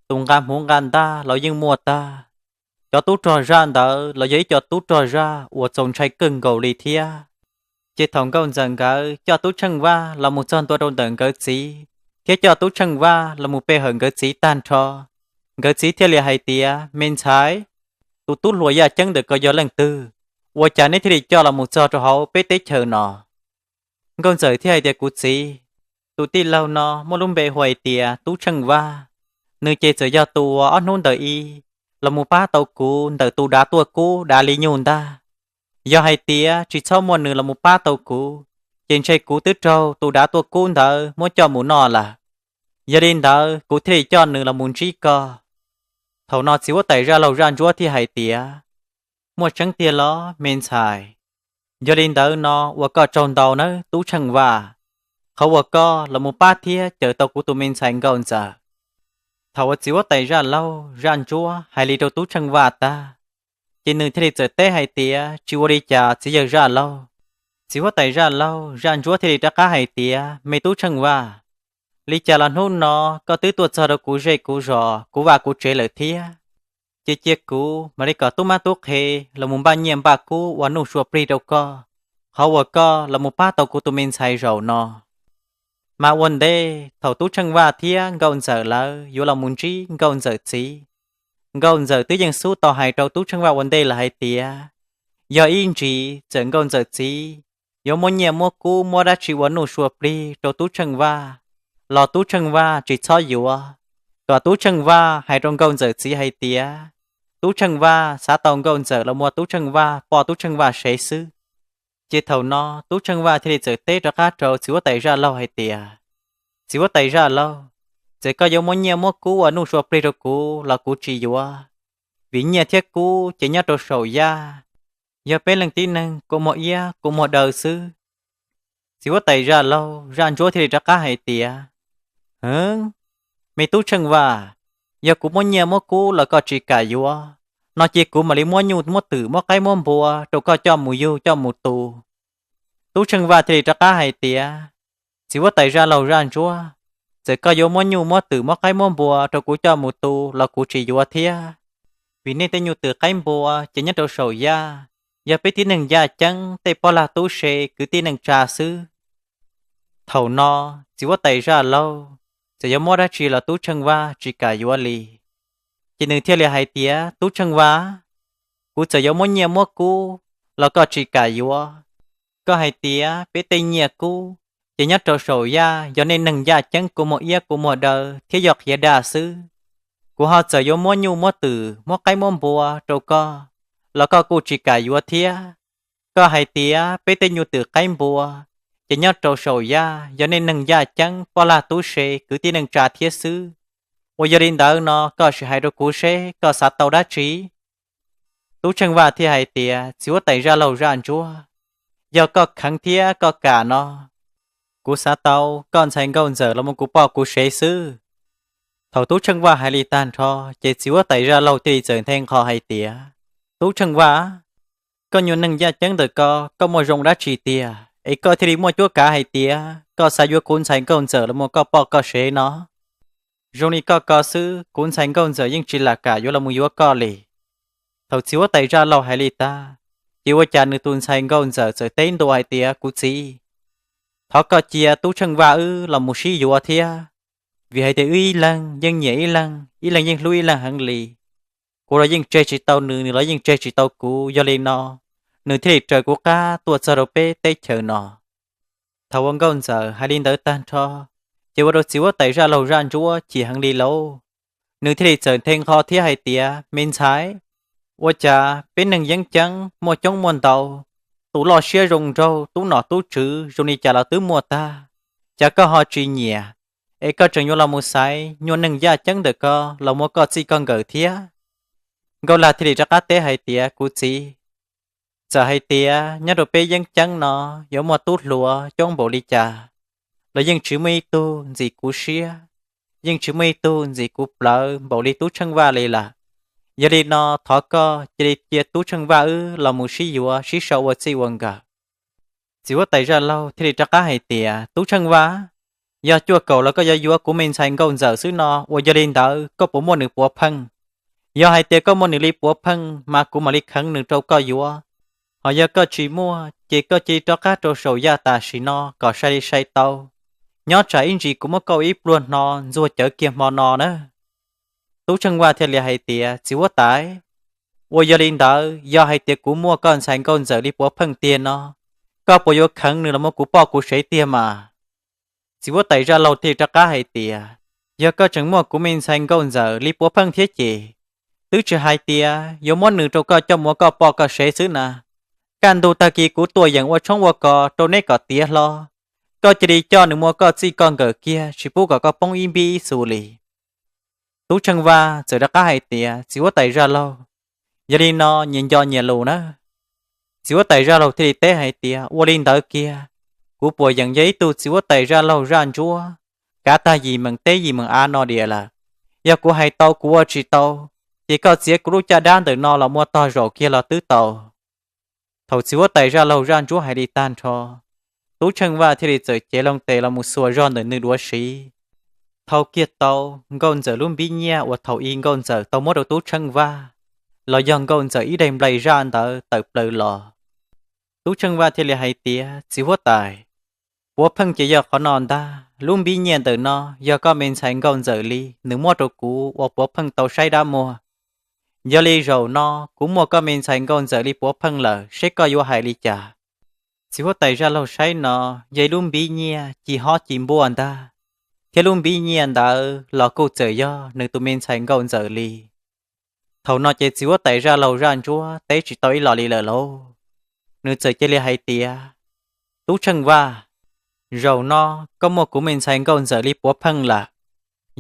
tus nqa hmuv nqa ntaj los yeej muaj tag. Cov tub rog zaj ntawd los yog ib co tub rog zaj uas txaus ntshai kawg nkaus li thiab. Ces thaum Nkauj Ntxawm nkawd coj Tub Tsheej Vaj los mus txog ntua rau ntawm nkawd txiv thiab coj Tub Tsheej Vaj los mus pe hawm nkawd txiv tag nrho, nkawd txiv thiaj li hais tias, Me ntxhais, tus tub hluas yaj ceeb ntawm ko yog leej twg? Ua cas neb thiaj li coj los mus txog rau hauv peb teb chaws no? Nkauj Ntxawm thiaj hais tias, Kuv txiv, tus tij laug no muaj lub npe hu hais tias Tub Tsheej Vaj. Nws ces txawm yog tus uas ob hnub ntawm i los mus pab tau kuv ntawm tus dav tuaj kub dav li nyuj ntag. Yog hais tias tsis txhob muaj nws los mus pab tau kuv, ces ntshe kuv twb raug tus dav tuaj kub ntawd muab coj mus noj lawm. Yog li ntawd kuv thiaj li coj nws los mus ntsib koj. Thaum no txiv huab tais zaj laug zaj ntsuab thiaj hais tias, Muaj tseeb tiag los me ntxhais? Yog li ntawd no ua koj tsaug ntau nawb Tub Tsheej Vaj, qhov uas koj los mus pab thiab cawm tau kuv tus me ntxhais Nkauj Ntxawm. Thaum uas txiv huab tais zaj laug zaj ntsuab hais li rau Tub Tsheej Vaj tag, ces nws thiaj li txawm teb hais tias, Tsis ua li cas txiv yawg zaj laug. Txiv huab tais zaj laug zaj ntsuab thiaj li rov qab hais tias, Me Tub Tsheej Vaj, li cas los hnub no koj twb tuaj txog rau kuv zej kuv zos kuv vaj kuv tsev lawm thiab, ces cia kuv mam li kom tub mab tub qhe los mus npaj nyiaj npaj kub ua nuj sua plig rau koj, qhov uas koj los mus pab tau kuv tus me ntxhais zaum no. Mas ua ntej thaum Tub Tsheej Vaj thiab Nkauj Ntxawm lawv yuav los mus ntsib Nkauj Ntxawm txiv, Nkauj Ntxawm twb yeej xub tau hais rau Tub Tsheej Vaj ua ntej lawm hais tias, yog ib ntsis txawm Nkauj Ntxawm txiv yuav muab nyiaj muab kub muab dab tsi ua nuj sua plig rau Tub Tsheej Vaj, los Tub Tsheej Vaj tsis txhob yuav, kom Tub Tsheej Vaj hais rau Nkauj Ntxawm txiv hais tias, Tub Tsheej Vaj xav tau Nkauj Ntxawm los ua Tub Tsheej Vaj poj Tub Tsheej Vaj sev xwb. Ces thaum no Tub Tsheej Vaj thiaj li txawm teb rov qab rau txiv huab tais zaj laug hais tias, Txiv huab tais zaj laug, txawm koj yuav muab nyiaj muab kub ua nuj sua plig rau kuv los kuv tsis yuav, vim nyiaj thiab kub ces nyob rau saum yaj, yog peb leej tib neeg kua muag iab kua muag daw xwb. Txiv huab tais zaj laug zaj ntsuab thiaj li rov qab hais tias, Hwv, me Tub Tsheej Vaj, yog kuv muab nyiaj muab kub los koj tsis kam yuav no ces kuv mam li muab nyuj muab twm muab qaib muab npua rau koj coj mus yug coj mus tu. Tub Tsheej Vaj thiaj li rov qab hais tias, Txiv huab tais zaj laug zaj ntsuab, txawm koj yuav muab nyuj muab twm muab qaib muab npua rau kuv coj mus tu los kuv tsis yuav thiab, vim nej tej nyuj twm qaib npua ces nyob rau saum yaj, yog peb tib neeg yaj ceeb tej poj lag tub se kwv tij neej tsa xwb. Thaum no txiv huab tais zaj laug txawm yuav muab dab tsi los Tub Tsheej Vaj tsis kam yuav li. Ces nws thiaj li hais tias, Tub Tsheej Vaj, kuv txawm yuav muab nyiaj muab kub los koj tsis kam yuav. Koj hais tias peb tej nyiaj kub ces nyob rau saum yaj, yog nej neeg yaj ceeb kua muag iab kua muag daw thiab yog qhiav daj xwb. Kuv ho txawm yuav muab nyuj muab twm muab qaib muab npua rau koj los koj kuj tsis kam yuav thiab. Koj hais tias peb tej nyuj twm qaib npua ces nyob rau saum yaj, yog nej neeg yaj ceeb poj lag tub se kwv tij neej tsa thiab xwb. Uas yog li ntawd no koj sim hais rau kuv seb koj xav tau dab tsi? Tub Tsheej Vaj thiaj hais tias, Txiv huab tais zaj laug zaj ntsuab, yog koj kheev thiab koj kam no, kuv xav tau koj ntxhais Nkauj Ntxawm los mus kuv poj kuv sev xwb. Thaum Tub Tsheej Vaj hais li tag nrho ces txiv huab tais zaj laug thiaj li txawm nthe nqho hais tias, Tub Tsheej Vaj, koj nyuag neeg yaj ceeb ntawm ko, koj muaj zoo dab tsi tiag es koj thiaj li muaj cuab kav hais tias koj xav yuav kuv ntxhais nkauj ntxawm los mus koj poj koj sev no? Zoo li koj ko xwb kuv ntxhais nkauj ntxawm yeej tsis lam kam yuav los mus yuav koj li. Thaum txiv huab tais zaj laug hais li tag, ces ua cas nws tus ntxhais nkauj ntxawm txawm teb ntua hais tias, kuv txiv, thov koj cia tub Tsheej Vaj wb los mus sib yuav thiab, vim hais tias wb ib leeg yeej nyiam ib leeg, ib leeg yeej hlub ib leeg heev li. Kuv los yeej tseg tsis tau nws, nws los yeej tseg tsis tau kuv, yog li no nws thiaj li raws kuv qab tuaj txog rau peb teb chaws no. Thaum uas nkauj ntxawm hais li ntawd tag nrho, ces ua rau txiv huab tais zaj laug zaj ntsuab chim heev li lauj. Nws thiaj li txawm nthe nqho thiab hais tias, me ntxhais, ua cas peb neeg yeeb ceeb muaj coob muaj ntau, tus loj siab zoo nraug, tub nom tub tswv zoo li cas los twb muaj tag, cas koj ho tsis nyiam, es koj tseem yuav los mus xaiv nyuag neeg yaj ceeb ntawm ko los muab koj txij koj nkawm thiab? Nkauj Lag thiaj li rov qab teb hais tias, kuv txiv, txawm hais tias nyob rau peb yeeb ceeb no yuav muaj tub hluas coob npaum li cas los yeej tsis muaj ib tug ntxim kuv siab, yeej tsis muaj ib tug ntxim kuv plawv npaum li tub Tsheej Vaj li lawm. Yog li no thov koj cia li cia tub Tsheej Vaj wb los mus sib yuav sib sau ua txij ua nkawm. Txiv huab tais zaj laug thiaj li rov qab hais tias, tub Tsheej Vaj, yog cuaj kaum los koj yuav yuav kuv me ntxhais nkauj ntxawm xwb no, uas yog li ntawd koj puas muaj nws puav pheej? Yog hais tias koj muaj nws li puav pheej mas kuv mam li kheev nws rau koj yuav. Ho yog koj tsis muaj ces koj cia li rov qab rau saum yaj tam sim no kom sai li sai tau, nyob tsam ib ntsis kuv muab koj ib pluag hno ntxuag cawv kiag hmo no na. Tub Tsheej Vaj thiaj li hais tias, txiv huab tais, uas yog li ntawd yog hais tias kuv muaj koj ntxhais nkauj ntxawm li puav pheej tiag no, koj puas yuav kheev nws los muab kuv poj kuv sev tiag mas? Txiv huab tais zaj laug thiaj li rov qab hais tias, yog koj tseem muaj kuv me ntxhais nkauj ntxawm li puav pheej thiab ces, twb tsis hais tias yuav muab nws rau koj coj mus ua koj poj koj sev xwb na, kaj ntug tag kis kuv tuaj yeem ua tshoob ua kos rau neb kom tiav hlo, koj cia li coj nws mus ua koj txij koj nkawm kiag tsis pub kom koj poob ib npib ib xu li. Tub Tsheej Vaj txawm rov qab hais tias, txiv huab tais zaj laug, yog li no nyias nco nyias lus na. Txiv huab tais zaj laug thiaj li teb hais tias, ua li ntawd kiag, kuv puas yeem yog ib tug txiv huab tais zaj laug zaj ntsuab, kav tag yim meem teb yim meem av no diam lawm. Yog kuv hais tau kuv ua tsis tau, ces koj txiav kuv lub caj dab ntawm no los muab tog zaum kiag los twb tau. Thaum txiv huab tais zaj laug zaj ntsuab hais li tag nrho, tub Tsheej Vaj thiaj li txawm cev loo tes los mus xuas zog ntawm nws duav siv. Thau kiag tau nkauj ntxawm lub npib nyiaj uas thaum i nkauj ntxawm tau muab rau tub Tsheej Vaj, los yog nkauj ntxawm ib daim nplaim zaj ntawd tawm plaws los. Tub Tsheej Vaj thiaj li hais tias, txiv huab tais, puav pheej ces yog qhov no ntag, lub npib nyiaj ntawm no yog koj me ntxhais nkauj ntxawm li nws muab rau kuv ua puav pheej tau saib dab muag. Yog li zaum no kuv muaj koj me ntxhais nkauj ntxawm li puav pheej lawm, seb koj yuav hais li cas? Txiv huab tais zaj laug saib no, yog ib lub npib nyiaj ci hob ci npuaj ntag, thiab lub npib nyiaj ntawd los kuj txawm yog nws tus me ntxhais nkauj ntxawm li. Thaum no ces txiv huab tais zaj laug zaj ntsuab teb tsis tau ib los li lawm lauj. Nws txawm cia li hais tias, tub Tsheej Vaj, zaum no koj muaj kuv me ntxhais nkauj ntxawm li puav pheej lawm.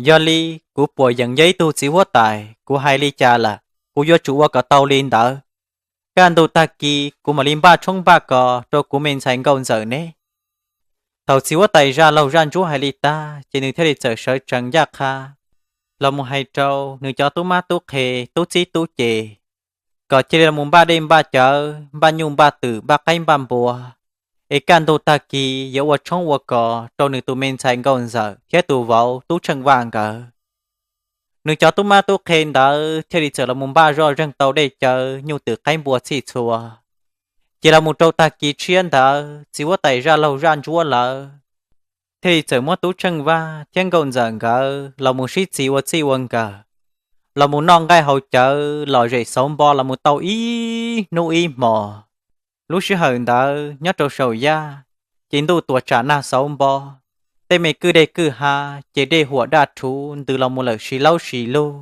Yog li kuv puas yeem yog ib tug txiv huab tais, kuv hais li cas lawm kuv yuav tsum ua kom tau li ntawd. Kaj ntug tag kis kuv mam li npaj tshoob npaj kos rau kuv me ntxhais nkauj ntxawm ne. Thaum txiv huab tais zaj laug zaj ntsuab hais li tag ces nws thiaj li txawm sawv tsees ncaj qha los mus hais rau nws cov tub mab tub qhe, tub txib tub ce, kom cia li los mus npaj dej npaj cawv, npaj nyuj npaj twm, npaj qaib npaj npua, es kaj ntug tag kis yuav ua tshoob ua kos rau nws tus me ntxhais nkauj ntxawm thiab tus vauv tub Tsheej Vaj nkawd. Nws cov tub mab tub qhe ntawd thiaj li txawm los mus npaj zoj zeeg tau dej cawv nyuj twm qaib npua txhij txhua. Ces los mus rau tag kis tshiab ntawd txiv huab tais zaj laug zaj ntsuab lawv thiaj li txawm muab tub Tsheej Vaj thiab nkauj ntxawm nkawd los mus sib txis ua txij ua nkawm, los mus noj nqaij haus cawv lom zem xauv npo los mus tau ib hnub ib hmos. Lub sij hawm ntawd nyob rau saum yaj, ces ntuj tuam tsam nag xauv npo, tej me kwj deg kwj ha, ces dej huam daj rhuv ntws los mus lawm si laub si lug.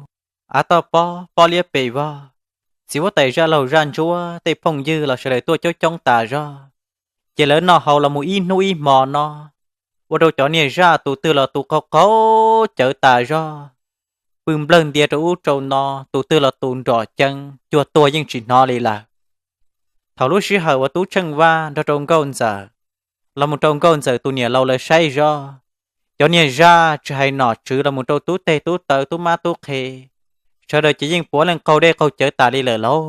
Av toj pob, pob liab pes vog, txiv huab tais zaj laug zaj ntsuab tej phooj ywg los sawv daws tuaj coob coob tas zog. Ces lawv noj haus los mus ib hnub ib hmo no, ua rau cov niag zaj tus twg los tus qaug qaug cawv tas zog, pw nplawg ntia rau ub rau no, tus twg los tus nrom ceev cuag tuag yeej tsis hnov li lawm. Thaum lub sij hawm uas tub Tsheej Vaj nrog rau nkauj ntxawm, los mus rau nkauj ntxawm tus niam laus lawv saib zog, cov niag zaj tsis hais nom tswv los mus rau tub teg tub taw tub mab tub qhe, sawv daws ces yeej puav leej qaug dej qaug cawv tas li lawm lauj.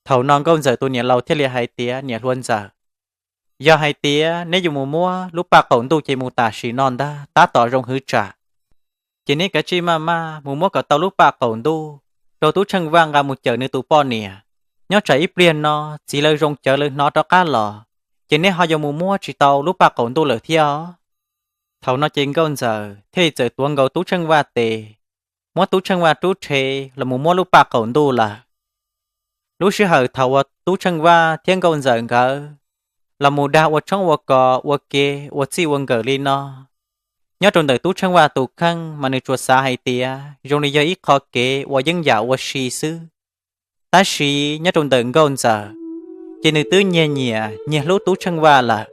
Thaum no nkauj ntxawm tus niam laus thiaj li hais tias, niam hluas ntxawm, Yog hais tias neb yuav mus muab lub paj qaum ntuj ces mus tam sim no ntag tab tom zoo hwv tsam. Ces neb kav tsij maj maj mus muab kom tau lub paj qaum ntuj rau tub Tsheej Vaj nqa mus cawm nws tus poj niam. Nyob tsam ib pliag no txiv lawv zoo cawv lawv hnov rov qab los, ces neb ho yuav mus muab tsis tau lub paj qaum ntuj lawm thiab os. Thaum no ces Nkauj Ntxawm thiaj li txawm tuav nkaus tub Tsheej Vaj tes, muab tub Tsheej Vaj rub rhe los mus muab lub paj qaum ntuj lawm. Lub sij hawm thaum uas tub Tsheej Vaj thiab Nkauj Ntxawm nkawd los mus dag ua tshoob ua kos ua ke ua txij ua nkawm li no, nyob rau ntawm tub Tsheej Vaj tus kheej mas nws tsuas xav hais tias zoo li yog ib qho kev ua yeeb yam ua si xwb. Tab sis nyob rau ntawm Nkauj Ntxawm, ces nws twb nyiag nyiam nyiag hlub tub Tsheej Vaj lawm.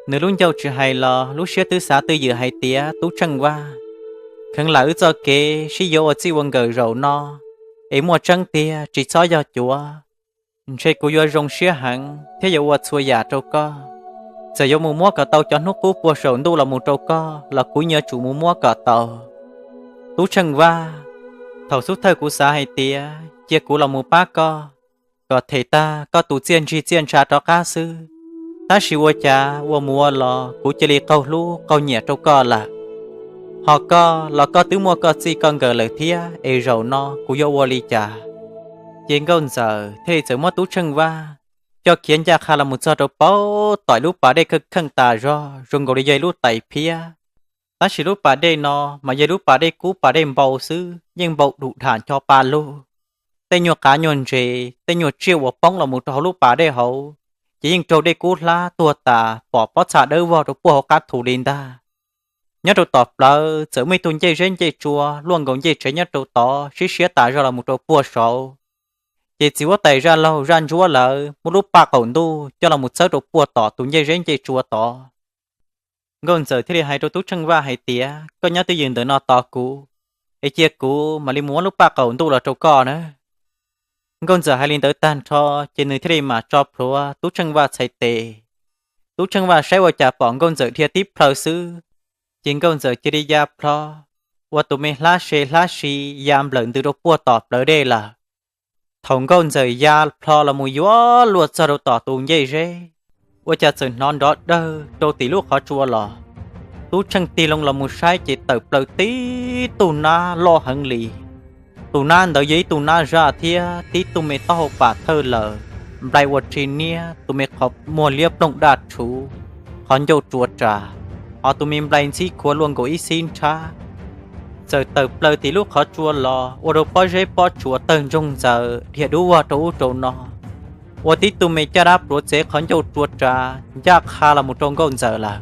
Nws lub ncauj tsis hais los lub siab twb xav twj ywm hais tias tub Tsheej Vaj, kheev lam wb txoj kev sib yuav ua txij ua nkawm zaum no, es muaj tseeb tiag tsis txhob yog cuav. Ntshe kuv yuav zoo siab heev thiab yuav ua txhua yam rau koj. Txawm yuav mus muab kom tau cov hnub qub puag saum ntuj los mus rau koj los kuv yuav tsum mus muab kom tau. Tub Tsheej Vaj, thaum xub thawj kuv xav hais tias cia kuv los mus pab koj, kom them tag koj tus txiaj ntsig txiaj ntsha rov qab xwb, tab sis ua cas ua mus ua los kuv cia li qaug hlub qaug nyiam rau koj lawm. Ho koj los koj twb muaj koj txij koj nkawm lawm thiab es zaum no kuv yuav ua li cas? Ces Nkauj Ntxawm thiaj li txawm muab tub Tsheej Vaj coj khiav ncaj qha los mus txog rau paub tom lub pas dej kheej kheej tas zog zoo nkaus li yog ib lub tais phiab. Tab sis lub pas dej no mas yog lub pas dej kub pas dej npau xwb, yeej npau dum dham ncho pa lug. Tej nyuag qav nyuag ntses, tej nyuag tsiaj uas poob los mus rau hauv lub pas dej hauv, ces yeej raug dej kub hlab tuag tas pom pob txha dawb vog rau puag hauv qab thu li ntag. Nyob rau tom plawv txawm muaj ib tug ncej zeb ncej tsua luaj nkaus ncej tsev nyob rau tod sib siab tas zog los mus rau puag saud. Ces txiv huab tais zaj laug zaj ntsuab lawv muab lub paj qaum ntuj coj los mus txawb rau puag tom tus ncej zeb ncej tsua tod. Nkauj Ntxawm thiaj li hais rau tub Tsheej Vaj hais tias, koj nyob twj ywm ntawm no tos kuv, es cia kuv mam li mus muab lub paj qaum ntuj los rau koj na. Nkauj Ntxawm hais li ntawd tag nrho, ces nws thiaj li mam tso plhuav tub Tsheej Vaj txhais tes. Tub Tsheej Vaj saib ua cas pom Nkauj Ntxawm dhia tib plhaw xwb, ces Nkauj Ntxawm cia li ya plho, ua tus me hlab se hlab si ya nplawm ntws rau puag tom plawv dej lawm. Thaum Nkauj Ntxawm ya plho los mus yuav luag txog rau tom tus ncej zeb, ua cas txawm hnov nrov dawg rau tim lub qhov tsua los. Tub Tsheej tig loo los mus saib ces tawm plaws tib tug nab loj heev li. Tus nab ntawd yog ib tug nab zaj thiab tib tug me taub hau pam thawj lawm, nplai ua ri niab, tus me qhov muag liab ploog daj rhuv, qhov ncauj tsua ras, ho tus me nplai ntxhib khuav luaj nkaus ib xib nrhab. Txawm tawm plaws tim lub qhov tsua los ua rau pob zeb pob tsuas tawg ntsoog ntxaws dhia dub vog rau ub rau no, ua tib tug me caj dab pluav txev qhov ncauj tsua ras ncaj qha los mus rau Nkauj Ntxawm lawm.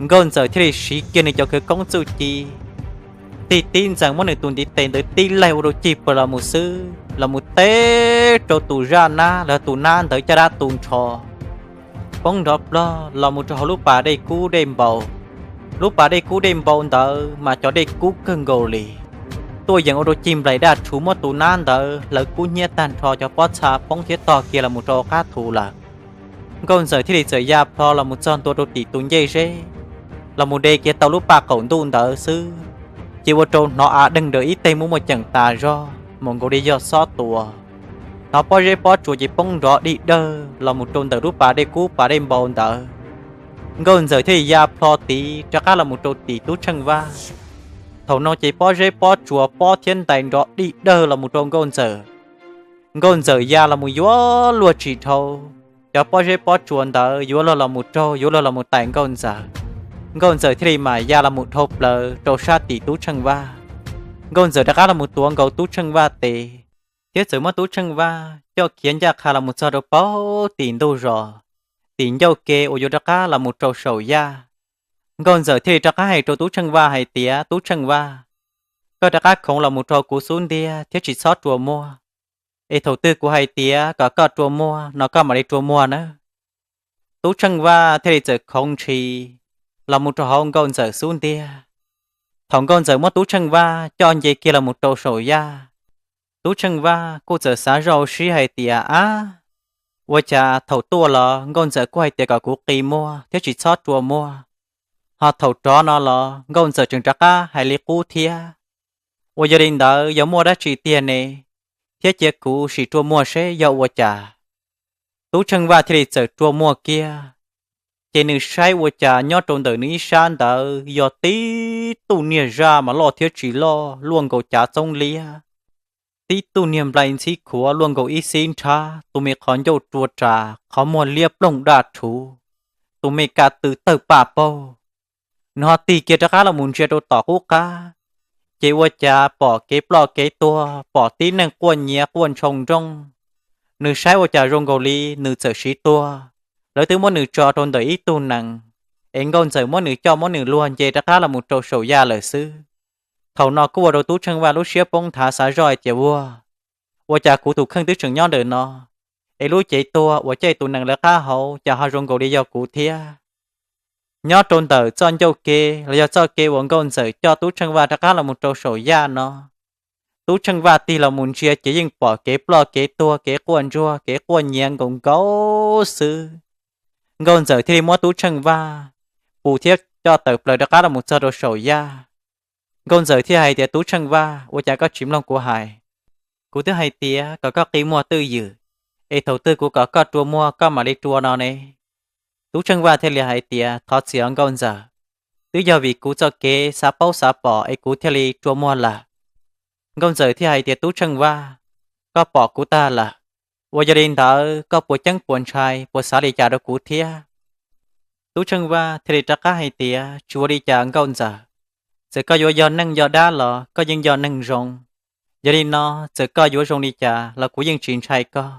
Nkauj Ntxawm thiaj li siv kiag nws cov khawv koob txuj ci, tig tib ntxees muab nws tus ntiv tes ntawd tib laig ua rau cig pawg los mus xwb los mus teb rau tus zaj nab los tus nab ntawd caj dab tu nrho, poob nrov plog los mus rau hauv lub pas dej kub dej npau. Lub pas dej kub dej npau ntawd mas cov dej kub kawg nkaus li, tuaj yeem ua rau cig nplaim daj rhuv muab tus nab ntawd hlawv kub hnyiab tag nrho, cov pob txha poob thiab tog kiag los mus rau qab thu lawm. Nkauj Ntxawm thiaj li txawm ya plho los mus txog ntua rau tim tus ncej zeb, los mus de kiag tau lub paj qaum ntuj ntawd xwb, ces ua rau hnov av deeg daws ib teg muaj muaj ceem tas zog mus nkaus li yog xob tua. Hnov pob zeb pob tsuas ces poob nrov dig dawg los mus rau ntawm lub pas dej kub pas dej npau ntawd. Nkauj Ntxawm thiaj li ya plho tid rov qab los mus rau tim Tub Tsheej Vaj. Thaum no ces pob zeb pob tsuas pob thiab ntais nrov dig dawg los mus rau Nkauj Ntxawm. Nkauj Ntxawm ya los mus yuav luag tsis dhau, cov pob zeb pob tsuas ntawd yuav luag los mus raug yuav luag los mus tais Nkauj Ntxawm. Nkauj Ntxawm thiaj li mam ya los mus dhau plaws rau sab tim Tub Tsheej Vaj. Nkauj Ntxawm rov qab los mus tuav nkaus Tub Tsheej Vaj tes, thiab txawm muab Tub Tsheej Vaj coj khiav ncaj qha los mus txog rau paub tim ntug zos, tim ncauj ke uas yuav rov qab los mus rau saum yaj. Nkauj Ntxawm thiaj li rov qab hais rau Tub Tsheej Vaj hais tias, Tub Tsheej Vaj, koj rov qab khoov los mus rau kuv xub ntiag thiab tsis txhob rua muag, es thaum twg kuv hais tias kom koj rua muag no koj mam li rua muag nawb. Tub Tsheej Vaj thiaj li txawm khoov ntshis los mus rau hauv Nkauj Ntxawm xub ntiag. Thaum Nkauj Ntxawm muab Tub Tsheej Vaj coj nce kiag los mus rau saum yaj, Tub Tsheej Vaj kuj txawm xav zoj sib hais tias, ab, ua cas thaum tuaj los Nkauj Ntxawm kuj hais tias kom kuv qi muag thiab tsis txhob rua muag, ho thaum rov no los Nkauj Ntxawm tseem rov qab hais li qub thiab. Ua yog li ntawd yog muaj dab tsi tiag ne, thiab cia kuv sim rua muag seb yog ua cas. Tub Tsheej Vaj thiaj li txawm rua muag kiag. Ces nws saib ua cas nyob rau ntawm nws ib sab ntawd yog tib tug niag zaj mas loj thiab tsis loj luaj nkaus cav txoob liab, tib tug niag nplai ntxhib khuav luaj nkaus ib xib nrhab, tus me qhov ncauj rua ras, qhov muag liab ploog daj rhuv, tus me ka tw tawg paj paug. Nws ho tig kiag rov qab los mus ntsia rau tom qub qab, ces ua cas pom kev ploj kev tuag, pom tib neeg quaj nyiav quaj ntshoo nrooj. Nws saib ua cas zoo nkaus li nws txawm siv tuag, lawv twb muab nws tso rau ntawm ib tug nees, es Nkauj Ntxawm muab nws coj muab nws luag nce rov qab los mus rau saum yaj lawm xwb. Thaum no kuj ua rau Tub Tsheej Vaj lub siab poob nthav xav zoj hais tias, Ua, ua cas kuv tus kheej twb tseem nyob ntawm no, es lub cev tuag uas caij tus nees lawv qab hauv cas ho zoo nkaus li yog kuv thiab? Nyob rau ntawm txoj ncauj ke los yog txoj kev uas Nkauj Ntxawm coj Tub Tsheej Vaj rov qab los mus rau saum yaj no, Tub Tsheej Vaj tig los mus ntsia ces yeej pom kev ploj kev tuag, kev quaj ntsuag, kev quaj nyiav nkaus nkaus xwb. Nkauj Ntxawm thiaj li muab Tub Tsheej Vaj pus thiab coj tawm plaws rov qab los mus txog rau saum yaj. Nkauj Ntxawm thiaj hais tias, Tub Tsheej Vaj, ua cas koj tsis mloog kuv hais? Kuv twb hais tias kom koj qi muag twj ywm, es thaum twg kuv kom koj rua muag koj mam li rua no ne. Tub Tsheej Vaj thiaj li hais tias, Thov txim os Nkauj Ntxawm, twb yog vim kuv txoj kev xav paub xav pom es kuv thiaj li rua muag lawm. Nkauj Ntxawm thiaj hais tias, Tub Tsheej Vaj, koj pom kuv tag lawm, ua yog li ntawd koj puas ceeb puas ntshai puas xav li cas rau kuv thiab? Tub Tsheej Vaj thiaj li rov qab hais tias, Tsis ua li cas Nkauj Ntxawm, txawm koj yuav yog neeg yog dab los koj yeej yog neeg zoo. Yog li no, txawm koj yuav zoo li cas los kuv yeej tsis ntshai koj.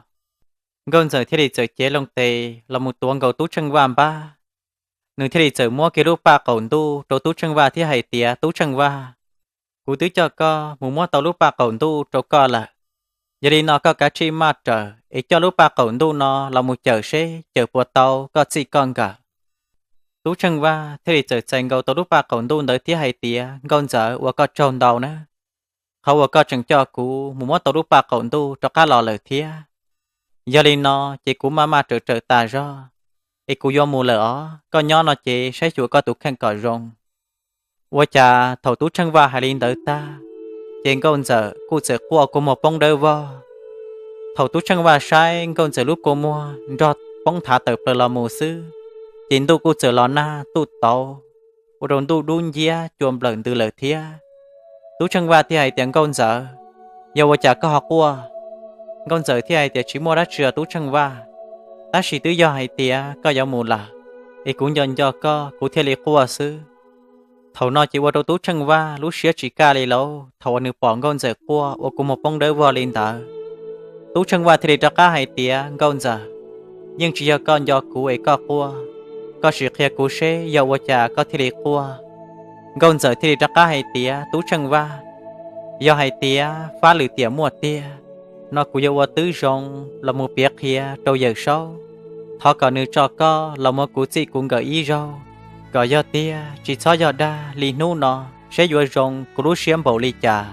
Nkauj Ntxawm thiaj li txawm cev loo tes los mus tuav nkaus Tub Tsheej Vaj npab. Nws thiaj li txawm muab kiag lub paj qaum ntuj rau Tub Tsheej Vaj thiab hais tias, Tub Tsheej Vaj, kuv twb coj koj mus muab tau lub paj qaum ntuj rau koj lawm. Yog li no koj kav tsij maj raws es coj lub paj qaum ntuj no los mus cawm seb cawm puas tau koj txij koj nkawm. Tub Tsheej Vaj thiaj li txawm txais nkaus tau lub paj qaum ntuj ntawd thiab hais tias, Nkauj Ntxawm, ua koj tsaug ntau na, qhov uas koj tseem coj kuv mus muab tau lub paj qaum ntuj rov qab los lawm thiab. Yog li no ces kuv maj maj raws raws tas zog, es kuv yuav mus lawm os, koj nyob no ces saib xyuas koj tus kheej kom zoo. Ua cas thaum Tub Tsheej Vaj hais li ntawd tag, ces Nkauj Ntxawm kuj txawm quaj kua muag poob dawb vog. Thaum Tub Tsheej Vaj saib Nkauj Ntxawm lub kua muag nrog poob nthav tawm plaws los mus xwb, ces ntuj kuj txawm los nag tuj tauv, ua rau ntuj dub nciab cua nplawm ntws lawm thiab. Tub Tsheej Vaj thiaj hais tias, Nkauj Ntxawm, yog ua cas koj ho quaj? Nkauj Ntxawm thiaj hais tias, Tsis muaj dab tsi os Tub Tsheej Vaj, tab sis twb yog hais tias koj yuav mus lawm, es kuv nco nco koj kuv thiaj li quaj xwb. Thaum no ces ua rau Tub Tsheej Vaj lub siab tsis kaj li lauj, thaum uas nws pom Nkauj Ntxawm quaj ua kua muag poob dawb vog li ntawd. Tub Tsheej Vaj thiaj li rov qab hais tias, Nkauj Ntxawm, yeej tsis yog koj nco kuv es koj quaj, koj sim qhia kuv seb yog ua cas koj thiaj li quaj. Nkauj Ntxawm thiaj li rov qab hais tias, Tub Tsheej Vaj, yog hais tias fab lwm tiam muaj tiag no kuv yuav ua tib zoo los mus piav qhia rau Yawm Saub, thov kom nws tso koj los mus ua kuv txij kuv nkawm ib zaug, kom yog tiag tsis txhob yog dag li hnub no, seb yuav zoo kuv lub siab npaum li cas.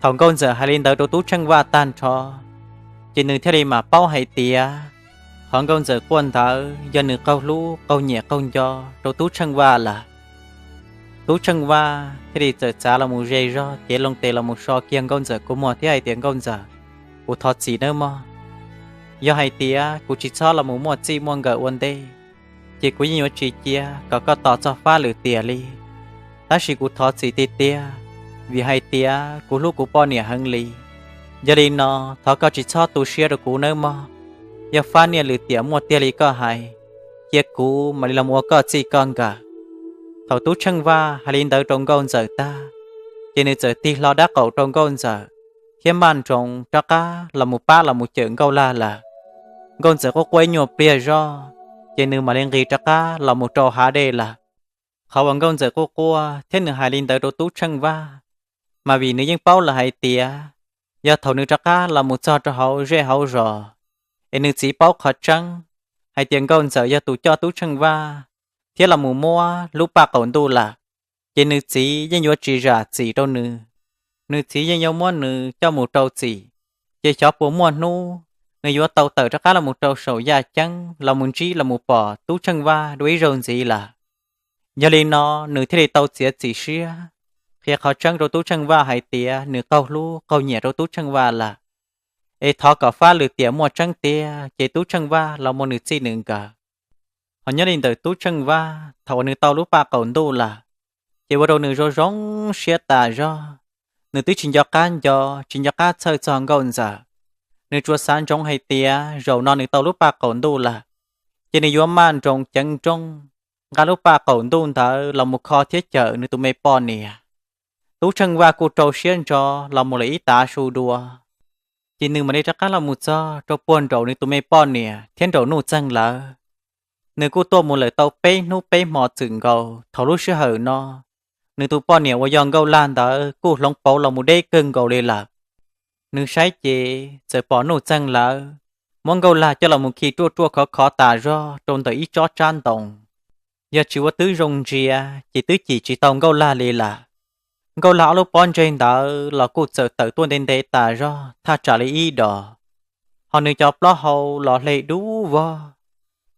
Thaum Nkauj Ntxawm hais li ntawd rau Tub Tsheej Vaj tag nrho, ces nws thiaj li mam paub hais tias qhov Nkauj Ntxawm quaj ntawd yog nws qaug hlub qaug nyiam qaug nco rau Tub Tsheej Vaj lawm. Tub Tsheej Vaj thiaj li txawm txav los mus ze zog, cev loo tes los mus so kiag Nkauj Ntxawm kua muag thiab hais tias, Nkauj Ntxawm, kuv thov txim nawb mog. Yog hais tias kuv tsis txhob los mus muaj txij muaj nkawm ua ntej, ces kuv yeej yuav tsis cia kom koj tos txog fab lwm tiam li. Tab sis kuv thov txim tiag tiag, vim hais tias kuv hlub kuv poj niam heev li. Yog li no, thov koj tsis txhob tu siab rau kuv nawb mog. Yog fab niaj lwm tiam muaj tiag li koj hais, cia kuv mam li los ua koj txij koj nkawm. Thaum Tub Tsheej Vaj hais li ntawd rau Nkauj Ntxawm tag, ces nws txawm tig hlo dab qaum rau Nkauj Ntxawm, thiab npaj nroos rov qab los mus pab los mus cawm Nkauj Lag lawm. Nkauj Ntxawm quaj quaj ib nyuag pliag zog, ces nws mam li nqis rov qab los mus rau hav dej lawm. Qhov uas Nkauj Ntxawm quaj quaj thiab nws hais li ntawd rau Tub Tsheej Vaj, mas vim nws yeej paub lawm hais tias, yog thaum nws rov qab los mus txog rau hauv zej hauv zos, es nws txiv paub qhov tseeb hais tias Nkauj Ntxawm yog tus coj Tub Tsheej Vaj thiab los mus muab lub paj qaum ntuj lawm, ces nws txiv yeej yuav tsis zam txim rau nws. Nws txiv yeej yuav muab nws coj mus rau txim, ces xyov puas muaj hnub nws yuav tau tawm rov qab los mus rau saum yaj ceeb los mus ntsib los mus pom Tub Tsheej Vaj dua ib zaug ntxiv lawm. Yog li no, nws thiaj li tau txiav txim siab qhia qhov tseeb rau Tub Tsheej Vaj hais tias nws qaug hlub qaug nyiam rau Tub Tsheej Vaj lawm, es thov kom fab lwm tiam muaj tseeb tiag ces Tub Tsheej Vaj los mus nws txij nws nkawm. Hos nyob li ntawm Tub Tsheej Vaj, thaum uas nws tau lub paj qaum ntuj lawm, ces ua rau nws zoo zoo siab tas zog. Nws twb tsis nco qab nco, tsis nco qab txhawj txog Nkauj Ntxawm. Nws tsuas xav ntsoov hais tias zaum no nws tau lub paj qaum ntuj lawm, ces nws yuav maj nroos ceev nrooj nqa lub paj qaum ntuj ntawd los mus kho thiab cawm nws tus me poj niam. Tub Tsheej Vaj kuj rau siab ntso los mus lawm ib tav su dua, ces nws mam li rov qab los mus txog rau puag nraum nws tus me poj niam thiab nraum Nuj Txeeg lawv. Nws kuj tuaj mus lawm tau peb hnub peb hmo txwm nkaus. Thaum lub sij hawm no, nws tus poj niam uas yog Nkauj Laj ntawd kuj hloov pauv los mus deb kawg nkaus li lawm. Nws saib ces txawm pom Nuj Txeeg lawv muab Nkauj Laj coj los mus khi ruaj ruaj khov khov tas zog rau ntawm ib tsob tsab ntoo. Yog tsis ua twb zoo ntsia ces twb cim tsis tau Nkauj Laj li lawm. Nkauj Laj ob lub pob ntseg ntawd los kuj txawm tawm tuaj ntev ntev tas zog thaj tsam li ib dos, hos nws cov plaub hau los hle dub vog.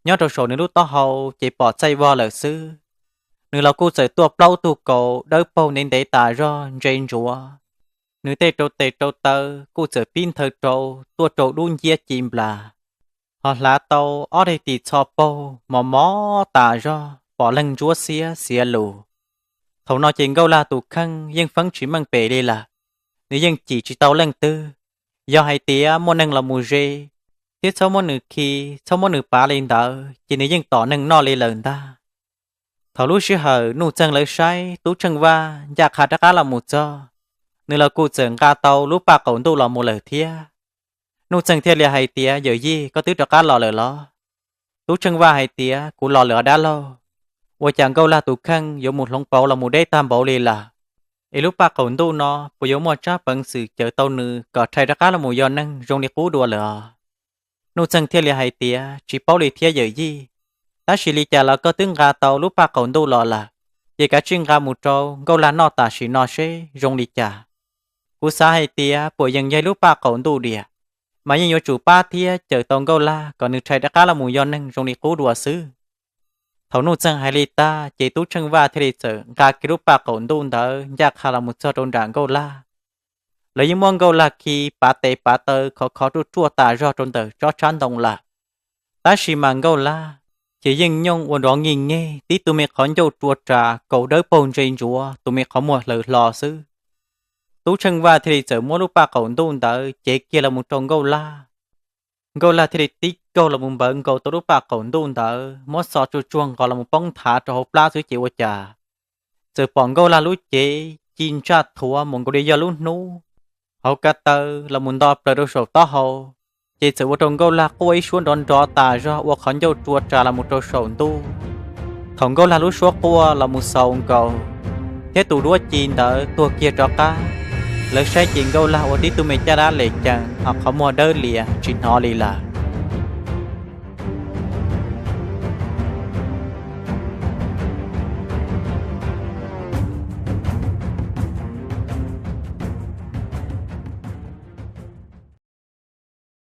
Nyob rau saum nws lub taub hau ces pom txaij vog lawm xwb. Nws los kuj txawm tuaj plaub tug kaus dawb paug ntev ntev tas zog ntse ntsuav. Nws tej rau tes rau taw kuj txawm pib nthawv rau tuaj rau dub nciab ci nplas, hos hlav tau ob daim tis txho paug mos mos tas zog pom leeg ntsuab xiab xiav lus. Thaum no ces Nkauj Laj tus kheej yeej feeb tsis meej pem li lawm. Nws yeej cim tsis tau leej twg. Yog hais tias muaj neeg los mus ze thiab txhob muab nws khi, txhob muab nws pav li ntawd ces nws yeej tom neeg noj li lawm ntag. Thaum lub sij hawm Nuj Txeeg lawv saib Tub Tsheej Vaj ncaj qha rov qab los mus txog, nws los kuj txawm nqa tau lub paj qaum ntuj los mus lawm thiab. Nuj Txeeg thiaj li hais tias, Yawm yij, koj twb rov qab los lawm los? Tub Tsheej Vaj hais tias, Kuv los lawm os dab laug. Ua cas Nkauj Laj tus kheej yuav mus hloov pauv los mus deb tag npaum li lawm? Es lub paj qaum ntuj no puas yuav muaj tsab peev xwm cawm tau nws kom rhais rov qab los mus yog neeg zoo li qub dua lawm os? Nuj Txeeg thiaj li hais tias, Tsis paub li thiab yawm yij, tab sis li cas los koj twb nqa tau lub paj qaum ntuj los lawm, ces kav tsij nqa mus rau Nkauj Laj noj tam sim no seb zoo li cas. Kuv xav hais tias puas yees yog lub paj qaum ntuj diam, mas yeej yuav tsum pab thiab cawm tau Nkauj Laj kom nws rhais rov qab los mus yog neeg zoo li qub dua xwb. Thaum Nuj Txeeg hais li tag ces Tub Tsheej Vaj thiaj li txawm nqa kiag lub paj qaum ntuj ntawd ncaj qha los mus txog rau nram Nkauj Laj. Lawv yeej muab Nkauj Laj khi pav tes pav taw khov khov ruaj ruaj tas zog rau ntawm tsob tshab ntoo lawm. Tab sis mas Nkauj Laj ces yeej nyooj ua nrov nyij nyeg tib tug me qhov ncauj rua ras kaus dawb paug ntse ntsuav tus me qhov muag hlaws hlo xwb. Tub Tsheej Vaj thiaj li txawm muab lub paj qaum ntuj ntawd cev kiag los mus rau Nkauj Laj. Nkauj Laj thiaj li tib kaug los mus npawv nkaus tau lub paj qaum ntuj ntawd muab xo tsuag tsuag nqos los mus poob nthav rau hauv plab xwb ces ua cas txawm pom Nkauj Laj lub cev ci ntsaj thuav mus nkaus li yog lub hnub, hauv ko taw los mus nto plaws rau saum taub hau, ces txawm ua rau Nkauj Laj quaj ib suab nrov nrov tas zog ua qhov ncauj rua ras los mus rau saum ntuj. Thaum Nkauj Laj lub suab quaj los mus xaus nkaus, thiab tus duab ci ntawd tuag kiag rov qab, lawv saib ces Nkauj Laj ua tib tug me caj dab lem cees ho qhov muag dawb lias tsis hnov li lawm.